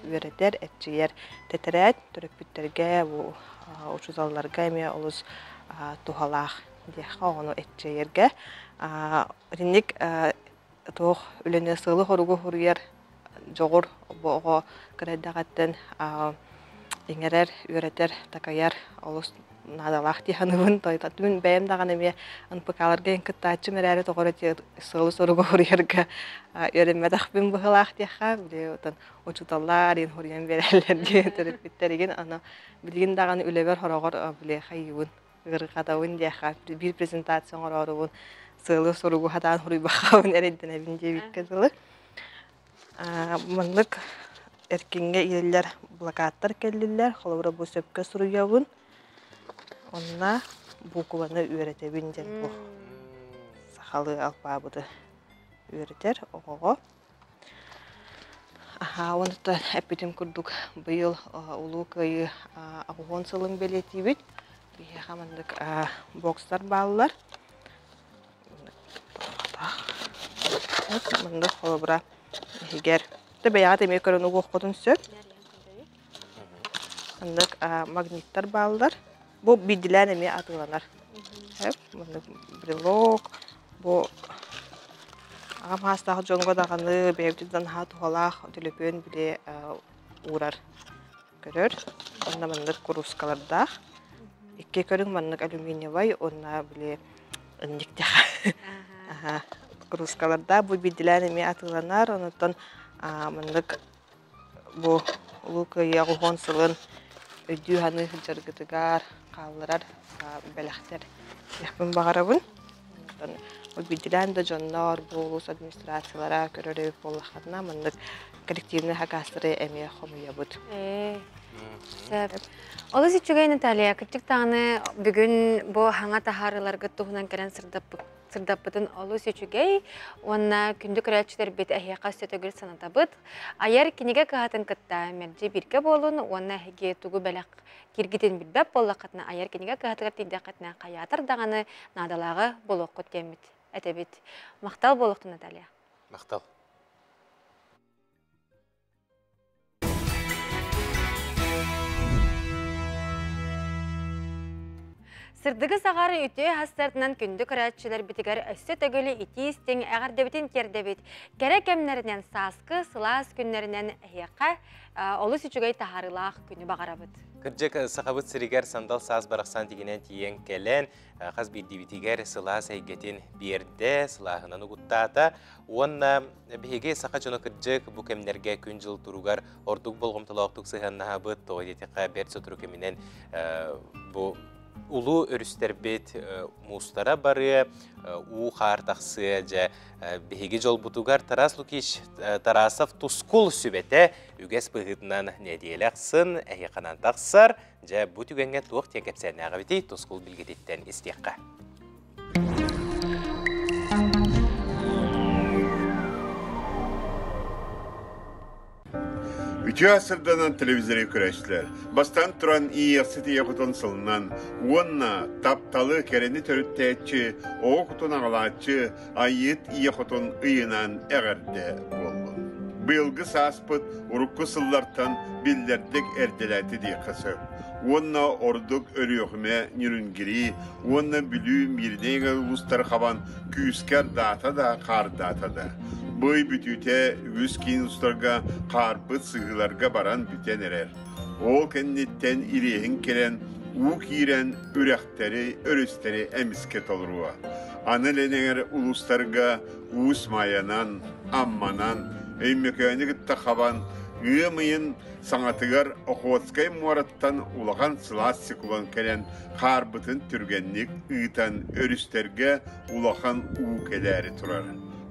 үөрэтэр, эрчийэр тэтэрээт төрөппүттэргэ, бу учууталларга эмиэ олус туһалаах диэххэ оҕону эрчийэргэ. Итинник туох үлэни сыалы-соругу суруйар дьоҕур бу оҕо кыра эрдэҕиттэн иҥэрэр, үөрэтэр, такайар олус наадалаах дии саныыбын. Мин бэйэм даҕаны эмиэ НПК-ларга кыттааччым эрээри тоҕо эрэ сыалы-соругу суруйарга үөрэммэтэхпин быһыылаах диэххэ. Били отон учууталлар иин суруйан биэрэллэр диэн төрөппүттэригин аны билигин даҕаны үлэбэр хороҕор били хайыыбын ыарырҕатабын диэххэ биир презентация оҥороорубун сыалы-соругу хатаан суруйбаххабын эрэйдэнэбин диэбиккэ дылы. Маннык эркиҥҥэ иилиллэр плакаттар кэллилэр. Холобура, бу сөпкө суруйабын. Онно буукубаны үөрэтэбин диэн бу сахалыы алпаабыты үөрэтэр оҕоҕо. Аһаа, уонна эппитим курдук быйыл Улуу Кыайыы аҕыһуон сылын бэлиэтиибит. Биһиэхэ маннык бокстар бааллар. Маннык холобура иһигэр да бэйэҕит эмиэ көрөн угуоххутун сөп. Маннык магниттар бааллар. Бу биирдилээн эмиэ атыыланар. Маннык брелок, бу аҕам саастаах дьоҥҥо даҕаны бэйэбититтэн наһаа туһалаах төлөпүөн били уурар көрөр. Онно маннык куруускалардаах. Икки көрүҥ маннык алюминиевай уонна били инниктэх куруускалардаах. Бу биирдилээн эмиэ атыыланар. Онтон маннык бу Улуу Кыайыы аҕыс сылын өйдүү-саныы сылдьаргытыгар хаалларар бэлэхтэр диэхпин баҕарабын. Онтон биирдиилээн да дьоннор, бу улуус администрациялара көрөр эбит буоллаххытына, маннык коллективнай хакаастары эмиэ хомуйабыт. Сөп. Олус үчүгэй Наталья, кырдьык даҕаны бүгүн бу хаҥа таһаарыыларгыт туһунан кэлэн сырдаппыт сырдаппытын олус үчүгэй уонна күндү көрөөччүлэрбит эһиэхэ өссө төгүл санатабыт. Айар кинигэ кыһатын кытта мэлдьи бииргэ буолун уонна эһиги тугу бэлэх киргитин билбэт буоллаххытына айар кинигэ кыһатыгар тиийдэххитинэ хайаатар даҕаны наадалааҕы буолуоххут диэммит этэбит. Махтал буолуохтун Наталья. Махтал. Сырдыгы саҕар үтүө хастартынан күндү көрөөччүлэрбитигэр өссө төгүлү итии-истиҥ эҕэрдэбитин тиэрдэбит. Кэрэ кэмнэринэн сааскы сылаас күннэринэн эһиэхэ олус үчүгэй таһаарыылаах күнү баҕарабыт. Кырдьык, Сахабыт сиригэр сандал саас барахсан тигинэн тиийэн кэлэн, хас биирдиибитигэр сылаас эйгэтин биэрдэ, сылааһынан угуттаата. Уонна биһиги саха дьоно кырдьык бу кэмнэргэ күн-дьыл туругар ордук болҕомтолоохтук сыһыаннаһабыт. Тоҕо диэтэххэ, бэрт сотору кэминэн бу улуу өрүстэрбит муустара барыа, уу-хаар тахсыа, дьэ биһиги дьолбутугар Тарас Лукич Тарасов Тускул сүбэтэ үгэс быһыытынан нэдиэлэ ахсын эһиэханан тахсар. Дьэ бу түгэҥҥэ туох диэн кэпсээннээҕибитий Тускул билгититтэн истиэххэ. Үтүө сырданан телевизоры көрөөччүлэр бастаан туран иэхсит ийэ хотон сылынан уонна тапталы кэрэни төрүттээччи, оҕо кутун аҕалааччы Айыыт ийэ хотон ыйынан эҕэрдэ буоллун. Быйылгы сааспыт урукку сыллартан биллэрдик эрдэлээтэ диэххэ сөп. Уонна ордук Өлүөхүмэ, Ньүрүнгири уонна Бүлүү Мииринэй улуустары хабан күүскэ ардаата да, хаардаата да. Бу ый бүтүүтэ үгүс киин устарга хаарбыт сыһыыларга баран бүтэн эрэр. Ол кэнниттэн ириэһин кэлэн, уу киирэн үрэхтэри, өрүстэри эмискэ толоруо. Аны Ленэҥэр улуустарга Уус Маайанан, Амманан, Өймөкөөнү кытта хабан, ыам ыйын саҥатыгар Охотскай муораттан улахан сылаас циклон кэлэн хаарбытын түргэнник ыытан өрүстэргэ улахан уу кэлээри турар.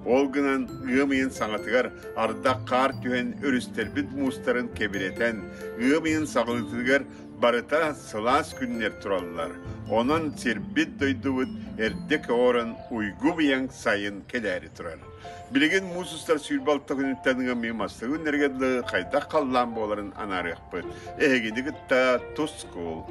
Ол гынан ыам ыйын саҥатыгар ардах хаар түһэн өрүстэрбит муустарын кэбирэтэн, ыам ыйын саҕалыытыгар барыта сылаас күннэр тураллар. Онон сирбит-дойдубут эрдэ көҕөрөн уйгу-быйаҥ сайын кэлээри турар. Билигин муус устар 26 күнүттэн ыам мастыгы күннэргэ дылы хайдах халлаан буоларын анаарыахпыт. Эһигини кытта тускул.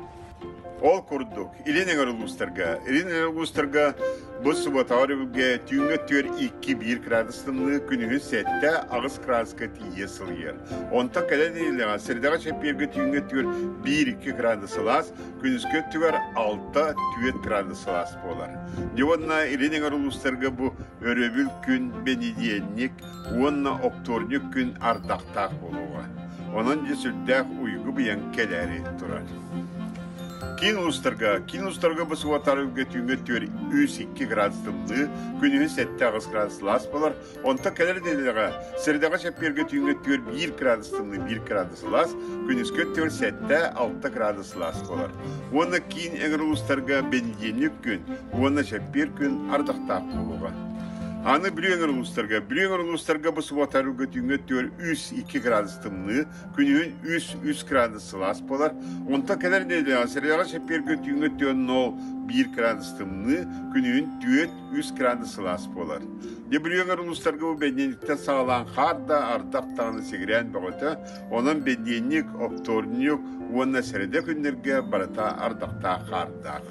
Ол курдук, Илин эҥэр улуустарга, Илин эҥэр улуустарга бу субботаҕа өрөбүлгэ түүҥҥэ өттүгэр 2-1 градус тымныы, күнүһүн 7-8 градуска тиийэ сылыйар. Онтон кэлэн нэдиэлэҕэ средаҕа чэппиэргэ түүҥҥэ өттүгэр 1-2 градус сылаас, күнүскү өттүгэр 6-4 градус сылаас буолар. Дьэ уонна Илин эҥэр улуустарга бу өрөбүл күн, бэнидиэнньик уонна оптуорньук күн ардахтаах буолуоҕа. Онон дьэ сүрдээх уйгу-быйаҥ кэлээри турар. Киин улуустарга, киин улуустарга бу субуотарга түүҥҥэ өттүгэр 3-2 градус тымныы, күнүһүн 7-8 градус сылаас буолар. Онтон кэлэр нэдиэлэҕэ средаҕа чэппиэргэ түүҥҥэ өттүгэр 1 градус тымныы, 1 градус сылаас, күнүскү өттүгэр 7-6 градус сылаас буолар. Уонна киин эҥэр улуустарга бэнидиэнньик күн уонна чэппиэр күн ардахтаах буолуоҕа. Аны Бүлүү эҥэр улуустарга, Бүлүү эҥэр улуустарга бу субуотарга түүҥҥэ өттүгэр 3-2 градус тымныы, күнүһүн 3-3 градус сылаас буолар. Онтон кэлэр нэдиэлэҕэ средаҕа чэппиэргэ түүҥҥэ өттүгэр 0-1 градус тымныы, күнүһүн 4-3 градус сылаас буолар. Дьэ Бүлүү эҥэр улуустарга бу бэнидиэнньиктэн саҕалаан хаар да, ардах даҕаны сигирээн бөҕөтө. Онон бэнидиэнньик, оптуорунньук уонна сэрэдэ күннэргэ барыта ардахтаах хаардаах.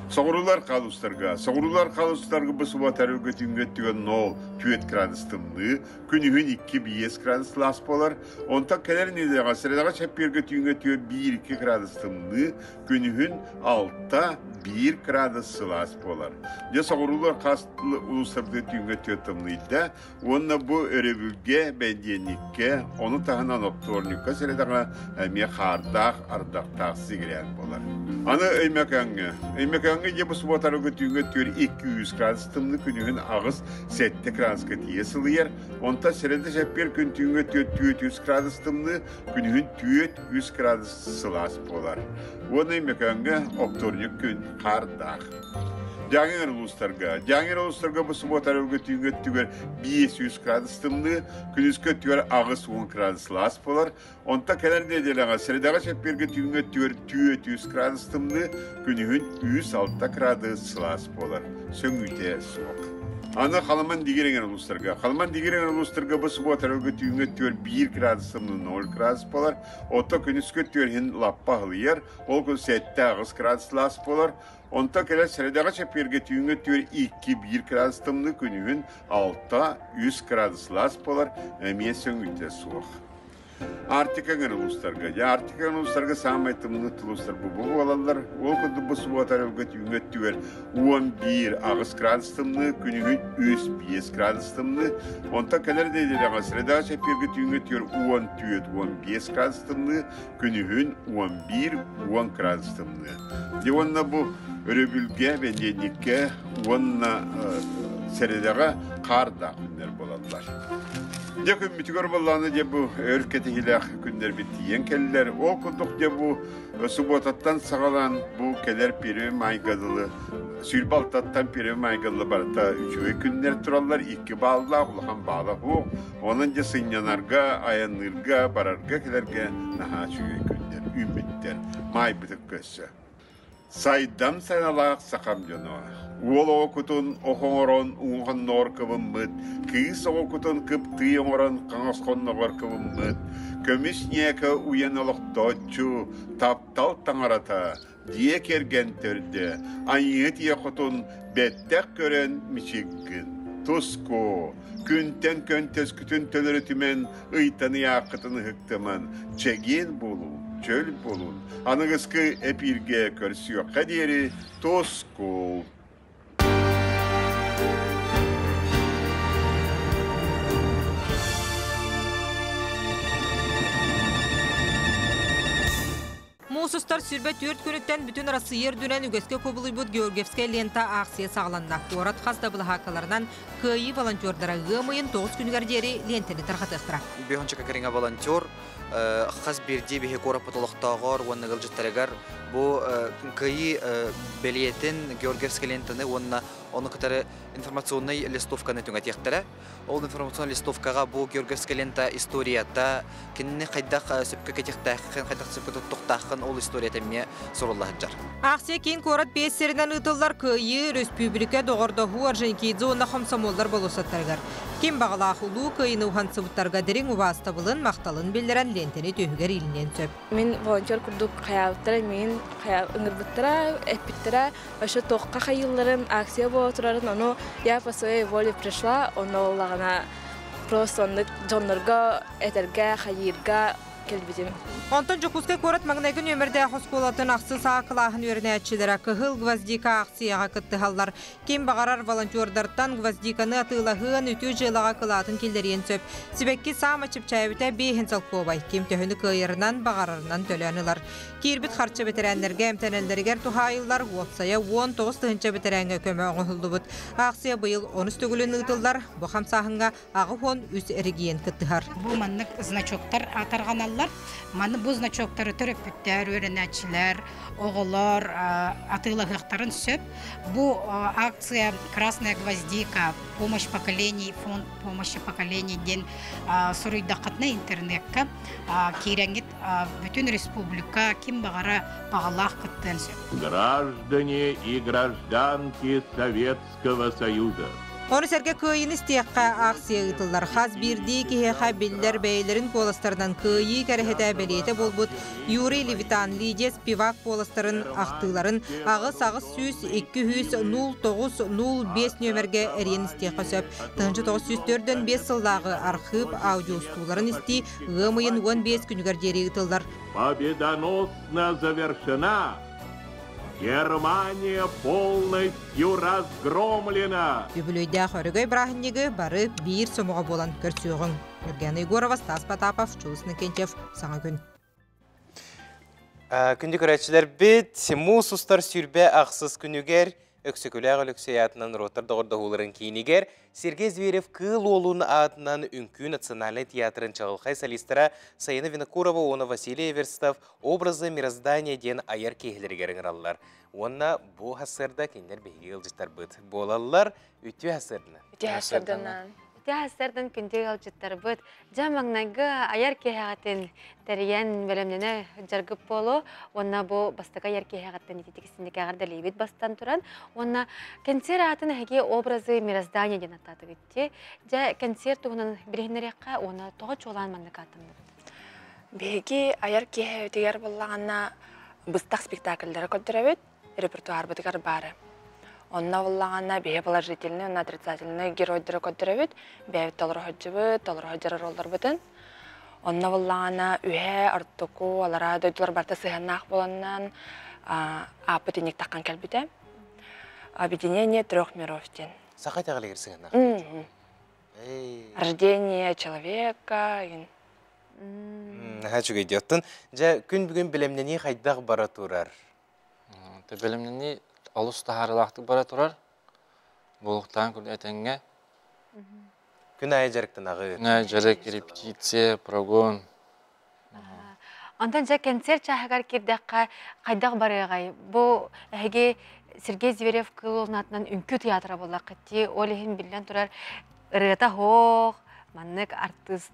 Соҕуруулар хаалустарга, соҕуруулар хаалустарга бу субуота түүҥҥэ өттүгэр 0-4 градус тымныы, күнүһүн 2-5 градус сылаас буолар. Онтон кэлэр нэдиэлэҕэ средаҕа чэппиэргэ түүҥҥэ өттүгэр 1-2 градус тымныы, күнүһүн 6-1 градус сылаас буолар. Дьэ соҕуруулар хас улуустарга түүҥҥэ өттүгэр тымныйда уонна бу өрөбүлгэ, бэнидиэнньиккэ, ону таһынан оптуорньукка средаҕа эмиэ хаардаах, ардахтаах сигирээн буолар. Аны Өймөкөөҥҥө. Өймөкөөҥҥө дьэ бу субуотарга түүҥҥэ өттүгэр 200 градус тымныы, күнүһүн 8-7 градуска тиийэ сылыйар. Онтон среда чэппиэр күн түүҥҥэ өттүгэр 400 градус тымныы, күнүһүн 4-3 градус сылаас буолар. Уонна Өймөкөөҥҥө оптуорньук күн хаардаах. Дьааҥы улуустарга. Дьааҥы улуустарга бу субуота өрөбүлгэ түүҥҥү өттүгэр 500 градус тымныы, күнүскү өттүгэр 80 градус сылаас буолар. Онтон кэлэр нэдиэлэҕэ средаҕа чэппиэргэ түүҥҥү өттүгэр 400 градус тымныы, күнүһүн 106 градус сылаас буолар. Сөҥүүтэ суох. Аны Халыман Дигир эҥэр улуустарга. Халыман Дигир эҥэр улуустарга бу субуота өрөбүлгэ түүҥҥү өттүгэр 1 градус тымныы 0 градус буолар. Оттон күнүскү өттүгэр иһин лаппа аһылыйар. Ол күн 7-8 градус сылаас буолар. Онтон кэлэр сэрэдэҕэ чэппиэргэ түүҥҥү өттүгэр 2-1 градус тымныы, күнүһүн 6-3 градус сылаас буолар, эмиэ сөҥүүтэ суох. Арктика эҥэр улуустарга. Дьэ, Арктика эҥэр улуустарга саамай тымныы улуустар бу буолаллар. Ол курдук бу субуота өрөлгө түүҥҥү өттүгэр 11 аҕыс градус тымныы, күнүһүн 3-5 градус тымныы. Онтон кэлэр нэдиэлэҕэ среда чэппиэргэ түүҥҥү өттүгэр 14-15 градус тымныы, күнүһүн 11-10 градус тымныы. Дьэ уонна бу өрөбүлгэ, бэнидиэнньиккэ уонна сэрэдэҕэ хаардаах күннэр буолаллар. Дьэ күммүтүгэр буоллаҕына дьэ бу өр кэтэһиилээх күннэрбит тиийэн кэллэр. Ол курдук дьэ бу субуотаттан саҕалаан бу кэлэр Первый майга дылы 26-тан Первый майга дылы барыта үчүгэй күннэр тураллар. Икки бааллаах, улахан баала суох. Онон дьэ сынньанарга, айанныырга, барарга-кэлэргэ наһаа үчүгэй күннэр үүммүттэр. Маайбытын көрсө. Сайдам саҥалаах сахам дьоно, уол оҕо кутун ох оҥорон уҥа-хонноҕор кыбыммыт, кыыс оҕо кутун кыптыы оҥорон хаҥас хонноҕор кыбыммыт, көмүс ньээкэ уйан олохтооччу, таптал таҥарата, дьиэ кэргэн төрдө, айыы тиэ хотун бэттэх көрөн мичиггин. Туску, күнтэн көнтөскүтүн төлөрүтүмэн, ыйтан ыйааххытын ыһыктыман, чэгиэн буолуу, чөл буолун. Аныгыскы эпииргэ көрсүөххэ диэри тускул! Муус устар 24 күнүттэн бүтүн Арассыыйа үрдүнэн үгэскэ кубулуйбут Георгиевскай лента аахсыйа саҕаланна. Куорат хас да былаһааккаларынан Кыайыы волонтердара ыам ыйын 9 күнүгэр диэри лиэнтэни тарҕатыахтара. Бөһүнчэкэ кэриҥэ волонтер хас биирдии биһи куораппыт олохтооҕор уонна ыалдьыттарыгар бу Кыайыы бэлиэтин Георгиевскай лентаны уонна ону кытары информационнай листовканы түҥэтиэхтэрэ. Ол информационнай листовкаҕа бу Георгиевскай лента историята, кинини хайдах сөпкө кэтиэхтээххин, хайдах сөпкө туттуохтааххын ол историята эмиэ сурулла сылдьар. Аахсыйа киин куорат биэс сиринэн ыытыллар Кыайыы, Өрөспүүбүлүкэ, Доҕордоһуу, Орджоникидзе уонна Хомсомуоллар болуоссаттарыгар. Ким баҕалаах Улуу Кыайыыны уһансыбыттарга дириҥ убаастабылын, махталын биллэрэн лиэнтэни түөһүгэр иилиниэн сөп. Мин волонтер курдук хайаабыттара, миигин ыҥырбыттара, эппиттэрэ, вообще туохха хайыылларын, акция буола турарын, ону я по своей воле пришла, онно буоллаҕына просто оннук дьоннорго этэргэ, хайыырга кэлбитим. Онтон Дьокуускай куорат маҥнайгы нүөмэрдээх оскуолатын ахсыс А кылааһын үөрэнээччилэрэ Кыһыл гвоздика аахсыйаҕа кыттыһаллар. Ким баҕарар волонтердартан гвоздиканы атыылаһыан, үтүө дьыалаҕа кылаатын киллэриэн сөп. Сибэкки саама чэпчээбитэ биэһин солкуобай. Ким төһөнү кыайарынан, баҕарарынан төлөөн ылар. Киирбит харчы бэтэрээннэргэ эмтэнэллэригэр туһаайыллар, уопсайа 19 тыһыынча бэтэрээҥҥэ көмө оҥоһуллубут. Аахсыйа быйыл онус төгүлүн ыытыллар. Бу хамсааһыҥҥа 83 эрэгийиэн кыттыһар. Бу маннык значоктар тарҕаналлар. Маны бу значоктары төрөппүттэр, үөрэнээччилэр, оҕолор атыылаһыахтарын сөп. Бу акция «Красная гвоздика. Помощь поколений. Фонд помощи поколений» диэн суруйдаххытына интернекка киирэҥҥит бүтүн республика ким баҕара баҕалаах кыттыан сөп. Граждане и гражданки Советского Союза! Ону сэргэ кыайыыны истиэххэ аахсыйа ыытыллар. Хас биирдии киһиэхэ биллэр бэйэлэрин куоластарынан кыайыы кэрэһитэ бэлиэтэ буолбут Юрий Левитан, Лидия Спивак куоластарын ахтыыларын 8 8 200 09 05 нүөмэргэ эрийэн истиэххэ сөп. 1945 сыллааҕы архыып аудиоустууларын истии ыам ыйын 15 күнүгэр диэри ыытыллар. Победоносно завершена! Германия полностью разгромлена! Үбүлүөйдээх өрөгөй бырааһынньыгы бары биир сомоҕо буолан көрсүөҕүҥ. Евгений Егорова, Стас Потапов, Чулус Иннокентьев, Саҥа күн. Күндү көрөөччүлэрбит, муус устар 26 күнүгэр Өксөкүлээх Өлөксөй аатынан норуоттар доҕордоһууларын киинигэр Сергей Зверев Кыыл Уолун аатынан Үҥкүү национальнай театрын чаҕылхай солистара Саина Винокурова уонна Василий Эверстов «Образы мироздания» диэн айар киэһэлэригэр ыҥыраллар. Уонна бу сарсыарда кинилэр биһиги ыалдьыттарбыт буолаллар. Үтүө сарсыарданан. Үтүө сарсыарданан. Үтүө сарсыардан күндү ыалдьыттарбыт. Дьэ маҥнайгы айар киэһэҕитин тэрийэн бэлэмнэнэ дьаргып буолуо уонна бу бастакы айар киэһэҕиттэн ититик истинникээҕэр дэлийбит бастан туран уонна кэнсиэр аатын эһиги образы мироздания диэн аттаатыгыт дии. Дьэ кэнсиэр туһунан билиһиннэриэххэ уонна тоҕо чуолаан маннык ааттанныбыт? Биһиги айар киэһэбитигэр буоллаҕына быстах спектакльдары көрдөрөбүт, репертуарбытыгар баары. Онно буоллаҕына биһи положительный уонна отрицательный геройдары көрдөрөбүт, бэйэбит толоро сылдьыбыт, толоро сылдьар ролларбытын. Онно буллаҕына үһэ, ортоку, алараа дойдулар барыта сыһыаннаах буоланнан ааппыт инник таххан кэлбитэ. Объединение трех миров диэн. Саха итэҕэлигэр сыһыаннаах. Рождение человека. Наһаа үчүгэй дии. Оттон дьэ күн бүгүн бэлэмнэнии хайдах бара турар? Бэлэмнэнии олус таһаарыылаахтык бара турар. Буолуохтаан курдук этэҥҥэ. Күн аайы дьарыктанаҕыт. Күн аайы дьарык, репетиция, прогон. Онтон дьэ кэнсиэр чааһыгар киирдэххэ хайдах барыаҕай? Бу эһиги Сергей Зверев кыыл уолунатынан үҥкүү тыйаатыра буоллаххыт дии. Ол иһин биллэн турар ырыата суох, маннык артыыс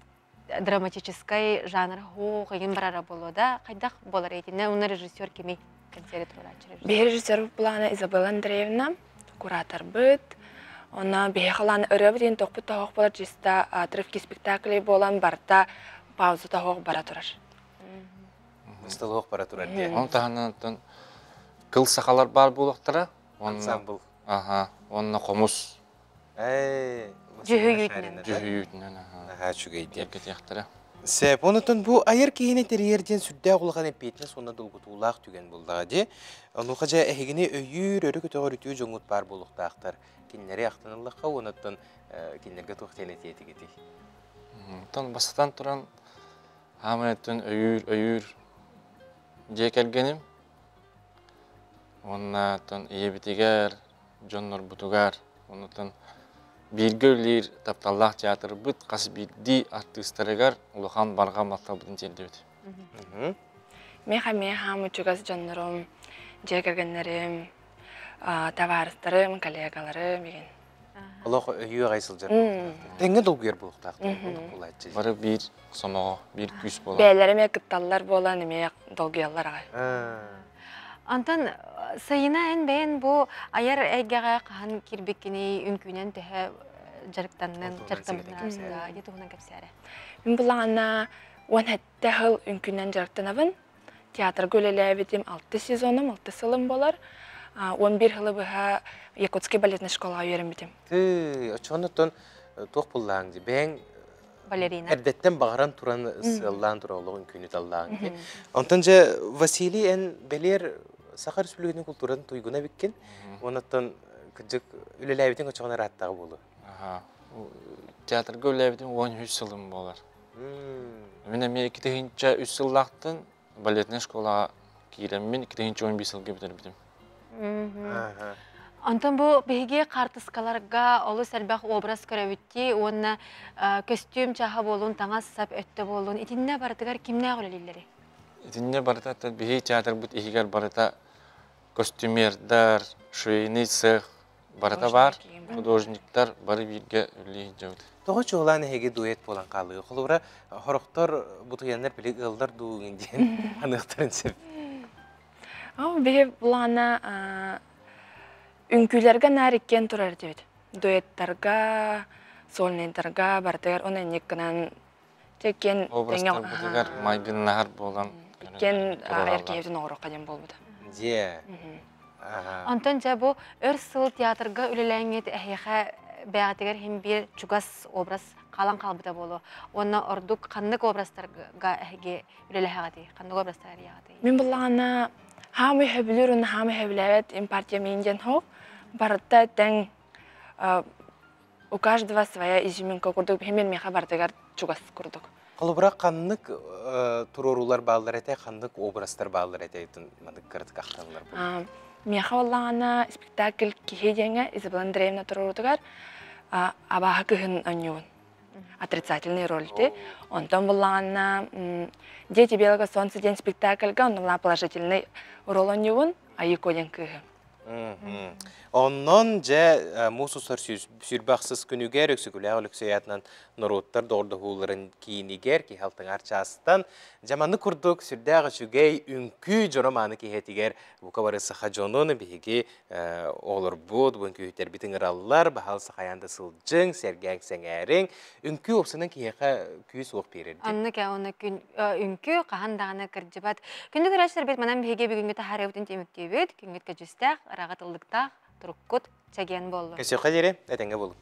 драматическай жанр суох игин барара буолуо да хайдах буолар итиннэ уонна режиссер кимий кэнсиэри туруорааччы режиссер Биһи режиссер плана Изабелла Андреевна кураторбыт онно биһи халаан ырыабыт диэн тохпут тоһох болар чисто отрывки спектаклей буолан барта пауза тоһох бара турар Столуох бара турар диэн. Ону таһынан кыл сахалар баар буолуохтара. Ансамбл. Аха, уонна хомус. Дьүһүйүүтүнэн. Дьүһүйүүтүнэн, аха. Наһаа үчүгэй диэн. Кэтиэхтэрэ. Сөп. Онутун бу айар киһини тэрийэр диэн сүрдээх улахан эппиэтинэс уонна долгутуулаах түгэн буоллаҕа дии. Онуоха дьэ эһигини өйүүр, өрө көтөҕөр үтүө дьоҥҥут баар буолуохтаахтар. Кинилэри ахтан ыллахха уонуттан кинилэргэ туох диэн этиэ этигитий? Онтон бастатан туран хаамай өттүн өйүүр, өйүүр дьиэ кэргэним. Уонна оттон ийэбитигэр, дьоннорбутугар, оннуттан бииргэ үлэлиир тапталлаах театрбыт хас биирдии артыыстарыгар улахан барҕа махталбытын тиэрдэбит. Миэхэ эмиэ хаамы чугас дьоннорум, дьиэ кэргэннэрим, табаарыстарым, коллегаларым игин. Олох өйүү аҕай сылдьар. Тэҥҥэ долгуйар буолуохтаах. Бары биир сомоҕо, биир күүс буолар. Бэйэлэрэ эмиэ кытталлар буолан эмиэ долгуйаллар аҕай. Антон Сайына эн бэйэн бу айар эйгэҕэ хаһан киирбиккиний, үҥкүүнэн төһө дьарыктаннын, дьарыктаммытынан ити туһунан кэпсээрэ. Мин булаҕына 17 сыл үҥкүүнэн дьарыктанабын. Театрга үлэлээбитим 6 сезоным, 6 сылым болар. 11 сылы быһа Якутский балетный школаҕа үөрэммитим. Ты, оччоҕоннотон туох буллааҥ дии? Бэйэҥ балерина. Эрдэттэн баҕаран туран сыаллаан тура олоҕун күнү таллааҥ дии. Онтон дьэ Василий эн бэлиэр Саха Республикатын культуратын туйгуна эбиккин. Оннуттан кырдьык үлэлээбитиҥ оччоҕуна ырааттаҕа буолуо. Аха. Театрга үлэлээбитим 13 сылым буолар. Мин эмиэ 2003 сыллаахтан балетнай школаҕа киирэммин 2011 сылга бүтэрбитим. Онтон бу биһиги хаартыскаларга олус элбэх образ көрөбүттии уонна көстүүм чааһа буолун, таҥас-сап өттө буолун, итиннэ барытыгар кимнээх үлэлииллэрий? Итиннэ барыта биһиги театрбыт иһигэр барыта костюмердар, швейный цех барыта баар, художниктар бары бииргэ үлэлии сылдьабыт. Тоҕо чуолаан эһиги дуэт буолан хаалыы? Холобура, хорохтор бутуйаннар били ыаллар дуу диэн аныахтарын сөп. Биһи былаана үҥкүүлэргэ наар иккиэн турар этибит. Дуэттарга, сольнайдарга барытыгар он инник гынан иккиэн Образтарбытыгар майгыннаһар буолан иккиэн эр киһибитин оҥоруохха диэн буолбута. Дьиэ. Онтон дьэ бу өр сыл театрга үлэлээҥҥит эһиэхэ бэйэҕитигэр иһин биир чугас образ хаалан хаалбыта буолуо. Уонна ордук ханнык образтарга эһиги үлэлэһэҕитий? Ханнык образтар арыйаҕытый? Мин буллаҕына хаамый сөбүлүүр уонна хаамый сөбүлээбэт импартия миин диэн хоһ. Барыта тэҥ у каждого своя изюминка курдук биһи миэхэ барытыгар чугас курдук. Холобура ханнык туруоруулар бааллар этэ, ханнык образтар бааллар этэ маннык кыратык ахталлар буолуо. Миэхэ буоллаҕына спектакль киһи диэҥҥэ Изабелла Андреевна туруоруутугар абааһы кыһын оонньуубун. Отрицательный роль ти. Онтон буллаҕына Дети белого солнца диэн спектакльга онно положительный роль оонньуубун Айыко диэн кыыһы. Оннон дьэ муус устар сүүрбэ ахсыс күнүгэр Өксөкүлээх Өлөксөй аатынан норуоттар доҕордоһууларын киинигэр киһи алтыҥар чаастан дьэ маннык курдук сүрдээх үчүгэй үҥкүү дьоро мааны киһитигэр бука бары саха дьонун биһиги оҕолорбут бу үҥкүүһүттэрбит ыҥыраллар баһаал сахайаан да сылдьыҥ сэргээҥ сэҥээриҥ үҥкүү уопсанан киһиэхэ күүс уох биэрэр дии Оннук онно күн үҥкүү хаһан даҕаны кырдьыбат. Күндү көрөөччүлэрбит манан биһиги бүгүҥҥү таһаарыыбытын түмүктүүбүт. Күҥҥүт көдьүүстээх, ыраҕа тыллыктаах, туруккут чэгиэн буоллун. Көсүөххэ диэри этэҥҥэ буолуҥ.